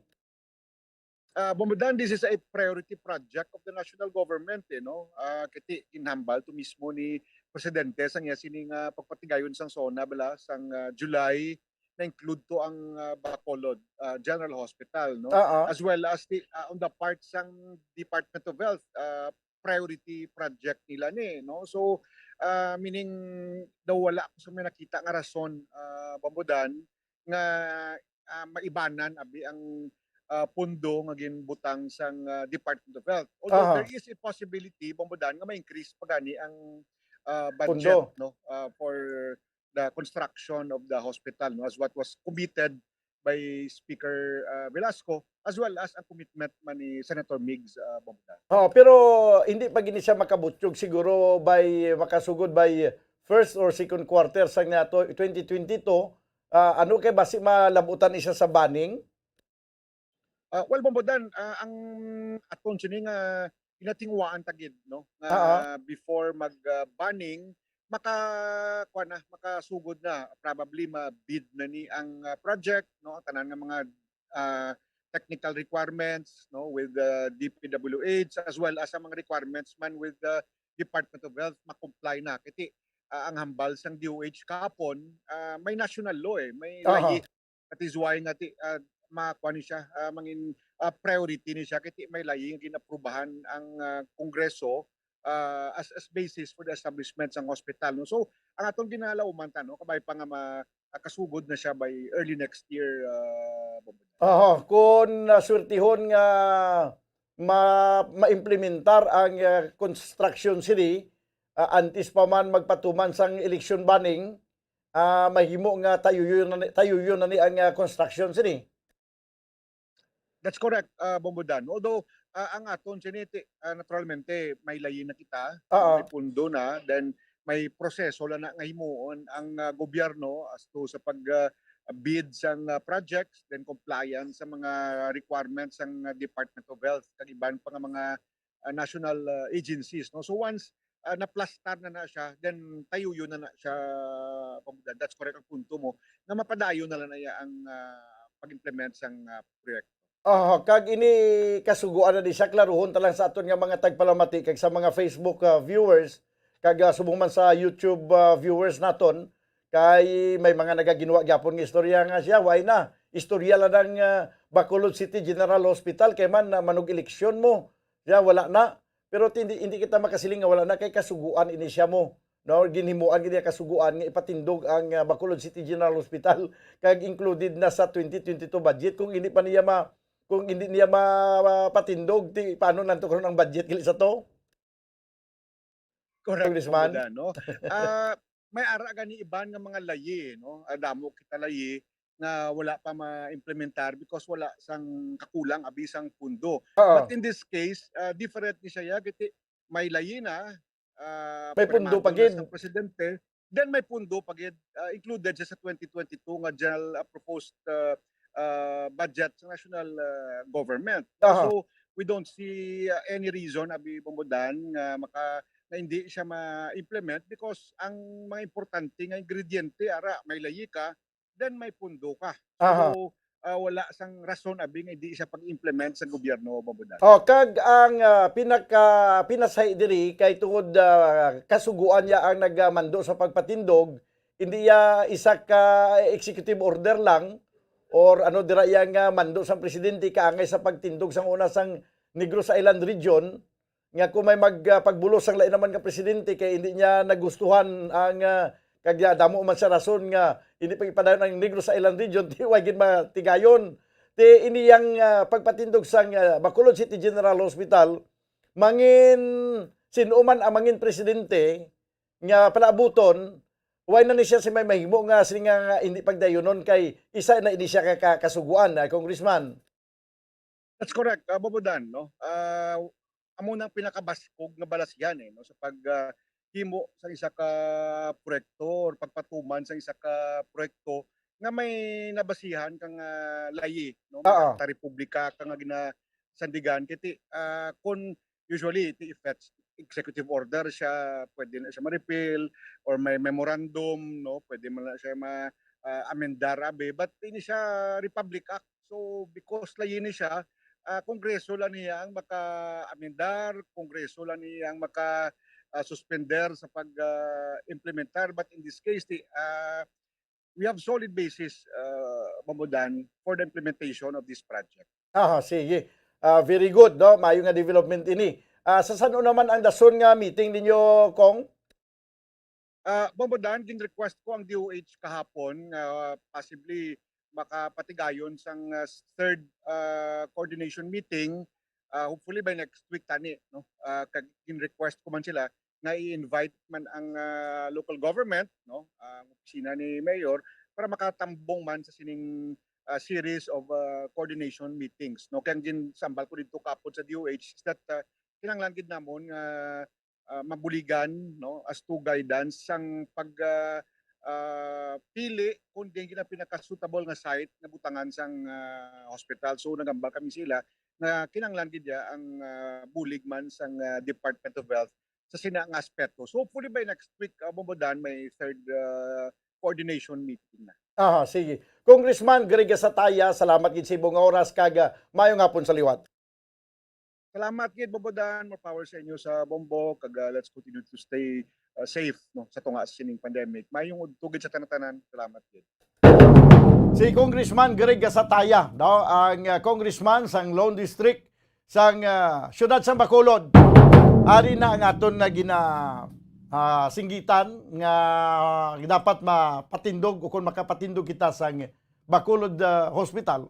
Ah, Bombo Dan, this is a priority project of the national government, eh, no? Ah, kay ti ginhambal to mismo ni Presidente sang iya sini nga pagpatigayon sang SONA bala sang, ah, July, na-include to ang, ah, Bacolod, ah, General Hospital, no? Oo. As well as the, ah, on the part sang Department of Health, ah, priority project nila ni, no? So, ah, meaning daw wala ko sa may nakita nga rason, ah, Bombo Dan, nga, ah, maibanan abi ang, ah, pundo nga ginbutang sang, ah, Department of Health. Although Aha. there is a possibility, Bombo Dan, nga ma-increase pa gani ang, ah, budget, Pundo. no, ah, for the construction of the hospital, no, as what was committed by Speaker, ah, Velasco, as well as ang commitment man ni Senator Migs, ah, Bombo Dan. Oh, pero hindi pa gini siya makabutyog siguro by, makasugod by first or second quarter sang nato twenty twenty-two. Ah, ano kay basi malabutan ni siya sa banning? Ah, well, Bombo Dan, ah, ang aton sini nga ginatinguhaan ta gid, no, nga Ah, ah. before mag, ah, banning, maka, kuwan na, makasugod na, probably ma-bid na ni ang, ah, project, no, ang tanan nga mga, ah, technical requirements, no, with the D P W H, as well as ang mga requirements man with the Department of Health, ma-comply na. Kay ti, ah, ang hambal sang D O H kahapon, ah, may national law, eh, may Aha. layi. That is why nga ti, ah, makuha ni siya, ah, mangin, ah, priority ni siya, kay ti may layi nga ginaprubahan ang, ah, Kongreso, ah, as, as basis for the establishment sang hospital, no? So, ang atong ginalauman ta, no, kabay pa nga ma-, ah, kasugod na siya by early next year, ah, Bombo Dan. Aha, kung, ah, swertihon nga ma-, ma-implementar ang, ah, construction sini, ah, antes pa man magpatuman sang election banning, ah, mahimo nga tayuyon na ni, tayuyon na ni ang, ah, construction sini. That's correct, ah, Bombo Dan. Although, ah, ang aton sini, ti-, ah, naturalmente, may layi na kita, Oo. may pundo na, then may proseso lang na nga himuon ang, ah, gobyerno as to sa pag, ah, bid sang, ah, projects, then compliance sa mga requirements sang, ah, Department of Health, kag iban pa nga mga, ah, national, ah, agencies, no? So once, ah, naplastar na na siya, then tayuyon na na siya, Bombo Dan. That's correct ang punto mo, nga mapadayon na lang na iya ang, ah, pag-implement sang, ah, proyekto. Aha, kag ini kasugoan na di siya, klaruhon ta lang sa aton nga mga tagpalamati kag sa mga Facebook, ah, viewers, kag, ah, subong man sa YouTube, ah, viewers naton, kay may mga nagaginwa gyapon nga istorya nga siya, why na? Istorya lang ang, ah, Bacolod City General Hospital, kay man, ah, manug-eleksyon mo. Siya, wala na. Pero ti-, hindi, hindi kita makasiling nga wala na, kay kasuguan ini siya mo. No, ginhimuan gid niya kasuguan nga ipatindog ang, ah, Bacolod City General Hospital, kag included na sa twenty twenty-two budget. Kung hindi pa niya ma-, kung hindi niya mapatindog, ti, paano lang to karon ang budget gali sa to? Correct, Congressman? Congressman, no? Ah, may ara gani iban nga mga layi, no? Ah, damo kita layi nga wala pa ma-implementar because wala sang kakulang abi sang pundo. Oo. But in this case, ah, different ni siya, ya, kay ti-, may layi na, ah, May pundo pa programado na gid. Sa presidente, then may pundo pa gid, ah, included siya sa twenty twenty-two nga general, ah, proposed, ah, ah, budget sa national, ah, government. Aha. So, we don't see, ah, any reason, abi, Bombo Dan, nga maka-, nga hindi siya ma-implement because ang mga importante nga ingrediente, ara, may layi ka, then may pundo ka. Aha. So, ah, wala sang rason, abi, nga hindi siya pag-implement sa gobyerno, Bombo Dan. Oh, kag ang, ah, pinaka-, pinasay diri kay tungod, ah, kasuguan niya ang nagmando sa pagpatindog, hindi iya isa ka executive order lang or ano dira iya nga mando sang presidente kaangay sa pagtindog sang una sang Negros Island region, nga kung may mag-, ah, pagbulos sang lain naman nga presidente kay hindi niya nagustuhan ang, ah, kag, ah, damo man sa rason nga hindi pag-ipadayon ang Negros Island region, ti way gid matigayon. Ti ini yang, ah, pagpatindog sang, ah, Bacolod City General Hospital, mangin sino man ang mangin presidente nga palaabuton, way na ni siya si may mahimo nga sini nga, nga hindi pagdayunon kay isa na ini siya ka, ka, kasuguan, ah, Congressman. That's correct, ah, Bobo Dan, no? Ah, amo nang pinakabaskog nga balasihan, eh, no, sa pag, ah, himo sa isa ka proyekto or pagpatuman sa isa ka proyekto nga may nabasihan kang, ah, layi, no? May Oo. Akta Republika ka nga ginasandigan. Kay ti, ah, kung usually, ti if it's executive order siya, pwede na siya ma-repeal, or may memorandum, no? Pwede man na siya ma-, ah, amendar, abi. But ini siya Republic Act. So, because layi ni siya, ah, Kongreso lang niya ang maka-amendar, Kongreso lang niya ang maka, ah, suspender sa pag, ah, implementar. But in this case, ti, ah, we have solid basis, ah, Bobo Dan, for the implementation of this project. Aha, sige. Ah, very good, no? Maayo nga development ini. Ah, sa san-o naman ang dason nga meeting ninyo, Cong? Ah, Bobo Dan, gin-request ko ang D O H kahapon nga possibly makapatigayon sang, ah, third, ah, coordination meeting, ah, hopefully by next week tani, no? Ah, kag gin-request ko man sila nga i-invite man ang, ah, local government, no? Ang opisina ni Mayor para makatambong man sa sining, ah, series of, ah, coordination meetings, no? Kaya ang ginsambal ko dito kapon sa D O H is that, ah, kinahanglan gid namon nga, ah, mabuligan, no, as to guidance sang pag, ah, ah, pili kung diin gid ang pinaka-suitable nga site nga butangan sang, ah, hospital. So, nagambal kami sila nga kinahanglan gid ya ang, ah, bulig man sang, ah, Department of Health sa sina nga aspeto. So, hopefully by next week, ah, Bombo Dan, may third, ah, coordination meeting na. Aha, sige. Congressman Greg Gasataya, salamat gid sa imong oras kag, ah, maayong hapon sa liwat. Salamat gid, Bombo Dan. More power sa inyo sa Bombo. Kag, ah, let's continue to stay, ah, safe, no, sa tunga sa sining pandemic. Mayong udto gid sa tanan-tanan. Salamat gid. Si Congressman Greg Gasataya, no, ang, ah, congressman sang Lone District sang, ah, siyudad sang Bacolod. Ari na ang aton na gina, ah, singgitan nga dapat mapatindog o kung makapatindog kita sang Bacolod, ah, Hospital.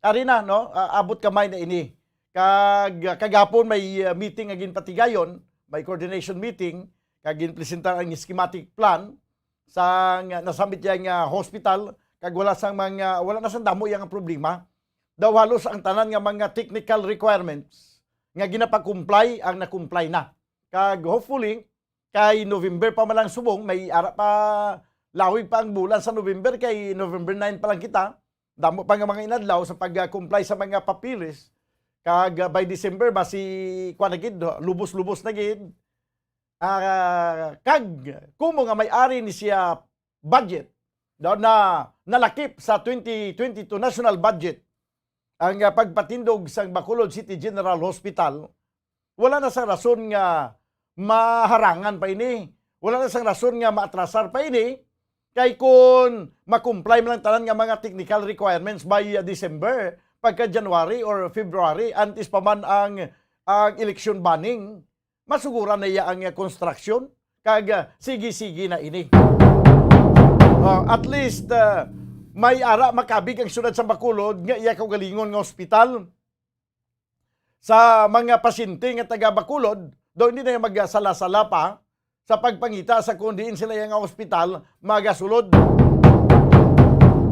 Ari na, no? Ah, abot kamay na ini. Kag, ah, kagapon may, ah, meeting nga ginpatigayon, may coordination meeting, kag ginpresentar ang schematic plan sa nga nasambit ya nga hospital, kag wala sang mga, wala na sang damo iya nga problema. Daw halos ang tanan nga mga technical requirements nga ginapa-comply ang na-comply na. Kag hopefully, kay November pa man lang subong, may ara pa, lawig pa ang bulan sa November, kay November nine pa lang kita. Damo pa nga mga inadlaw sa pag-comply sa mga papeles. Kag, ah, by December, basi, kuwan na gid, lubos-lubos na gid. Ah, kag, kumo nga may ari ni siya budget, no, na nalakip sa twenty twenty-two national budget, ang, ah, pagpatindog sang Bacolod City General Hospital, wala na sang rason nga maharangan pa ini. Wala na sang rason nga maatrasar pa ini. Kay kun ma-comply man lang tanan nga mga technical requirements by, uh, December, pagka January or February, antes pa man ang, ang election banning, masuguran na iya ang, uh, construction. Kag, uh, sige-sige na ini. Uh, at least, uh, may ara makabig ang siyudad sa Bacolod nga iya kaugalingon nga ospital sa mga pasyente nga taga Bacolod, daw hindi na magsala-sala pa sa pagpangita sa kung diin sila nga ospital magasulod.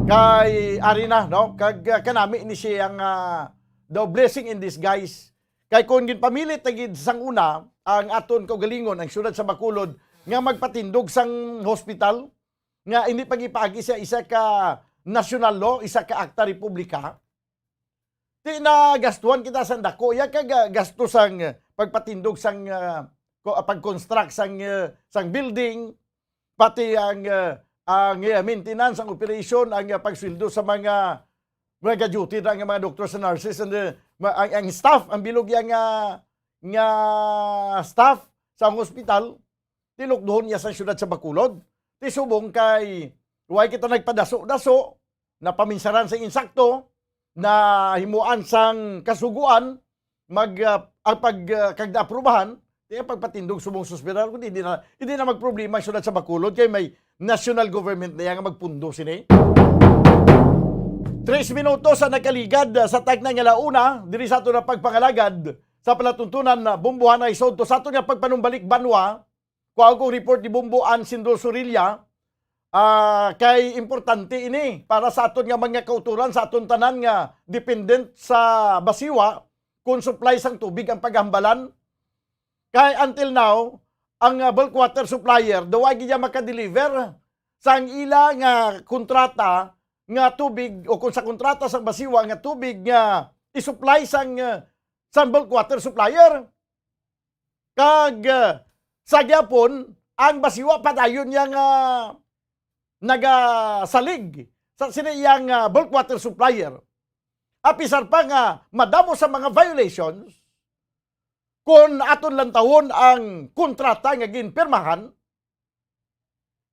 Kay ari na, no? Kag, ah, kanami ni siya ang, ah, daw blessing in disguise. Kay kung ginpamilit na gid sang una ang aton kaugalingon, ang siyudad sa Bacolod, nga magpatindog sang hospital, nga hindi pag-ipaagi sa isa ka national law, isa ka akta republika, di na gastuhan kita sang dako. Iya ka ga-, gasto sang, eh, pagpatindog sang, ah, ko-, ah, pag-construct sang, eh, sang building, pati ang, eh, ang, eh, maintenance, ang operation, ang, eh, pagsweldo sa mga, mga duty na nga mga doctors and nurses and, eh, ma-, ang, ang staff, ang bilog iya nga, nga staff sa hospital, tilukdohon niya sa siyudad sa Bacolod. Ti subong kay way kita nagpadaso-daso, napaminsaran sa insakto, na himuan sang kasuguan, mag, ah, ang pag, ah, kag naaprubahan, ti ang pagpatindog subong sa ospital, kundi hindi na, hindi na magproblema ang siyudad sa Bacolod kay may national government na iya nga magpundo sini. Tres minutos ang nakaligad, ah, sa tagna nga launa, diri sa ato na pagpangalagad sa palatuntunan na Bombohan ay sodto sa ato nga pagpanumbalik banwa, kuha ko report ni Bombo Ann Sindol Sorilla, ah, kay importante ini para sa aton nga mga kauturan, sa aton tanan nga dependent sa basiwa, kung supply sang tubig ang paghambalan. Kay until now, ang, ah, bulk water supplier, daw wa gid makadeliver sang ila nga kontrata nga tubig, o kung sa kontrata sang basiwa nga tubig nga isupply sang, ah, sang bulk water supplier. Kag, ah, sa gyapon, ang basiwa padayon niya nga nagasalig sa sini iyang, ah, bulk water supplier. Apisar pa nga madamo sa mga violations, kung aton lantawon ang kontrata nga ginpirmahan,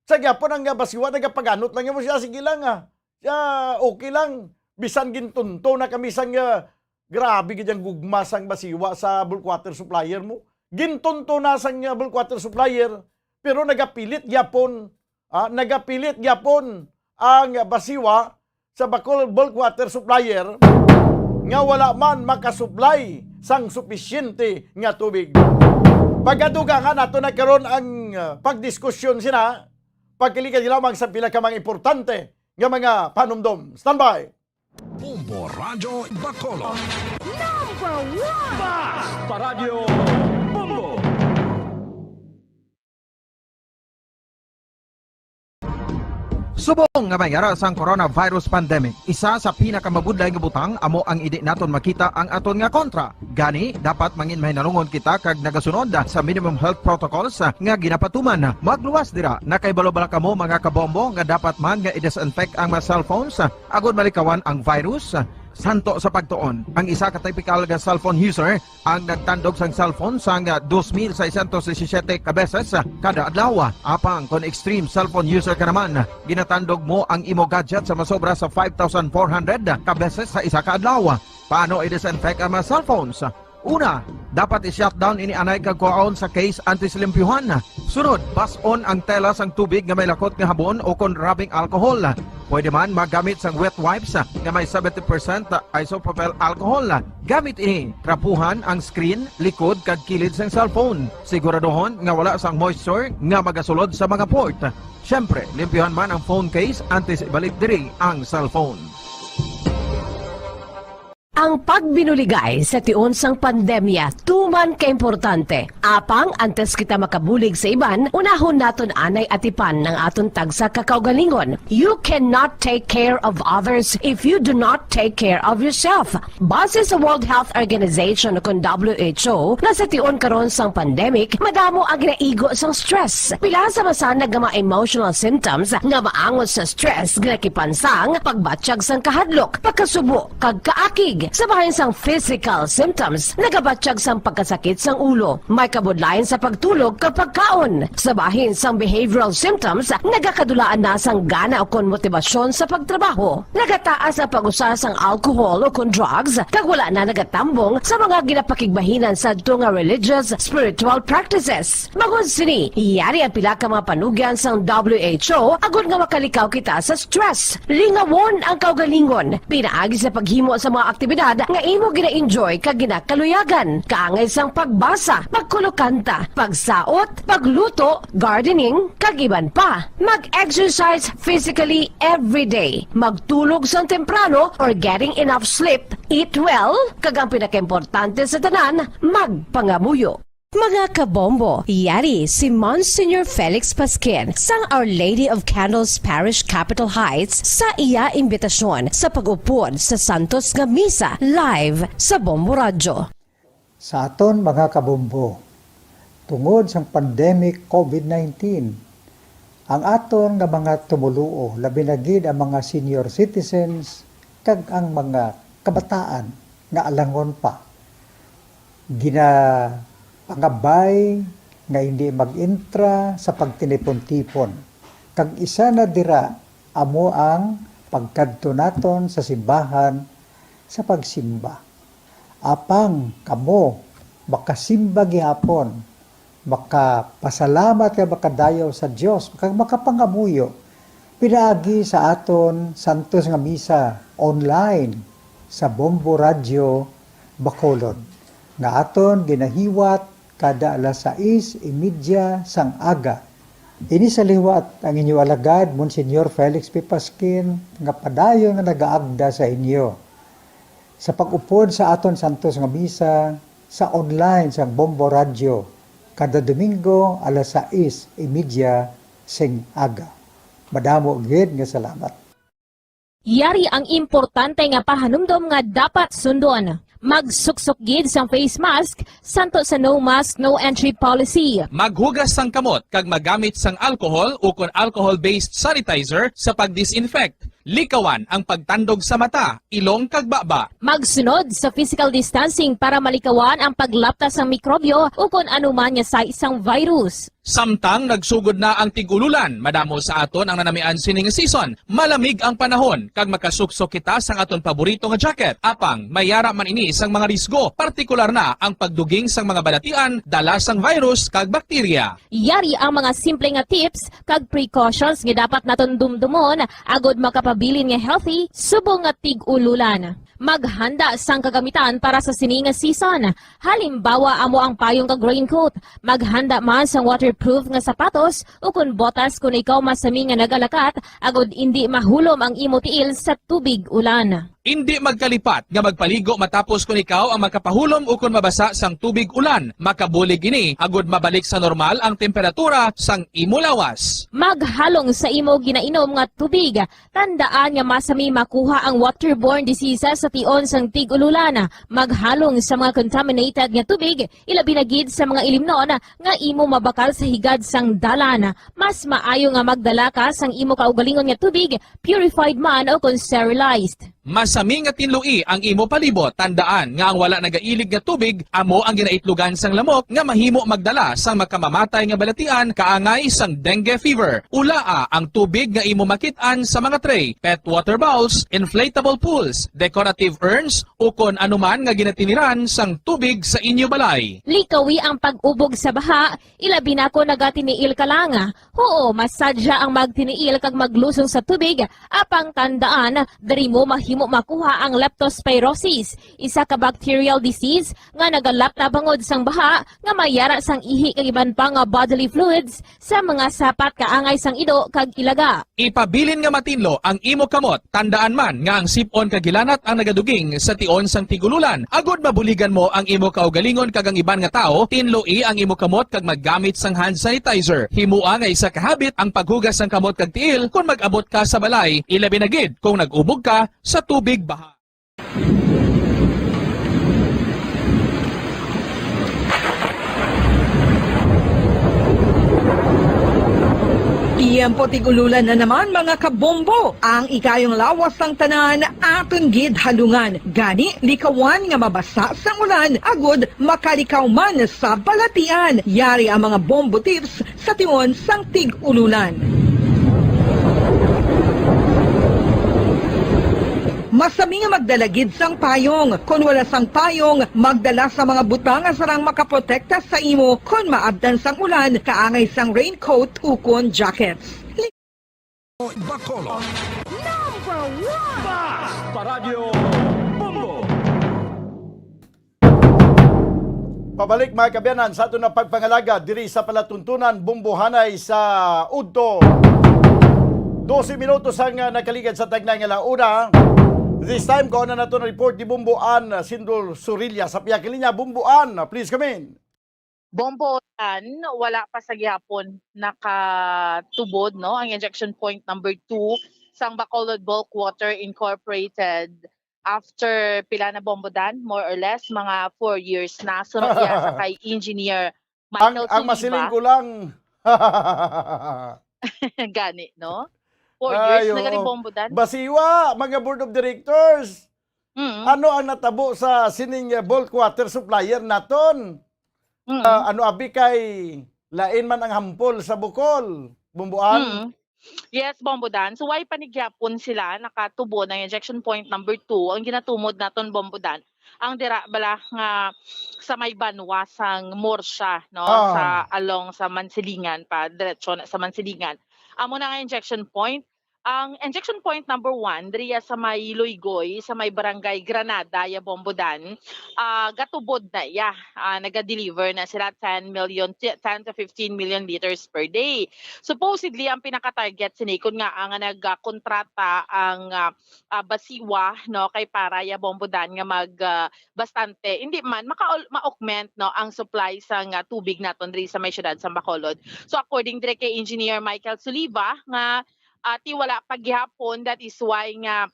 sa gyapon ang, ah, basiwa nagapaganot lang mo siya, sige lang, ah. Siya, okay lang. Bisan gintunto na kami sang, ah, grabe gid ang gugma sang basiwa sa bulk water supplier mo. Gintunto na sang, ah, bulk water supplier, pero nagapilit gyapon, ah, nagapilit gyapon ang basiwa sa Bacolod Bulk Water Supplier nga wala man makasuplay sang supisyente nga tubig. Pagkadugangan nato na karon ang, ah, pagdiskusyon sina, pagkalikan lamang sa pila ka mga importante nga mga panumdom. Standby! Bombo Radyo Bacolod. Number one! Mas pa Radyo Bombo! Subong nga may ara sang coronavirus pandemic, isa sa pinakamabudlay nga butang amo ang indi naton makita ang aton nga kontra. Gani, dapat mangin mahinalungon kita kag nagasunod sa minimum health protocols nga ginapatuman. Magluwas dira, nakahibalo bala kamo, mga kabombo, nga dapat man nga i-disinfect ang mga cellphones agod malikawan ang virus? Santo sa pagtuon, ang isa ka typical nga cellphone user ang nagtandog sang cellphone sang dos mil seiscientos disisiete ka beses kada adlaw. Apang kon extreme cellphone user ka naman, ginatandog mo ang imo gadget sa masobra sa five thousand four hundred ka beses sa isa ka adlaw. Paano i-disinfect ang mga cellphones? Una, dapat i-shutdown ini anay kag kuhaon sa case antes limpyuhan. Sunod, bas-on ang tela sang tubig nga may lakot nga habon o kon rubbing alcohol. Pwede man magamit sang wet wipes nga may seventy percent isopropyl alcohol. Gamit ini, trapuhan ang screen, likod kag kilid sang cellphone. Siguraduhon nga wala sang moisture nga magasulod sa mga port. Siyempre, limpyuhan man ang phone case antes ibalik diri ang cellphone. Ang pagbinuligay sa tion sang pandemya tuman ka importante. Apang antes kita makabulig sa iban, unahon naton anay atipan ang aton tagsa ka kaugalingon. You cannot take care of others if you do not take care of yourself. Base sa World Health Organization o kon W H O, nga sa tion karon sang pandemic, madamo ang ginaigo sang stress. Pila sa masanag nga mga emotional symptoms nga maangot sa stress ginakipan sang pagbatyag sang kahadlok, pagkasubo, kag kaakig. Sa bahin sang physical symptoms, nagabatyag sang pagkasakit sang ulo, may kabudlayan sa pagtulog kag pagkaon. Sa bahin sang behavioral symptoms, nagakadulaan na sang gana ukon motibasyon sa pagtrabaho. Nagataas ang pag-usa sang alcohol ukon drugs, kag wala na nagatambong sa mga ginapakigbahinan sadto nga religious, spiritual practices. Bangod sini, yari ang pila ka mga panugyan sang W H O agod nga makalikaw kita sa stress. Lingawon ang kaugalingon pinaagi sa paghimo sa mga aktibidad nga imo gina-enjoy kag ginakaluyagan, kaangay sang pagbasa, pagkulokanta, pagsaot, pagluto, gardening, kag iban pa. Mag-exercise physically every day. Magtulog sang temprano or getting enough sleep. Eat well, kag ang pinakaimportante sa tanan, magpangamuyo. Mga kabombo, yari si Monsignor Felix Pasquin sang Our Lady of Candles Parish, Capitol Heights, sa iya imbitasyon sa pag-upod sa Santos nga Misa live sa Bombo Radyo. Sa aton mga kabombo, tungod sang pandemic COVID nineteen, ang aton nga mga tumoluo, labi na gid ang mga senior citizens kag ang mga kabataan nga alangon pa, ginapangabay nga hindi mag-intra sa pagtinipon-tipon, kag isa na dira amo ang pagkadto naton sa simbahan sa pagsimba. Apang kamo makasimba gihapon, makapasalamat kag makadayaw sa Dios, kag makapangamuyo pinaagi sa aton Santos nga Misa online sa Bombo Radyo Bacolod, nga aton ginahiwat kada alas sais y media sang aga. Ini sa liwat ang inyo alagad, Monsignor Felix P. Pasquin, nga padayon nga nagaagda sa inyo sa pag-upod sa aton Santos nga Misa sa online sang Bombo Radyo kada Domingo alas sais y media sing aga. Madamo gid nga salamat. Yari ang importante nga pahanumdom nga dapat sundon. Magsuksok gid sang face mask, santo sa no mask, no entry policy. Maghugas sang kamot kag magamit sang alcohol ukon alcohol-based sanitizer sa pag-disinfect. Likawan ang pagtandog sa mata, ilong kag baba. Magsunod sa physical distancing para malikawan ang paglapta sang mikrobyo ukon anuman nga sais sang virus. Samtang nagsugod na ang tig-ululan, madamo sa aton ang nanamian sini nga season. Malamig ang panahon, kag makasuksok kita sang aton paborito nga jacket. Apang, may ara man ini sang mga risgo, partikular na ang pagduging sang mga balatian dala sang virus kag bakterya. Yari ang mga simple nga tips kag precautions nga dapat naton dumdumon agud makapabilin nga healthy subong nga tig-ululan. Maghanda sang kagamitan para sa sini nga season. Halimbawa, amo ang payong kag raincoat. Maghanda man sang waterproof nga sapatos ukon botas kon ikaw masami nga nagalakat, agud indi mahulom ang imo tiil sa tubig ulan. Indi magkalipat nga magpaligo matapos kon ikaw ang makapahulom ukon mabasa sang tubig ulan. Makabulig ini agud mabalik sa normal ang temperatura sang imo lawas. Maghalong sa imo ginainom nga tubig. Tandaan nga masami makuha ang waterborne diseases sa tion sang tig-ululan. Maghalong sa mga contaminated nga tubig, ilabi na gid sa mga ilimnon nga imo mabakal sa higad sang dalan. Mas maayo nga magdala ka sang imo kaugalingon nga tubig, purified man o kon sterilized. Masami nga tinloi ang imo palibot. Tandaan nga ang wala nagailig nga tubig amo ang ginaitlogan sang lamok nga mahimo magdala sang makamamatay nga balatian kaangay sang dengue fever. Ulaa ang tubig nga imo makit-an sa mga tray, pet water bowls, inflatable pools, decorative urns, ukon anuman nga ginatiniran sang tubig sa inyo balay. Likawi ang pag-ubog sa baha, ilabi na kon nagatiniil ka lang. Huo, masadya ang magtiniil kag maglusong sa tubig, apang tandaan, diri mo mahimo makuha ang leptospirosis, isa ka bacterial disease nga nagalap na bangod sang baha nga may ara sang ihi kag iban pa nga bodily fluids sa mga sapat kaangay sang ido kag ilaga. Ipabilin nga matinlo ang imo kamot. Tandaan man nga ang sip-on kag hilanat ang nagaduging sa tion sang tig-ululan. Agod mabuligan mo ang imo kaugalingon kag ang iban nga tawo, tinloi ang imo kamot kag maggamit sang hand sanitizer. Himoa nga isa ka habit ang paghugas sang kamot kag tiil kon mag-abot ka sa balay, ilabi na gid kung nag-ubog ka sa tubig baha. Tiyempo tig-ululan na naman, mga kabombo. Ang ikayong lawas sang tanan aton gid halungan. Gani, likawan nga mabasa sang ulan agud makalikaw man sa balatian. Yari ang mga bombo tips sa tion sang tig-ululan. Masami nga magdala gid sang payong. Kon wala sang payong, magdala sa mga butang nga sarang makaprotekta sa imo kon maabtan sang ulan, kaangay sang raincoat ukon jackets. Bacolod. Number one! Basta Radyo Bombo! Pabalik, mga kaabyanan, sa aton nga pagpangalagad diri sa palatuntunan, Bombohanay sa udto. Dose minutos ang, ah, nakaligad sa tagnay nga launa. This time, kuha na naton ang report ni Bombo Ann Sindol Surilla sa pihak linya. Bombo Ann, please come in. Bombo Ann, wala pa sa gihapon nakatubod, no, ang injection point number two sang Bacolod Bulk Water Incorporated. After pila na, Bombo Dan? More or less, mga four years na. Sunod iya sa kay Engineer Ang, Michael ang Suliba. Masiling ko lang. Gani, no? Four years Ay, na gani, oo. Bombo Dan. Basiwa, mga board of directors. Mm. Ano ang natabo sa sining, eh, bulk water supplier naton? Mm. Ah, ano abi kay lain man ang hampol sa Bohol, Bombo Ann? Mm. Yes, Bombo Dan. So, way pa ni gyapon sila nakatubo ng injection point number two. Ang ginatumod naton, Bombo Dan, ang dira bala nga sa may banwa sang Murcia, no? Ah. Sa along sa Mansilingan pa, diretso na sa Mansilingan. Amo na nga injection point. Ang injection point number one, diriya sa may Luygoy, sa may barangay Granada, ya, Bombo Dan, ah, gatubod na iya. Ah, naga-deliver na sila ten million, ten to fifteen million liters per day. Supposedly, ang pinaka-target sini, kun nga ang nagkontrata ang, ah, ah, Basiwa, no, kay para ya, Bombo Dan, nga mag, ah, bastante, hindi man, maka-, ma-augment, no, ang supply sang, ah, tubig naton diri sa may siyudad sa Bacolod. So, according dire kay Engineer Michael Suliva, nga, ah, ti wala pa gihapon, that is why nga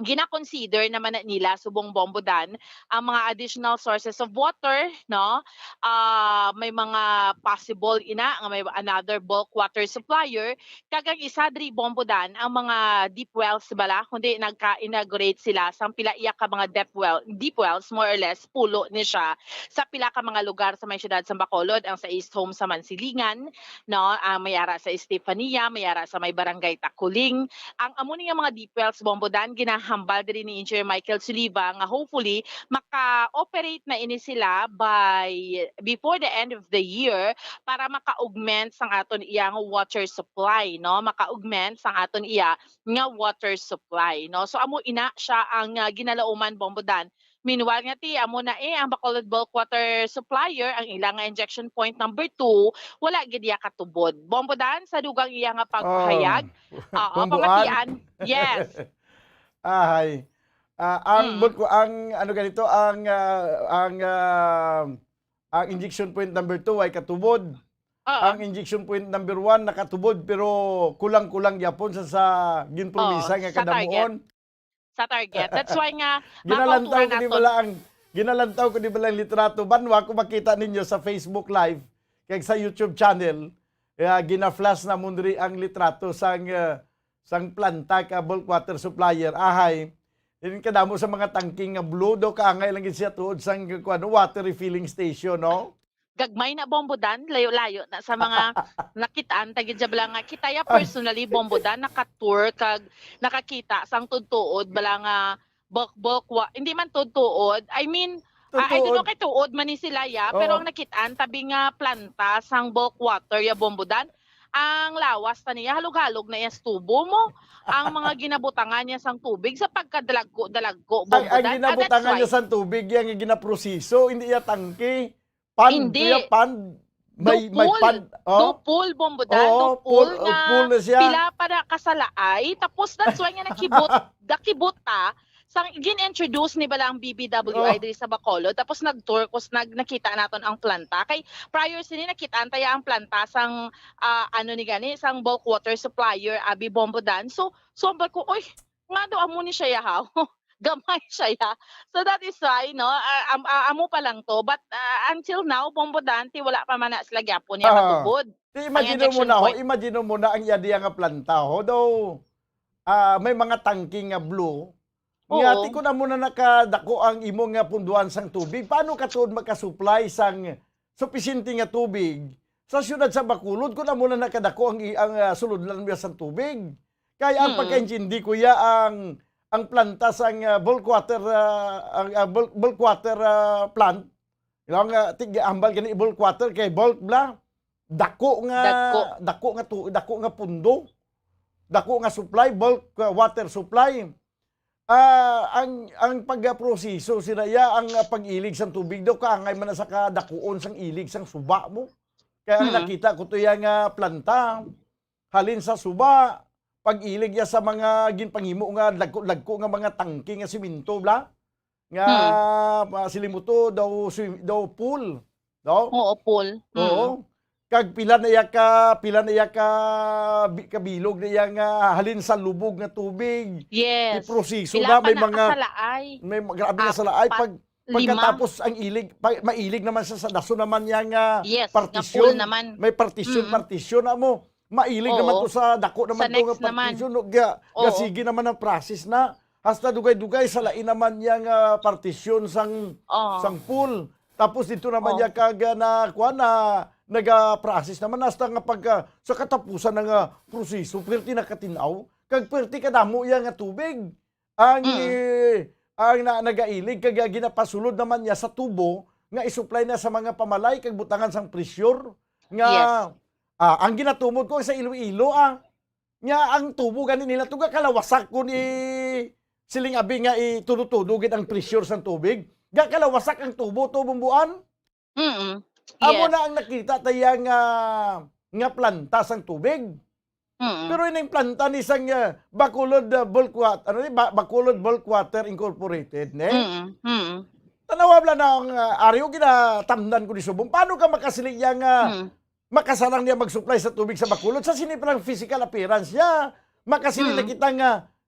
gina-consider naman na nila subong Bombo Dan ang mga additional sources of water, no? Ah, may mga possible ina nga may another bulk water supplier, kag ang isa diri, Bombo Dan, ang mga deep wells bala, kundi nagka-inaugurate sila sang pila iya ka mga deep well, deep wells, more or less, pulo ni siya sa pila ka mga lugar sa may siyudad sa Bacolod, ang sa East Home sa Mansilingan, no? Ah, may ara sa Estefania, may ara sa may Barangay Takuling. Ang amo ni nga mga deep wells, Bombo Dan, ginahambal diri ni Engineer Michael Suliva nga hopefully maka-operate na ini sila by, before the end of the year, para maka-augment sang aton iyang water supply, no? Maka-augment sang aton iya nga water supply, no? So, amo ina siya ang, ah, ginalauman, Bombo Dan. Meanwhile nga ti, amo na eh, ang Bacolod Bulk Water Supplier, ang ila nga injection point number two, wala gid iya katubod. Bombo Dan, sa dugang iya nga pagpahayag. Um, Oo, Bombo An? Pamatian. Yes. Ahay. Ah, ang Mm. bulk-, ang ano ganito, ang, ah, ang, ah, ang injection point number two ay katubod. Oo. Ang injection point number one nakatubod, pero kulang-kulang gyapon sa, sa ginpromisa Oo, nga sa target. kadamuon. Sa target. That's why nga, Ginalantaw mapauturan ko di naton. bala ang, ginalantaw ko di bala ang litrato. Banwa ko makita ninyo sa Facebook Live, kag sa YouTube channel. Kaya gina-flash na mo diri ang litrato sang, eh, sang planta ka bulk water supplier. Ahay, in kadamo sa mga tangking nga blue, daw kaangay lang gid siya tuod sang, kuwan, water refilling station, no? Gagmay na, Bombo Dan, layo-layo na sa mga nakitaan ta gid siya bala nga kita ya Ay. personally, Bombo Dan, naka-tour kag nakakita sang tuod-tuod bala nga bulk, bulk wa-, hindi man tuod-tuod. I mean, ah, I don't know Tuod-tuod. kay tuod man ni sila ya, pero Oo. ang nakitaan tabi nga planta sang bulk water ya, Bombo Dan, ang lawas ta niya, halog-halog na iya sa tubo mo. Ang mga ginabutangan niya sang tubig sa pagkadalagko-dalagko, Ang, Bombo ang Dan. Ah, that's ginabutangan why. niya sang tubig, yang ginaproseso, hindi iya tangke. Pond, Hindi. iya pond. May, may Dupol. pond. Oh? Dupol, Bombo Dan. Oo, Dupol pool, oh, nga pool na siya. pila pa na kasalaay. Tapos that's why nga nakibot, nakibot ta. Sang gin-introduce ni bala ang B B W I Oh. diri sa Bacolod. Tapos nag-tour ko, s-, nag-, nakita naton ang planta. Kay prior sini nakita ta ya ang planta sang, ah, ano ni gani, sang bulk water supplier, abi, Bombo Dan. So, so ang ko, "Uy, nga daw amo ni siya ya, haw." Gamay siya ya. So that is why, no, ah, am-, ah, amo pa lang to. But, ah, until now, Bombo Dan, ti wala pa man na sila gyapon niya Aha. matubod. Ti Ang imagine mo injection na, ho, point. imagine mo na ang iya diya nga planta, ho. Daw, ah, may mga tangke nga blue. Nga, Oo. ti kun amo na nakadako ang imo nga punduan sang tubig, paano ka tuod makasupply sang supisyente nga tubig sa siyudad sa Bacolod kun amo na nakadako ang i-, ang, ah, sulodlan mo sang tubig? Kay ang Mm. pagkaintindi ko ya, ang, ang planta sang, ah, bulk water, ah, ang, ah, bulk, bulk water, ah, plant, ang, ah, tig-, ambal gani bulk water kay bulk bla, dako nga, Dako. dako nga tu-, dako nga pundo, dako nga supply, bulk, ah, water supply. Ah, ang, ang pagproseso sila ya, ang, ah, pag-ilig sang tubig daw, kaangay man na sa kadakuon sang ilig sang suba mo. Kaya ang Mm. nakita ko to ya nga planta, halin sa suba, pag-ilig ya sa mga ginpanghimo nga lagko-lagko nga mga tangke nga simento, bla? Nga, Mm. ah, sili mo to, daw swim-, daw pool, no? Oo, pool. Mm. Oo. Kag pila na iya ka, pila na iya ka bi-, kabilog na iya nga halin sa lubog nga tubig. Yes. Iproseso Pila na, pa may na mga, kasalaay? may ma-, grabe nga Apat, salaay. Pag, lima? pagkatapos ang ilig, pa-, mailig naman siya sa daso naman niya nga Yes, nga partisyon. pool naman. May partisyon, Mm. partisyon na mo. Mailig Oo. naman to sa dako naman Sa to nga next naman. partisyon. No, ga-, Oo. gasige naman ang process na. Hasta dugay-dugay sa lain naman niya nga partisyon sang, Oo. sang pool. Tapos dito naman Oh. niya kag, ah, na, kuwan na, naga-process naman hasta nga pagka, sa katapusan na nga proseso, perti nakatinaw, kag perti kadamo iya nga tubig. Ang, Mm. eh, ang na, nagailig, kag, ah, ginapasulod naman niya sa tubo nga isupply na sa mga pamalay kag butangan sang pressure nga, Yes. ah, ang ginatumod ko sa Iloilo, ah, nga ang tubo gani nila to gakalawasak kun i-, siling abi nga itudo-tudo gid ang pressure sang tubig. Gakalawasak ang tubo, tubong buan. Mm. Amo Yes. na ang nakita ta iya nga, nga planta sang tubig. Mm. Pero ining planta ni sang, ah, Bacolod, ah, Bulk Wat-, ano ni? Ba-, Bacolod Bulk Water Incorporated, ne? Mm, mm. Tanawa bala na ang, ah, ari, o, ginatamnan ko ni subong. Paano ka makasiling iya nga Mm. makasarang niya mag-supply sa tubig sa Bacolod? Sa sini pa lang physical appearance niya, makasiling na Mm. kita nga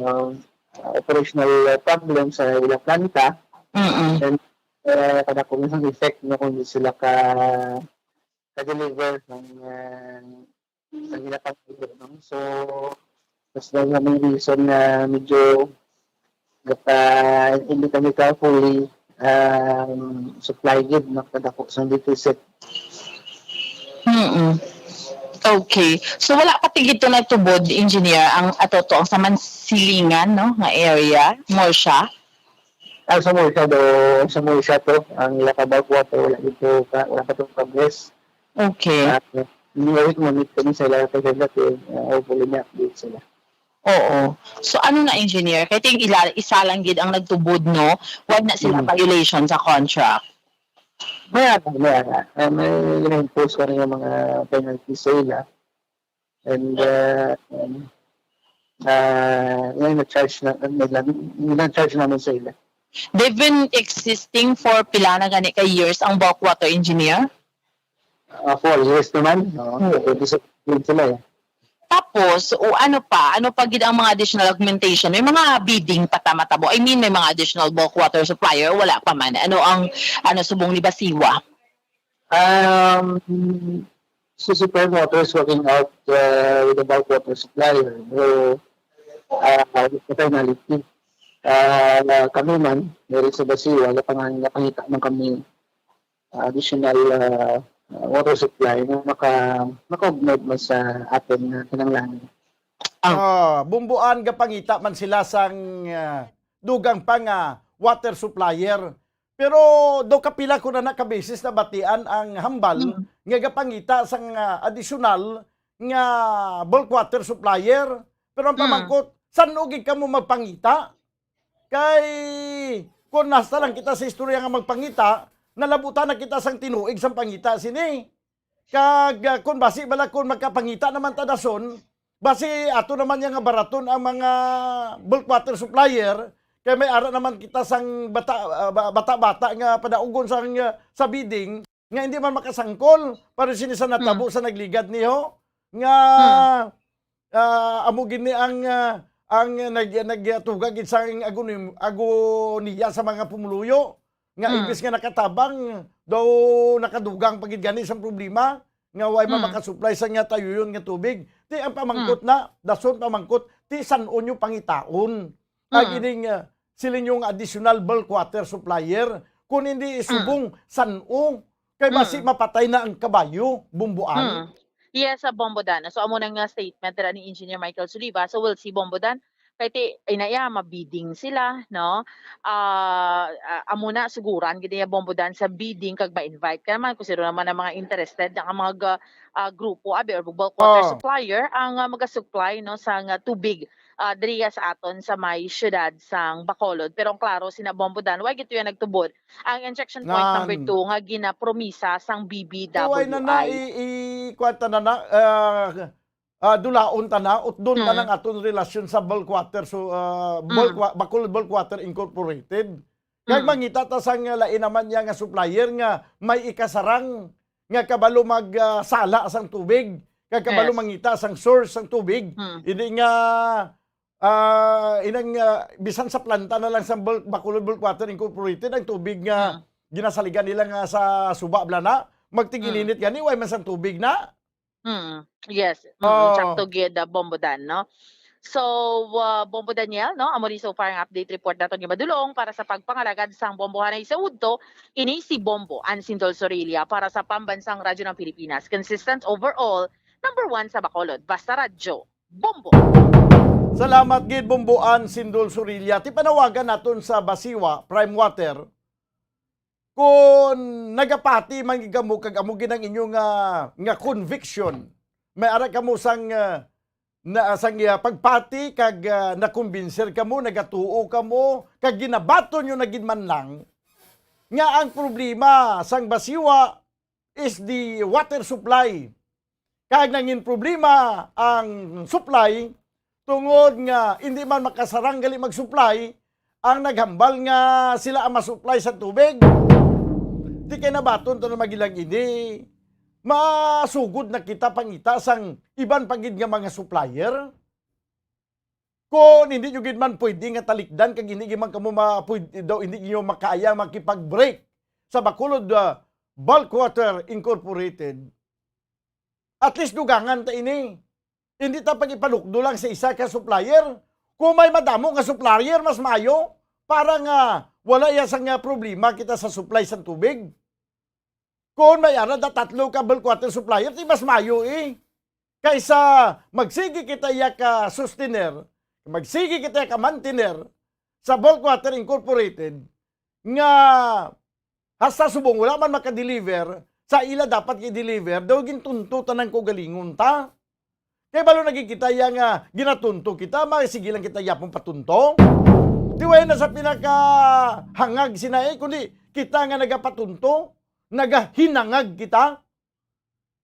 uh, operational problem sa ila planta. Mm-mm. And uh, kada kung isang effect na kung di sila ka ka-deliver ng uh, sa ila pang no? So, mas dahil nga may reason na medyo gata hindi kami ka fully um, supply gid no? Kadako sa deficit. Mm. Okay. So wala pa tigito na tubod, engineer, ang ato to ang sa Mansilingan, no, nga area, Morsha. Ah, sa Morsha do, sa Morsha to, ang ila ka bulk water wala dito ka, wala pa to progress. Okay. Ah, Hindi ko monitor sa ila ka dati, uh, hopefully may update sila. Oo. So ano na, engineer? Kay ting ila isa lang gid ang nagtubod, no? Wala na sila Mm. violation sa contract. May ano, may ano. Uh, may ina-impose ko rin yung mga penalties sa ila. And uh, um, uh, yun, na-charge na, nila, na-charge namin sa ila. They've been existing for pila na gani ka years ang bulk water, engineer? Uh, four years naman. No? Hmm. Pwede sa yun sila eh. Tapos, o ano pa? Ano pa gid ang mga additional augmentation? May mga bidding pa ta matabo? I mean, may mga additional bulk water supplier? Wala pa man. Ano ang ano subong ni Basiwa? Um, si Super Water is working out uh, with the bulk water supplier. So, uh, with the finality. Uh, kami man, diri sa Basiwa, napang-, napangita man kami uh, additional uh, uh, water supply na maka, maka-augment man sa atin na kinanglan. Ah, bumbuan gapangita man sila sang ah, dugang pa nga water supplier. Pero do kapila ko na na ka beses nabatian ang hambal Mm. nga gapangita sang ah, additional nga bulk water supplier. Pero ang Mm. pamangkot, san-o gid kamo magpangita? Kay kung nasta lang kita sa istorya nga magpangita, nalabutan na kita sang tinuig sang pangita sini. Kag, ah, kung basi bala, kung magkapangita naman ta dason, basi ato naman niya nga baraton ang mga bulk water supplier, kay may ara naman kita sang bata, ah, ba-, bata-bata nga padaugon sang, ah, sa bidding, nga hindi man makasangkol, pero sini sa natabo Hmm. sa nagligad niho, nga, Hmm. ah, amo gini ang, ah, ang nag-, nagtuga gid sang agoni-, agoniya sa mga pumuluyo, nga Hmm. imbis nga nakatabang, daw nakadugang pa gid gani sang problema, nga way man Hmm. makasupply sa nga tayuyon nga tubig. Ti ang pamangkot Hmm. na, dason pamangkot, ti san-o nyo pangitaon? Hmm. Agi ning, ah, siling nyo nga additional bulk water supplier, kung hindi Hmm. isubong, san-o? Kay basi Mm. mapatay na ang kabayo, Bombo Ann. Mm. Yes, sa Bombo Dan. So, amo na nga statement dira ni Engineer Michael Suliva. So, we'll see, Bombo Dan. Kay ti, ay na iya, mabidding sila, no? Ah, ah, amo na, suguran gid niya, Bombo Dan, sa bidding kag ma-invite ka naman kung sino naman ang mga interested nga mga, ah, grupo, abi, or bulk water Oh. supplier ang, ah, maga-supply, no, sa nga tubig, ah, diriya sa aton sa may siyudad sang Bacolod. Pero ang klaro, sina Bombo Dan, why gid to yan nagtubod ang injection point number Nan. two nga ginapromisa sang B B W I. Iway na na, i-, i-, kuwan ta na na, ah, ah, dulaon ta na, utdon ta Hmm. nang aton relasyon sa bulk water, so, ah, bulk Hmm. wa-, Bacolod Bulk Water Incorporated. Kag Hmm. mangita ta sang lain naman niya nga supplier nga may ikasarang nga kabalo mag, ah, sala sang tubig, kag kabalo Yes. mangita sang source sang tubig. Hmm. Hindi nga, ah, inang, ah, bisan sa planta na lang sa Bul-, Bacolod Bulk Water Incorporated, ang tubig nga Hmm. ginasaligan nila nga sa suba bala na, magtigilinit Hmm. gani, way man sang tubig na. Hmm. Yes. Hmm. Oh. Sakto gid, ah, Bombo Dan, no? So, ah, Bombo Daniel, no? Amo ni so far ang update report naton nga madulong para sa pagpangalagad sang Bombohanay sa udto. Ini si Bombo Ansindol Sorilla para sa Pambansang Radyo ng Pilipinas. Consistent overall, number one sa Bacolod. Basta Radyo, Bombo. Salamat gid, Bombo Ansindol Sorilla. Ti panawagan naton sa Basiwa, Prime Water. Kung nagapati man gid kamo kag amo gid ang inyo nga, nga conviction, may ara kamo sang, ah, na, sang, ah, pagpati kag, ah, nakumbinser kamo, nagatuo kamo, kag ginabaton nyo na gid man lang nga ang problema sang Basiwa is the water supply. Kag nangin problema ang supply tungod nga indi man makasarang gali mag-supply ang naghambal nga sila ang ma-supply sa tubig. Di kay nabaton to na magilang ini. Masugod na kita pangita sang iban pa gid nga mga supplier. Kung hindi nyo gid man pwede nga talikdan, kag hindi gid man kamo ma-, pwede, daw hindi nyo makaya makipag-break sa Bacolod, ah, Bulk Water Incorporated, at least dugangan ta ini. Hindi ta pag-ipalukdo lang sa isa ka supplier. Kung may madamo nga supplier, mas maayo para nga wala iya sang, ah, problema kita sa supply sang tubig. Kung may ara da tatlo ka bulk water supplier, di mas mayo, eh. Kaysa magsigi kita iya ka sustener, magsigi kita iya ka mantener sa Bulk Water Incorporated, nga hasta subong wala man makadeliver, sa ila dapat i-deliver, daw gintunto tanan ko galingon ta. Kay balo na gid kita iya nga ginatunto kita, ma-, sige lang kita yapon patunto. Di way na sa pinakahangag sina, eh, kundi kita nga nagapatunto, nagahinangag kita.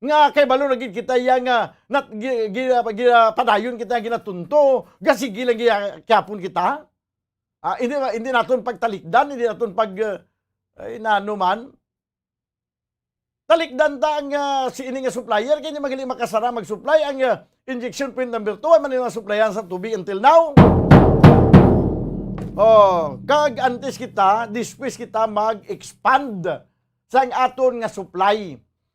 Nga kay balo na gid kita iya nga nat-, gi-, gi-, gi-, padayon kita ginatunto, ga sige lang iya yapon kita. Ah, hindi, hindi naton pagtalikdan, hindi naton pag, eh, ay, nano man. Talikdan ta ang, ah, si ini nga supplier, kay hindi man gali makasara mag-supply ang, ah, injection point number two, ay man nila supplyan sa tubig until now. Oh, kag antes kita, despues kita mag-expand sang aton nga supply.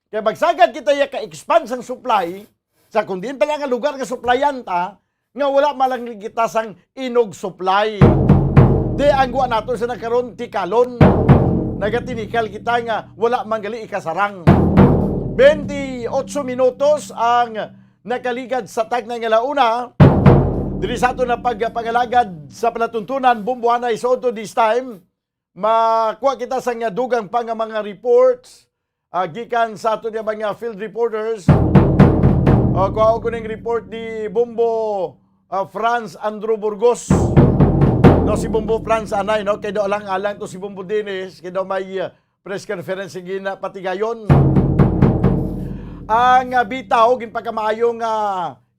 Kay magsagad kita iya ka-expand sang supply, sa kung diin pa lang nga lugar nga supplyan ta, nga wala man lang kita sang inog supply. Di ang gwa nato sa nagkaron, tikalon. Nagatinikal kita nga wala man gali ikasarang. Twenty-ocho minutos ang nakaligad sa tagna nga launa. Diri sa ato na pagpangalagad sa palatuntunan, Bombohanay sa Udto this time. Makuha kita sa nga dugang pa nga mga reports, ah, gikan sa ato nga mga field reporters. Ah, kuha ko ning report ni Bombo, ah, Franz Andrew Burgos. No, si Bombo Franz anay, no? Kay daw alang-alang to si Bombo Dennis, kay daw may, ah, press conference nga ginapatigayon. Ang, ah, bitaw, ginpakamaayo nga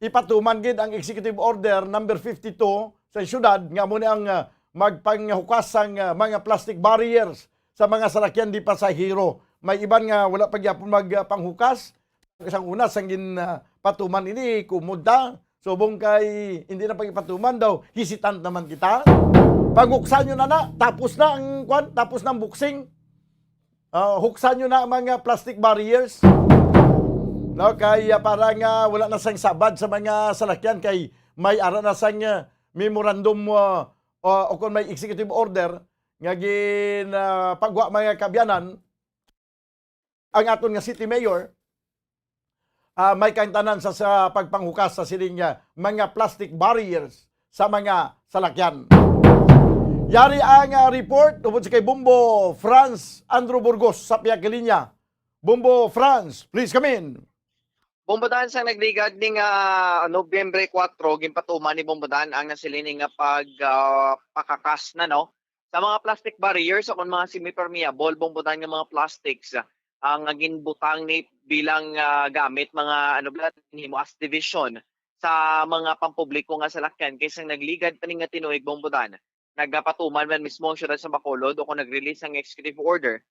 ipatuman gid ang Executive Order number fifty-two sa syudad nga amo ni ang, ah, magpanghukas sang, ah, mga plastic barriers sa mga salakyan di pasahero. May iban nga wala pa gyapon magpanghukas. Sang una, sang gin, ah, patuman ini, kumod ta. Subong kay hindi na pagpatuman daw, hesitant naman kita. Pag-uksan nyo na na, tapos na ang, kwan, tapos na ang boxing. Ah, huksan nyo na ang mga plastic barriers. No, kay, ah, para nga wala na sang sabad sa mga salakyan kay may ara na sang, ah, memorandum, ah, o, o kung may executive order nga gin, ah, pagwa mga kaabyanan ang aton nga city mayor, ah, may kaintanan sa, sa pagpanghukas sa sining, ah, mga plastic barriers sa mga salakyan. Yari ang, ah, report tungod sa kay Bombo Franz Andrew Burgos sa pihak linya. Bombo Franz, please come in. Bombo Dan, sang nagligad ning, ah, Nobyembre kuwatro, ginpatuman ni Bombo Dan ang nasiling nga pag, ah, pakakas na, no, sa mga plastic barriers o kung mga semi-permeable, Bombo Dan, nga mga plastics, ah, ang ginbutang ni bilang, ah, gamit mga, ano ba, himo as division sa mga pampubliko nga salakyan. Kay sang nagligad pa ni nga tinuig, Bombo Dan, nagapatuman man mismo ang siyudad sa Bacolod o kung nag-release ang executive order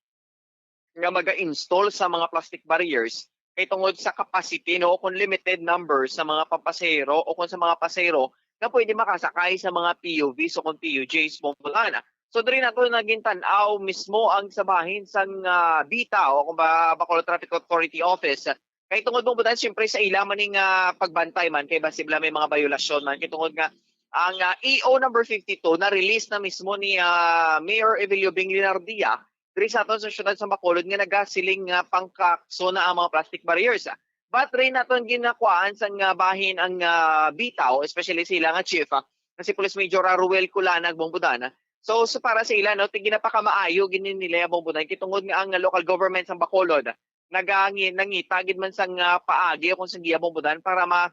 nga maga-install sa mga plastic barriers kay tungod sa capacity, no, o kung limited number sa mga papasahero o kung sa mga pasahero nga pwede makasakay sa mga P U Vs o kung P U Js, Bombo Dan. So, diri nato nagintan-aw mismo ang sa bahin sang, ah, bita o kung ba, Bacolod Traffic Authority Office. Kay tungod, Bombo Dan, siyempre sa ila man ning, ah, pagbantay man, kay basi bala may mga bayolasyon man. Kay tungod nga ang, ah, E O number fifty-two na-release na mismo ni, ah, Mayor Evelio Bing Linardia diri sa aton sa siyudad sa Bacolod nga nagasiling nga pangkakso na ang mga plastic barriers. But rin naton ginakuhaan sang, ah, bahin ang, ah, bitaw, especially sila nga chief, ah, nga si Police Major, ah, Ruel Culanag, Bombo Dan. So, so para sa ila, no, ti-, ginapakamaayo gid ni nila, Bombo Dan, kay tungod nga ang local government sa Bacolod nagangi-, nangita gid man sang, ah, paagi o kung sang giya, Bombo Dan, para ma-,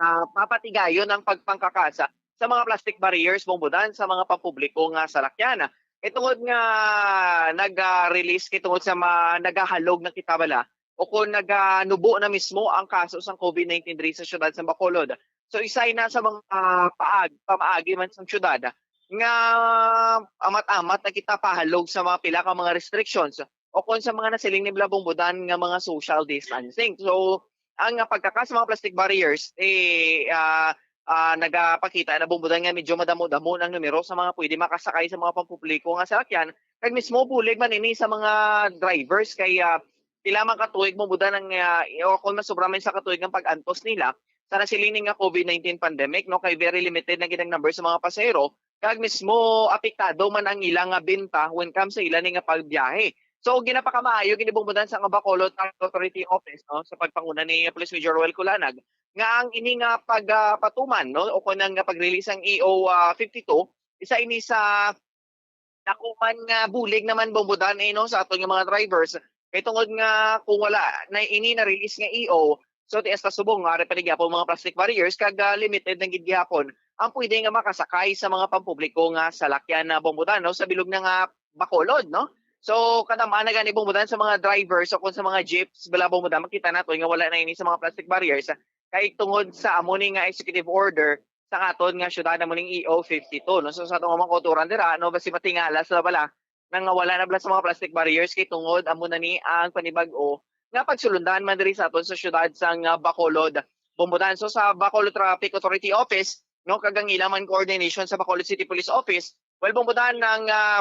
ah, mapatigayon ang pagpangkakasa sa mga plastic barriers, Bombo Dan, sa mga pampubliko nga salakyan. Kay tungod nga nag-release, kay tungod sa ma-, nagahalog na kita bala o kung naganubo na mismo ang kaso sang COVID nineteen diri sa siyudad sa Bacolod. So, isay na sa mga, ah, paag-, pamaagi man sang siyudad nga amat-amat na kita pahalog sa mga pila ka mga restrictions o kung sa mga nasiling ni bala, Bombo Dan, nga mga social distancing. So, ang, ah, pagkakas sa mga plastic barriers, eh, ah, ah, nagapakita na, Bombo Dan, nga medyo madamo-damo ang numero sa mga pwede makasakay sa mga pampubliko nga salakyan. Kag mismo bulig man ini sa mga drivers kay, ah, pila man ka tuig, Bombo Dan, ang, ah, o kung mas sobra man sa katuig ang pag-antos nila sa nasiling ni nga COVID nineteen pandemic, no, kay very limited na gid ang number sa mga pasahero. Kag mismo apektado man ang ilang, ah, benta when comes sa ila ni nga pagbiyahe. So, ginapakamaayo gid ni, Bombo Dan, sa nga Bacolod Traffic Authority Office, no, sa pagpanguna ni Police Major Roel Culanag, nga ang ini nga pag, ah, patuman, no, o kung nga pag-release ang E O, ah, fifty-two, isa ini sa dako man nga bulig naman, Bombo Dan, eh, no, sa aton nga mga drivers. Kay tungod nga kung wala na ini na-release nga E O, so, ti hasta subong, ari pa ni gyapon mga plastic barriers, kag, ah, limited na gid gyapon ang pwede nga makasakay sa mga pampubliko nga salakyan na, Bombo Dan, no, sa bilog na nga Bacolod, no? So, kadam-an na gani, Bombo Dan, sa mga drivers o kung sa mga jeeps, bala, Bombo Dan, makita nato nga wala na ini sa mga plastic barriers. Kay tungod sa amo ni nga executive order, sa aton nga syudad, amo ning E O fifty-two, no? So, sa atong mga kauturan dira, no, basi matingala sila bala nang nga wala na bala sa mga plastic barriers kay tungod amo na ni ang panibag-o nga pagsulundan man diri sa aton sa syudad sang, ah, Bacolod, Bombo Dan. So, sa Bacolod Traffic Authority Office, no, kag ang ila man coordination sa Bacolod City Police Office, well, Bombo Dan, nang, ah,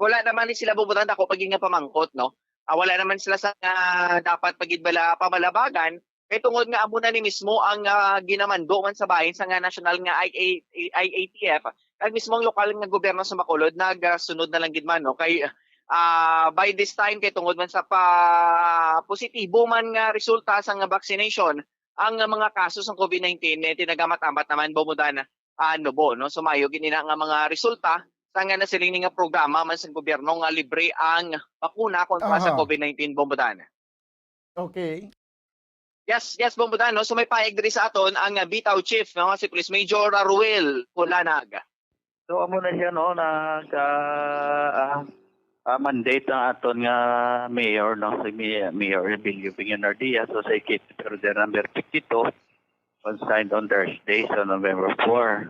wala naman ni sila, Bombo Dan, dako pa gid nga pamangkot, no? Ah, wala naman sila sa, ah, dapat pa gid bala pamalabagan, kay tungod nga amo na ni mismo ang, ah, ginamando man sa bahin sa nga national nga I A, I A T F, kag mismo ang lokal nga gobyerno sa Bacolod nagasunod na lang gid man, no? Kay, ah, by this time, kay tungod man sa pa-, positibo man nga resulta sa nga vaccination, ang mga kaso sa COVID nineteen, eh, tinagamat-amat naman, Bombo Dan, ah, nubo, no? So, maayo gid ina nga mga resulta sa nga nasiling ni nga programa man sa gobyerno nga libre ang bakuna kontra sa Aha. COVID nineteen, Bombo Dan. Okay. Yes, yes, Bombo Dan, no? So, may pahayag diri sa aton ang, ah, bitaw chief, no? Si Police Major, ah, Ruel Culanag. So, amo na siya, no, nag, ah, ah, Ah, mandate ang aton nga mayor, no, si Mi-, Mayor Emilio Piñonardia, so sa Executive Order number fifty-two, was signed on Thursday, so November four.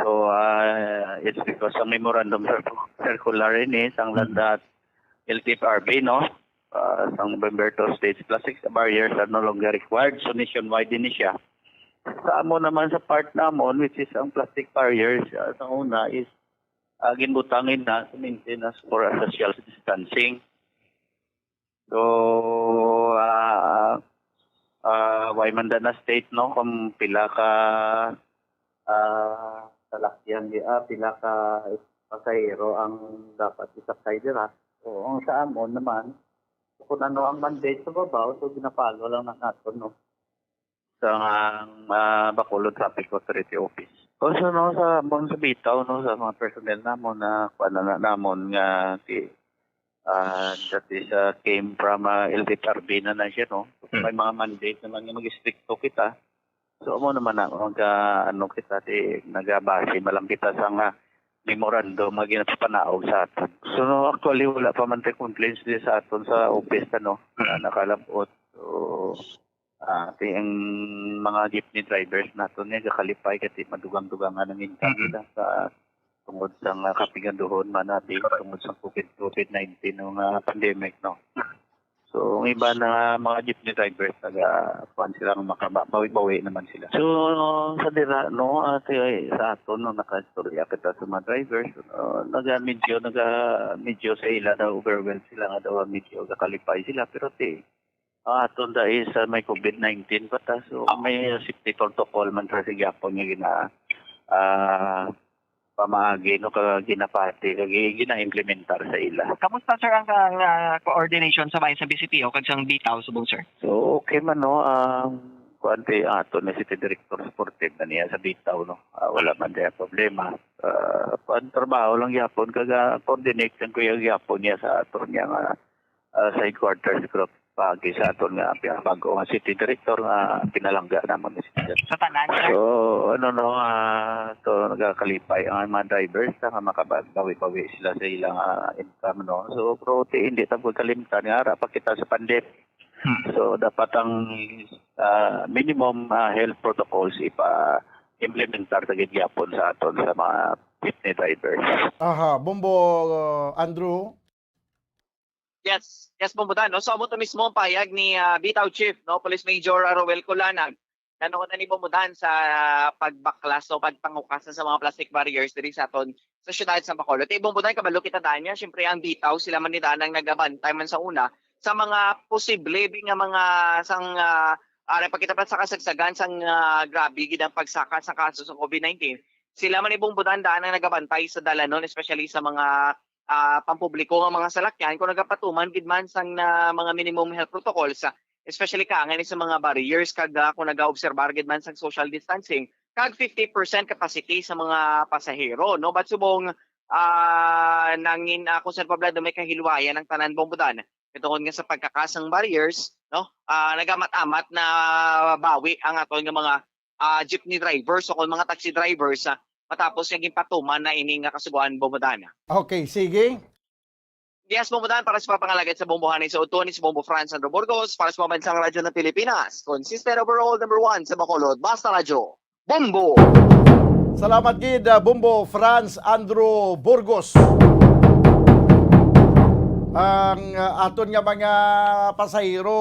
So, ah, it's because ang memorandum cir-, circular ini sang Mm. that L T F R B, no, ah, sang November two states, plastic barriers are no longer required, so nationwide din siya. Sa amo naman, sa part namon, which is ang plastic barriers, ah, sa una is, ah, ginbutangin na sa maintenance for a social distancing. So, ah, ah, why man da na state, no, kung pila ka, ah, salakyan di, ah, pila ka pasahero ang dapat isakay dira. So, ang sa amon naman, kung ano ang mandate sa babaw, so gina-follow lang na naton, no, sa, ah, Bacolod Traffic Authority Office. O, so, no, sa amon sa bitaw, no, sa mga personnel namon na kuan na namon nga si, ah, that is, ah, came from, ah, L T F R B na na siya, no? Mm. May mga mandate naman nga mag-istrikto kita. So, amo naman na, mag, ah, ano kita, ti, nagabase man lang kita sa nga memorandum nga ginapapanaog sa aton. So, no, actually, wala pa man tay complaints di sa aton sa office, ano, Mm. na nakalabot. So, ah, ti, ang mga jeepney drivers naton nga gakalipay kasi madugang-dugangan ang income Mm. nila sa tungod sa nga kapigaduhon, manabi, tungod sa COVID, COVID nineteen, no, nga pandemic, no. So, ang iba na mga jeepney drivers, naga, kuwan sila, nga makabawi-bawi naman sila. So, sa dira, no, ah, ti, sa aton, no, nakaistorya kita sa mga drivers, ah, naga, medyo, naga, medyo sa ila na overwhelmed sila nga daw, medyo gakalipay sila, pero ti, ah, aton da is, ah, may COVID nineteen pa ta, so may safety protocol man sa gihapon nga gina-, ah, pamaagi, no, kag ginapati, kag gi-, gina-implementar sa ila. Kamusta, sir, ang, ang, ah, coordination sa bayan sa B C P O kag sang bitaw subong, sir? So, okay man, no, ang kuan kay ato na city director supportive na niya sa bitaw, no. Ah, wala man diya problema. Ah, kuan, trabaho lang gyapon, kag, ah, coordinate lang ko yung gyapon niya sa ato niya nga, ah, sa headquarters group, pagi sa aton nga pinakabago nga city director nga pinalangga namon ni City. Sa tanan, sir? So, ano, no, ah, so, nagakalipay ang mga drivers, ah, nga makabawi-bawi sila sa ilang, ah, income, no? So, pero ti, hindi ta pagkalimtan nga ara pa kita sa pandemic. Hmm. So, dapat ang, ah, minimum, ah, health protocols ipa-implementar ta gid gyapon sa aton sa mga jeepney drivers. Aha, Bombo, uh, Andrew? Yes, yes, Bombo Dan, no? So, amo to mismo ang pahayag ni, ah, Bitaw Chief, no, Police Major Roel Colanag, nanuon na ni Bombo Dan sa pagbaklas o pagpangukas sa mga plastic barriers diri sa aton sa siyudad sa Bacolod. Kay Bombo Dan, kabalo kita daan niya, siyempre ang Bitaw, sila man ni daan ang nagabantay man sa una sa mga posible bi nga mga sang, ah, ah, nagpakita pa sa kasagsagan sang, ah, grabe gid ang pagsaka sa kaso sa COVID nineteen. Sila man ni Bombo Dan, daan ang nagabantay sa dalanon, especially sa mga ah, pampubliko nga mga salakyan kung nagapatuman gid man sang na mga minimum health protocols, ah, especially kaangay ni sa mga barriers kag, ah, kung nagaobserbar gid man sang social distancing kag fifty percent capacity sa mga pasahero, no? But subong, ah, nangin, ah, kung saan pa bala may kahilwayan ang tanan, Bombo Dan, tungod nga sa pagkakasang barriers, no? Ah, nagamat-amat na bawi ang aton nga mga, ah, jeepney drivers o kung mga taxi drivers, ah, matapos nga ginpatuman na ini nga kasugoan, Bombo Dan. Okay, sige. Dias, Bombo Dan, para sa papangalagad sa bombohanin sa utwan, si Bombo Franz Sandro Burgos, para sa Pambansang Radyo ng Pilipinas, consistent overall number one sa Bacolod. Basta Radyo, Bombo! Salamat gid, ah, Bombo Franz Andrew Burgos. Ang, ah, aton nga mga pasahero,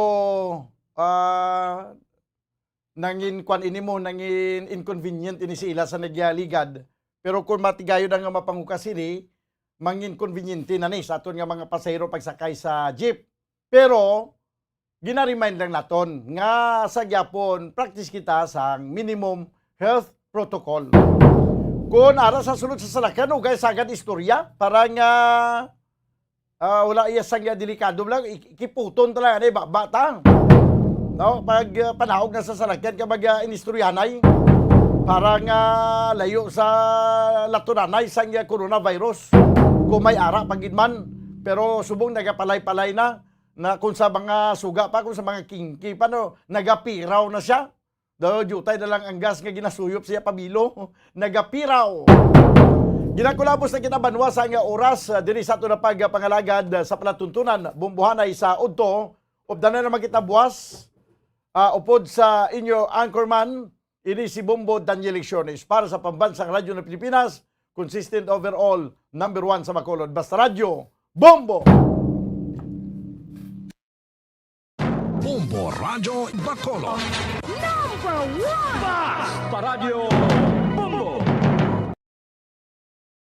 ah, nangin kwan ini mo, nangin inconvenient ini sa ila sa nagyaligad. Pero kung matigayon na nga mapangukas ini, mangin conveniente na ni sa aton nga mga pasahero pagsakay sa jeep. Pero, ginaremind lang naton nga sa gyapon, practice kita sa minimum health protocol. Kung ara sa sulod sa salakyan, ugay sagad istorya, para nga ah, wala iya sang, ah, delikado lang, ik-, ikiputon ta lang, anay, baba ta. No? Pag, ah, panahog na sa salakyan ka mag, ah, inistoryanay, para nga layo sa latunanay sang, ah, coronavirus. Kung may ara pa gid man, pero subong nagapalay-palay na, na kung sa mga suga pa, kung sa mga kingki pa, no, nagapiraw na siya. Daw, diutay na lang ang gas nga ginasuyop siya pabilo. Nagapiraw. Ginakulabos na kita, banwa, sa nga oras, ah, diri sa aton na pagpangalagad, ah, sa palatuntunan, bumbuhanay sa udto. Updanan naman kita buwas, ah, upod sa inyo anchorman, ini si Bombo Daniel Lecciones para sa Pambansang Radyo ng Pilipinas, consistent overall, number one sa Bacolod. Basta Radyo, Bombo! Bombo Radyo Bacolod. Number one! Basta Radyo Bombo!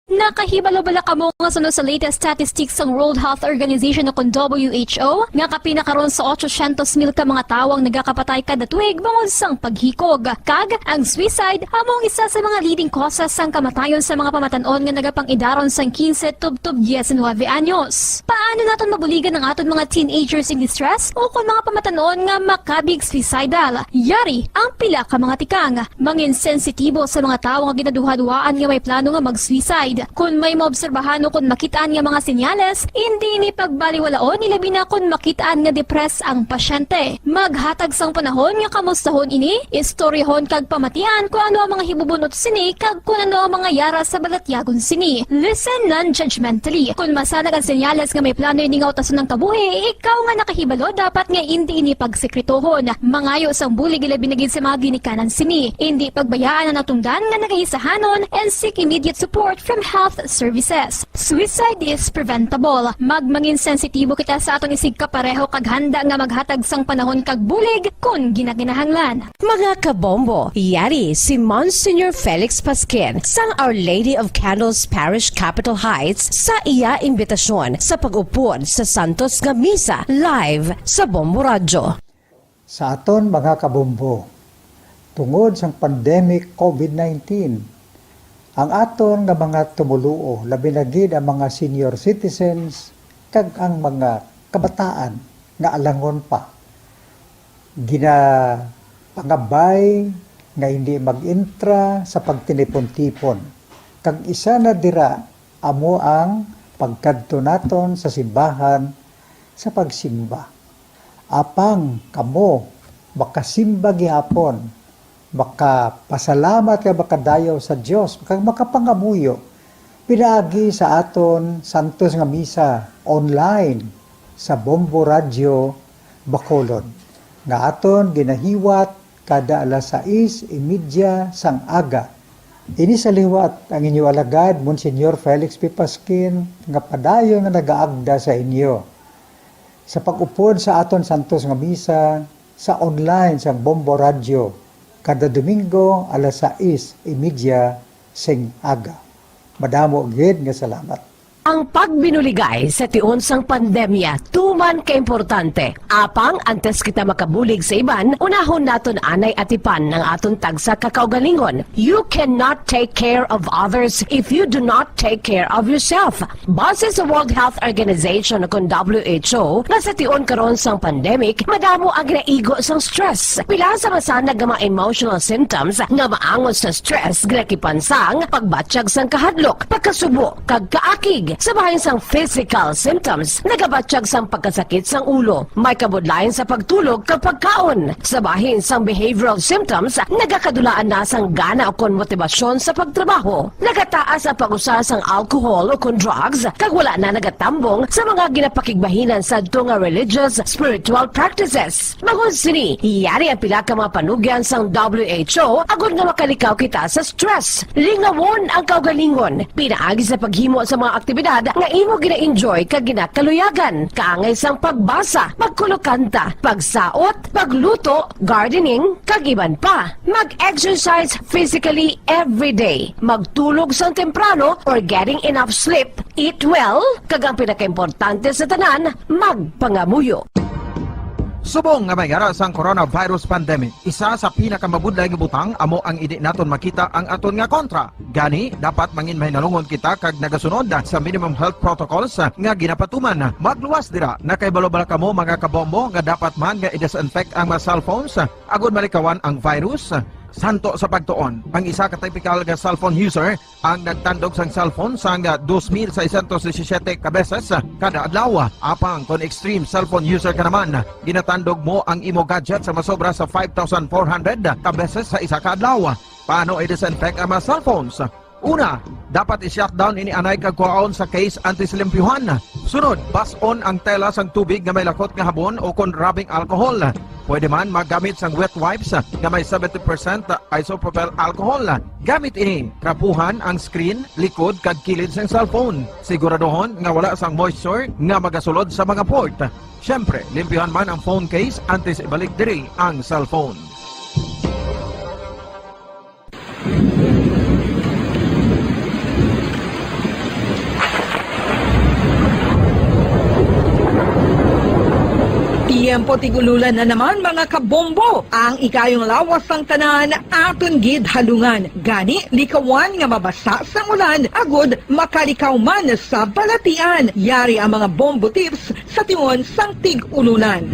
Nakahibalo bala kamo nga suno sa latest statistics sang World Health Organization o kon W H O, nga kapin na karon sa otsosyentos mil ka mga tawo ang nagakapatay kada tuig bangod sang paghikog? Kag ang suicide amo ang isa sa mga leading causes sang kamatayon sa mga pamatan-on nga nagapang-idaron sang quince tubtob diecinuebe anyos. Paano naton mabuligan ang aton mga teenagers in distress o kon mga pamatan-on nga makabig suicidal? Yari ang pila ka mga tikang. Mangin sensitibo sa mga tawo nga ginaduhaduhaan nga may plano nga mag-suicide. Kon may maobserbahan o kon makit-an nga mga senyales, indi ini pagbaliwalaon, ilabi na kon makit-an nga depressed ang pasyente. Maghatag sang panahon nga kamustahon ini, istoryahon kag pamatian kon ano ang mga hibubunot sini kag kon ano ang mga yara sa balatyagon sini. Listen non-judgmentally. Kon masanag ang senyales nga may plano ini nga utason ang kabuhi, ikaw nga nakahibalo dapat nga indi ini pagsekretohon. Mangayo sang bulig, ilabi na gid sa mga ginikanan sini. Indi pagbayaan ang natungdan nga nagahisahanon and seek immediate support from health services. Suicide is preventable. Magmangin sensitibo kita sa aton isigkapareho kag handa nga maghatag sang panahon kag bulig kon ginakinahanglan. Mga kabombo, yari si Monsignor Felix Pasquin sang Our Lady of Candles Parish, Capitol Heights, sa iya imbitasyon sa pag-upod sa santos nga misa live sa Bombo Radyo. Sa aton mga kabombo, tungod sang pandemic COVID nineteen, ang aton nga mga tumoluo, labi na gid ang mga senior citizens kag ang mga kabataan nga alangon pa, ginapangabay nga hindi mag-intra sa pagtinipon-tipon. Kag isa na dira amo ang pagkadto naton sa simbahan sa pagsimba. Apang kamo makasimba gihapon, makapasalamat kag makadayaw sa Dios, kag makapangamuyo pinaagi sa aton santos nga misa online sa Bombo Radyo Bacolod, nga aton ginahiwat kada alas sais y media sang aga. Ini sa liwat ang inyo alagad, Monsignor Felix P. Pasquin, nga padayon nga nagaagda sa inyo sa pag-upod sa aton santos nga misa sa online sang Bombo Radyo kada Domingo alas sais y media sing aga. Madamo gid nga salamat. Ang pagbinuligay sa tion sang pandemya tuman kaimportante. Apang antes kita makabulig sa iban, unahon naton anay atipan ang aton tagsa ka kaugalingon. You cannot take care of others if you do not take care of yourself. Base sa World Health Organization o kon W H O, nga sa tion karon sang pandemic, madamo ang ginaigo sang stress. Pila sa masanag nga mga emotional symptoms nga maangot sa stress ginakipan sang pagbatyag sang kahadlok, pagkasubo, kag kaakig. Sa bahin sang physical symptoms, nagabatyag sang pagkasakit sang ulo, may kabudlayan sa pagtulog kag pagkaon. Sa bahin sang behavioral symptoms, nagakadulaan na sang gana ukon motibasyon sa pagtrabaho. Nagataas ang pag-usa sang alcohol ukon drugs, kag wala na nagatambong sa mga ginapakigbahinan sadto nga religious, spiritual practices. Bangod sini, yari ang pila ka mga panugyan sang W H O agod nga makalikaw kita sa stress. Lingawon ang kaugalingon pinaagi sa paghimo sa mga aktibidad nga imo gina-enjoy kag ginakaluyagan, kaangay sang pagbasa, pagkulokanta, pagsaot, pagluto, gardening, kag iban pa. Mag-exercise physically every day. Magtulog sang temprano or getting enough sleep. Eat well, kag ang pinakaimportante sa tanan, magpangamuyo. Subong nga may yara sang coronavirus pandemic, isa sa pinakamabudlay nga butang amo ang indi naton makita ang aton nga kontra. Gani, dapat mangin mahinalungon kita kag nagasunod sa minimum health protocols nga ginapatuman. Magluwas dira, nakahibalo bala kamo, mga kabombo, nga dapat man nga i-disinfect ang mga cellphones agod malikawan ang virus? Santo sa pagtuon, ang isa ka typical nga cellphone user ang nagtandog sang cellphone sang dos mil seiscientos disisiete ka beses kada adlaw. Apang kon extreme cellphone user ka naman, ginatandog mo ang imo gadget sa masobra sa five thousand four hundred ka beses sa isa ka adlaw. Paano i-disinfect ang mga cellphones? Una, dapat i-shutdown ini anay kag kuhaon sa case antes limpyuhan. Sunod, bas-on ang tela sang tubig nga may lakot nga habon o kon rubbing alcohol. Pwede man maggamit sang wet wipes nga may seventy percent isopropyl alcohol. Gamit ini, trapuhan ang screen, likod, kag kilid sang cellphone. Siguraduhon nga wala sang moisture nga magasulod sa mga port. Siyempre, limpyuhan man ang phone case antes ibalik diri ang cellphone. Tiyempo tig-ululan na naman, mga kabombo. Ang ikayong lawas sang tanan aton gid halungan. Gani, likawan nga mabasa sang ulan agud makalikaw man sa balatian. Yari ang mga bombo tips sa tion sang tig-ulunan.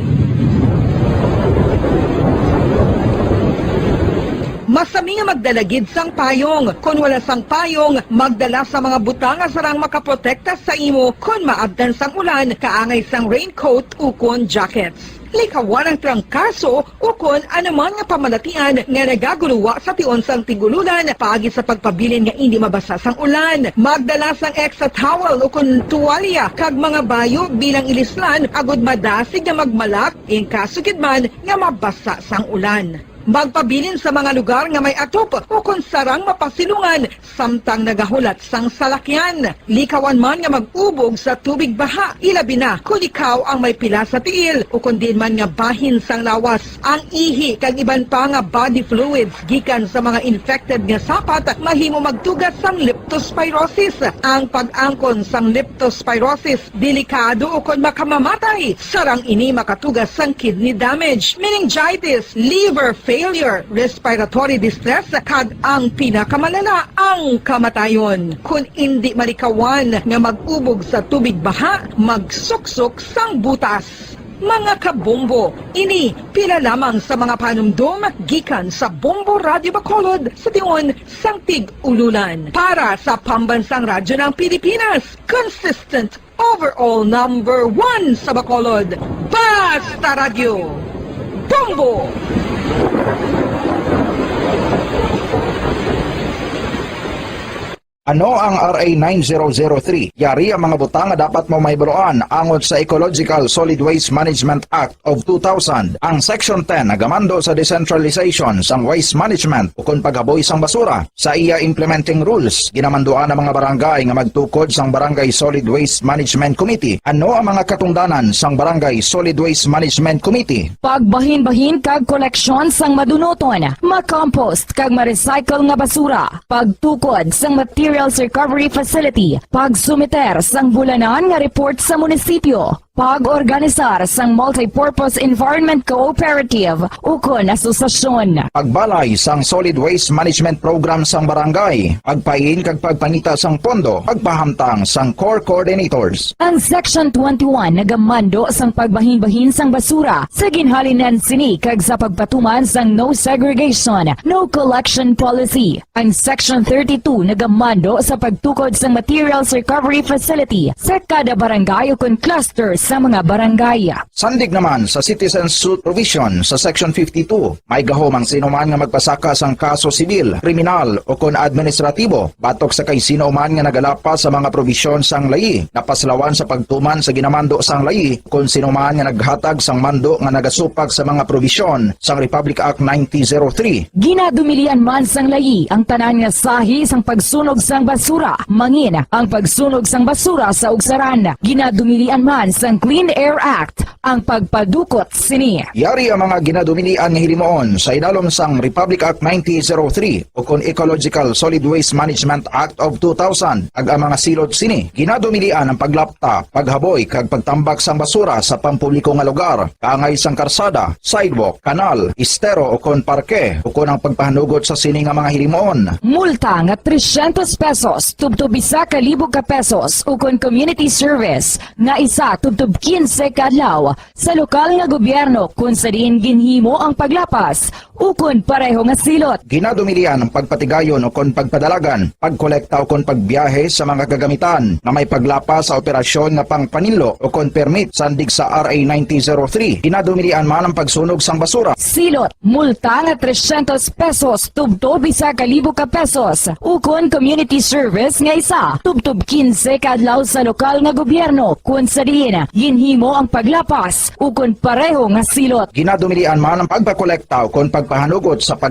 Masami nga magdala gid sang payong. Kon wala sang payong, magdala sa mga butang nga sarang makaprotekta sa imo kon maabtan sang ulan, kaangay sang raincoat ukon jackets. Likawan ang trangkaso ukon anuman nga pamalatian nga nagaguluwa sa tion sang tig-ululan paagi sa pagpabilin nga indi mabasa sang ulan. Magdala sang extra towel ukon tuwalya kag mga bayo bilang ilislan agud madasig nga magmalak in kaso gid man nga mabasa sang ulan. Magpabilin sa mga lugar nga may atop ukon sarang mapasilungan samtang nagahulat sang salakyan. Likawan man nga mag-ubog sa tubig baha, ilabi na kon ikaw ang may pila sa tiil ukon diin man nga bahin sang lawas. Ang ihi kag iban pa nga body fluids gikan sa mga infected nga sapat mahimo magtuga sang leptospirosis. Ang pag-angkon sang leptospirosis delikado ukon makamamatay. Sarang ini makatuga sang kidney damage, meningitis, liver failure, respiratory distress, kag ang pinakamalala, ang kamatayon. Kon indi malikawan nga mag-ubog sa tubig baha, magsuksok sang butas. Mga kabombo, ini pila lamang sa mga panumdom gikan sa Bombo Radyo Bacolod sa tion sang tig-ululan. Para sa Pambansang Radyo ng Pilipinas, consistent overall number one sa Bacolod, Basta Radyo, Bombo! Ano ang R A nine zero zero three? Yari ang mga butang nga dapat mo mahibaluan angot sa Ecological Solid Waste Management Act of two thousand. Ang Section ten nagamando sa decentralization sang waste management ukon paghaboy sang basura. Sa iya implementing rules, ginamanduan ang mga barangay nga magtukod sang Barangay Solid Waste Management Committee. Ano ang mga katungdanan sang Barangay Solid Waste Management Committee? Pagbahinbahin kag koleksyon sang madunuton, makompost kag ma-recycle nga basura, pagtukod sang materials recovery facility, pagsumiter sang bulanan nga report sa munisipyo, pag-organisar sang multipurpose environment cooperative ukon asosasyon. Pagbalay sang solid waste management program sang barangay, pagpain kag pagpangita sang pondo, pagpahamtang sang core coordinators. Ang Section twenty-one nagamando sang pagbahinbahin sang basura sa ginhalinan sini kag sa pagpatuman sang no segregation, no collection policy. Ang Section thirty-two nagamando sa pagtukod sang materials recovery facility sa kada barangay ukon cluster sa mga barangay. Sandig naman sa citizen suit provision sa Section fifty-two, may gahom ang sino man nga magpasaka sang kaso sibil, kriminal, ukon administratibo batok sa kay sino man nga nagalapas sa mga probisyon sang layi, napaslawan sa pagtuman sa ginamando sang layi, kon sino man nga naghatag sang mando nga nagasupak sa mga probisyon sang Republic Act nineteen zero three. Ginadumilian man sang layi ang tanan nga sahi sang pagsunog sang basura, mangin ang pagsunog sang basura sa ugsaran. Ginadumilian man sang Clean Air Act ang pagpadukot sini. Yari ang mga ginadumilian nga hilimuon sa idalom sang Republic Act nineteen zero three ukon Ecological Solid Waste Management Act of two thousand, kag ang mga silot sini. Ginadumilian ang paglapta, paghaboy, kag pagtambak sang basura sa pampubliko nga lugar, kaangay sang karsada, sidewalk, kanal, estero, ukon parke, ukon ang pagpahanugot sa sini nga mga hilimuon. Multa nga tresyentos pesos tubtob isa ka libo ka pesos, ukon community service nga isa tubtob tubtob kinse ka adlaw sa lokal nga gobyerno kon sa diin ginhimo ang paglapas ukon pareho nga silot. Ginadumilian ang pagpatigayon ukon pagpadalagan, pagkolekta ukon pagbiyahe sa mga kagamitan nga may paglapas sa operasyon nga pangpaninlo ukon permit sandig sa R A nineteen zero three. Ginadumilian man ang pagsunog sang basura. Silot, multa nga trescientos pesos tubtob isa ka libo ka pesos, ukon community service nga isa tubtob kinse ka adlaw sa lokal nga gobyerno kon sa diin ginhimo ang paglapas ukon pareho nga silot. Ginadumilian man ang pagpakolekta ukon pagpahanugot sa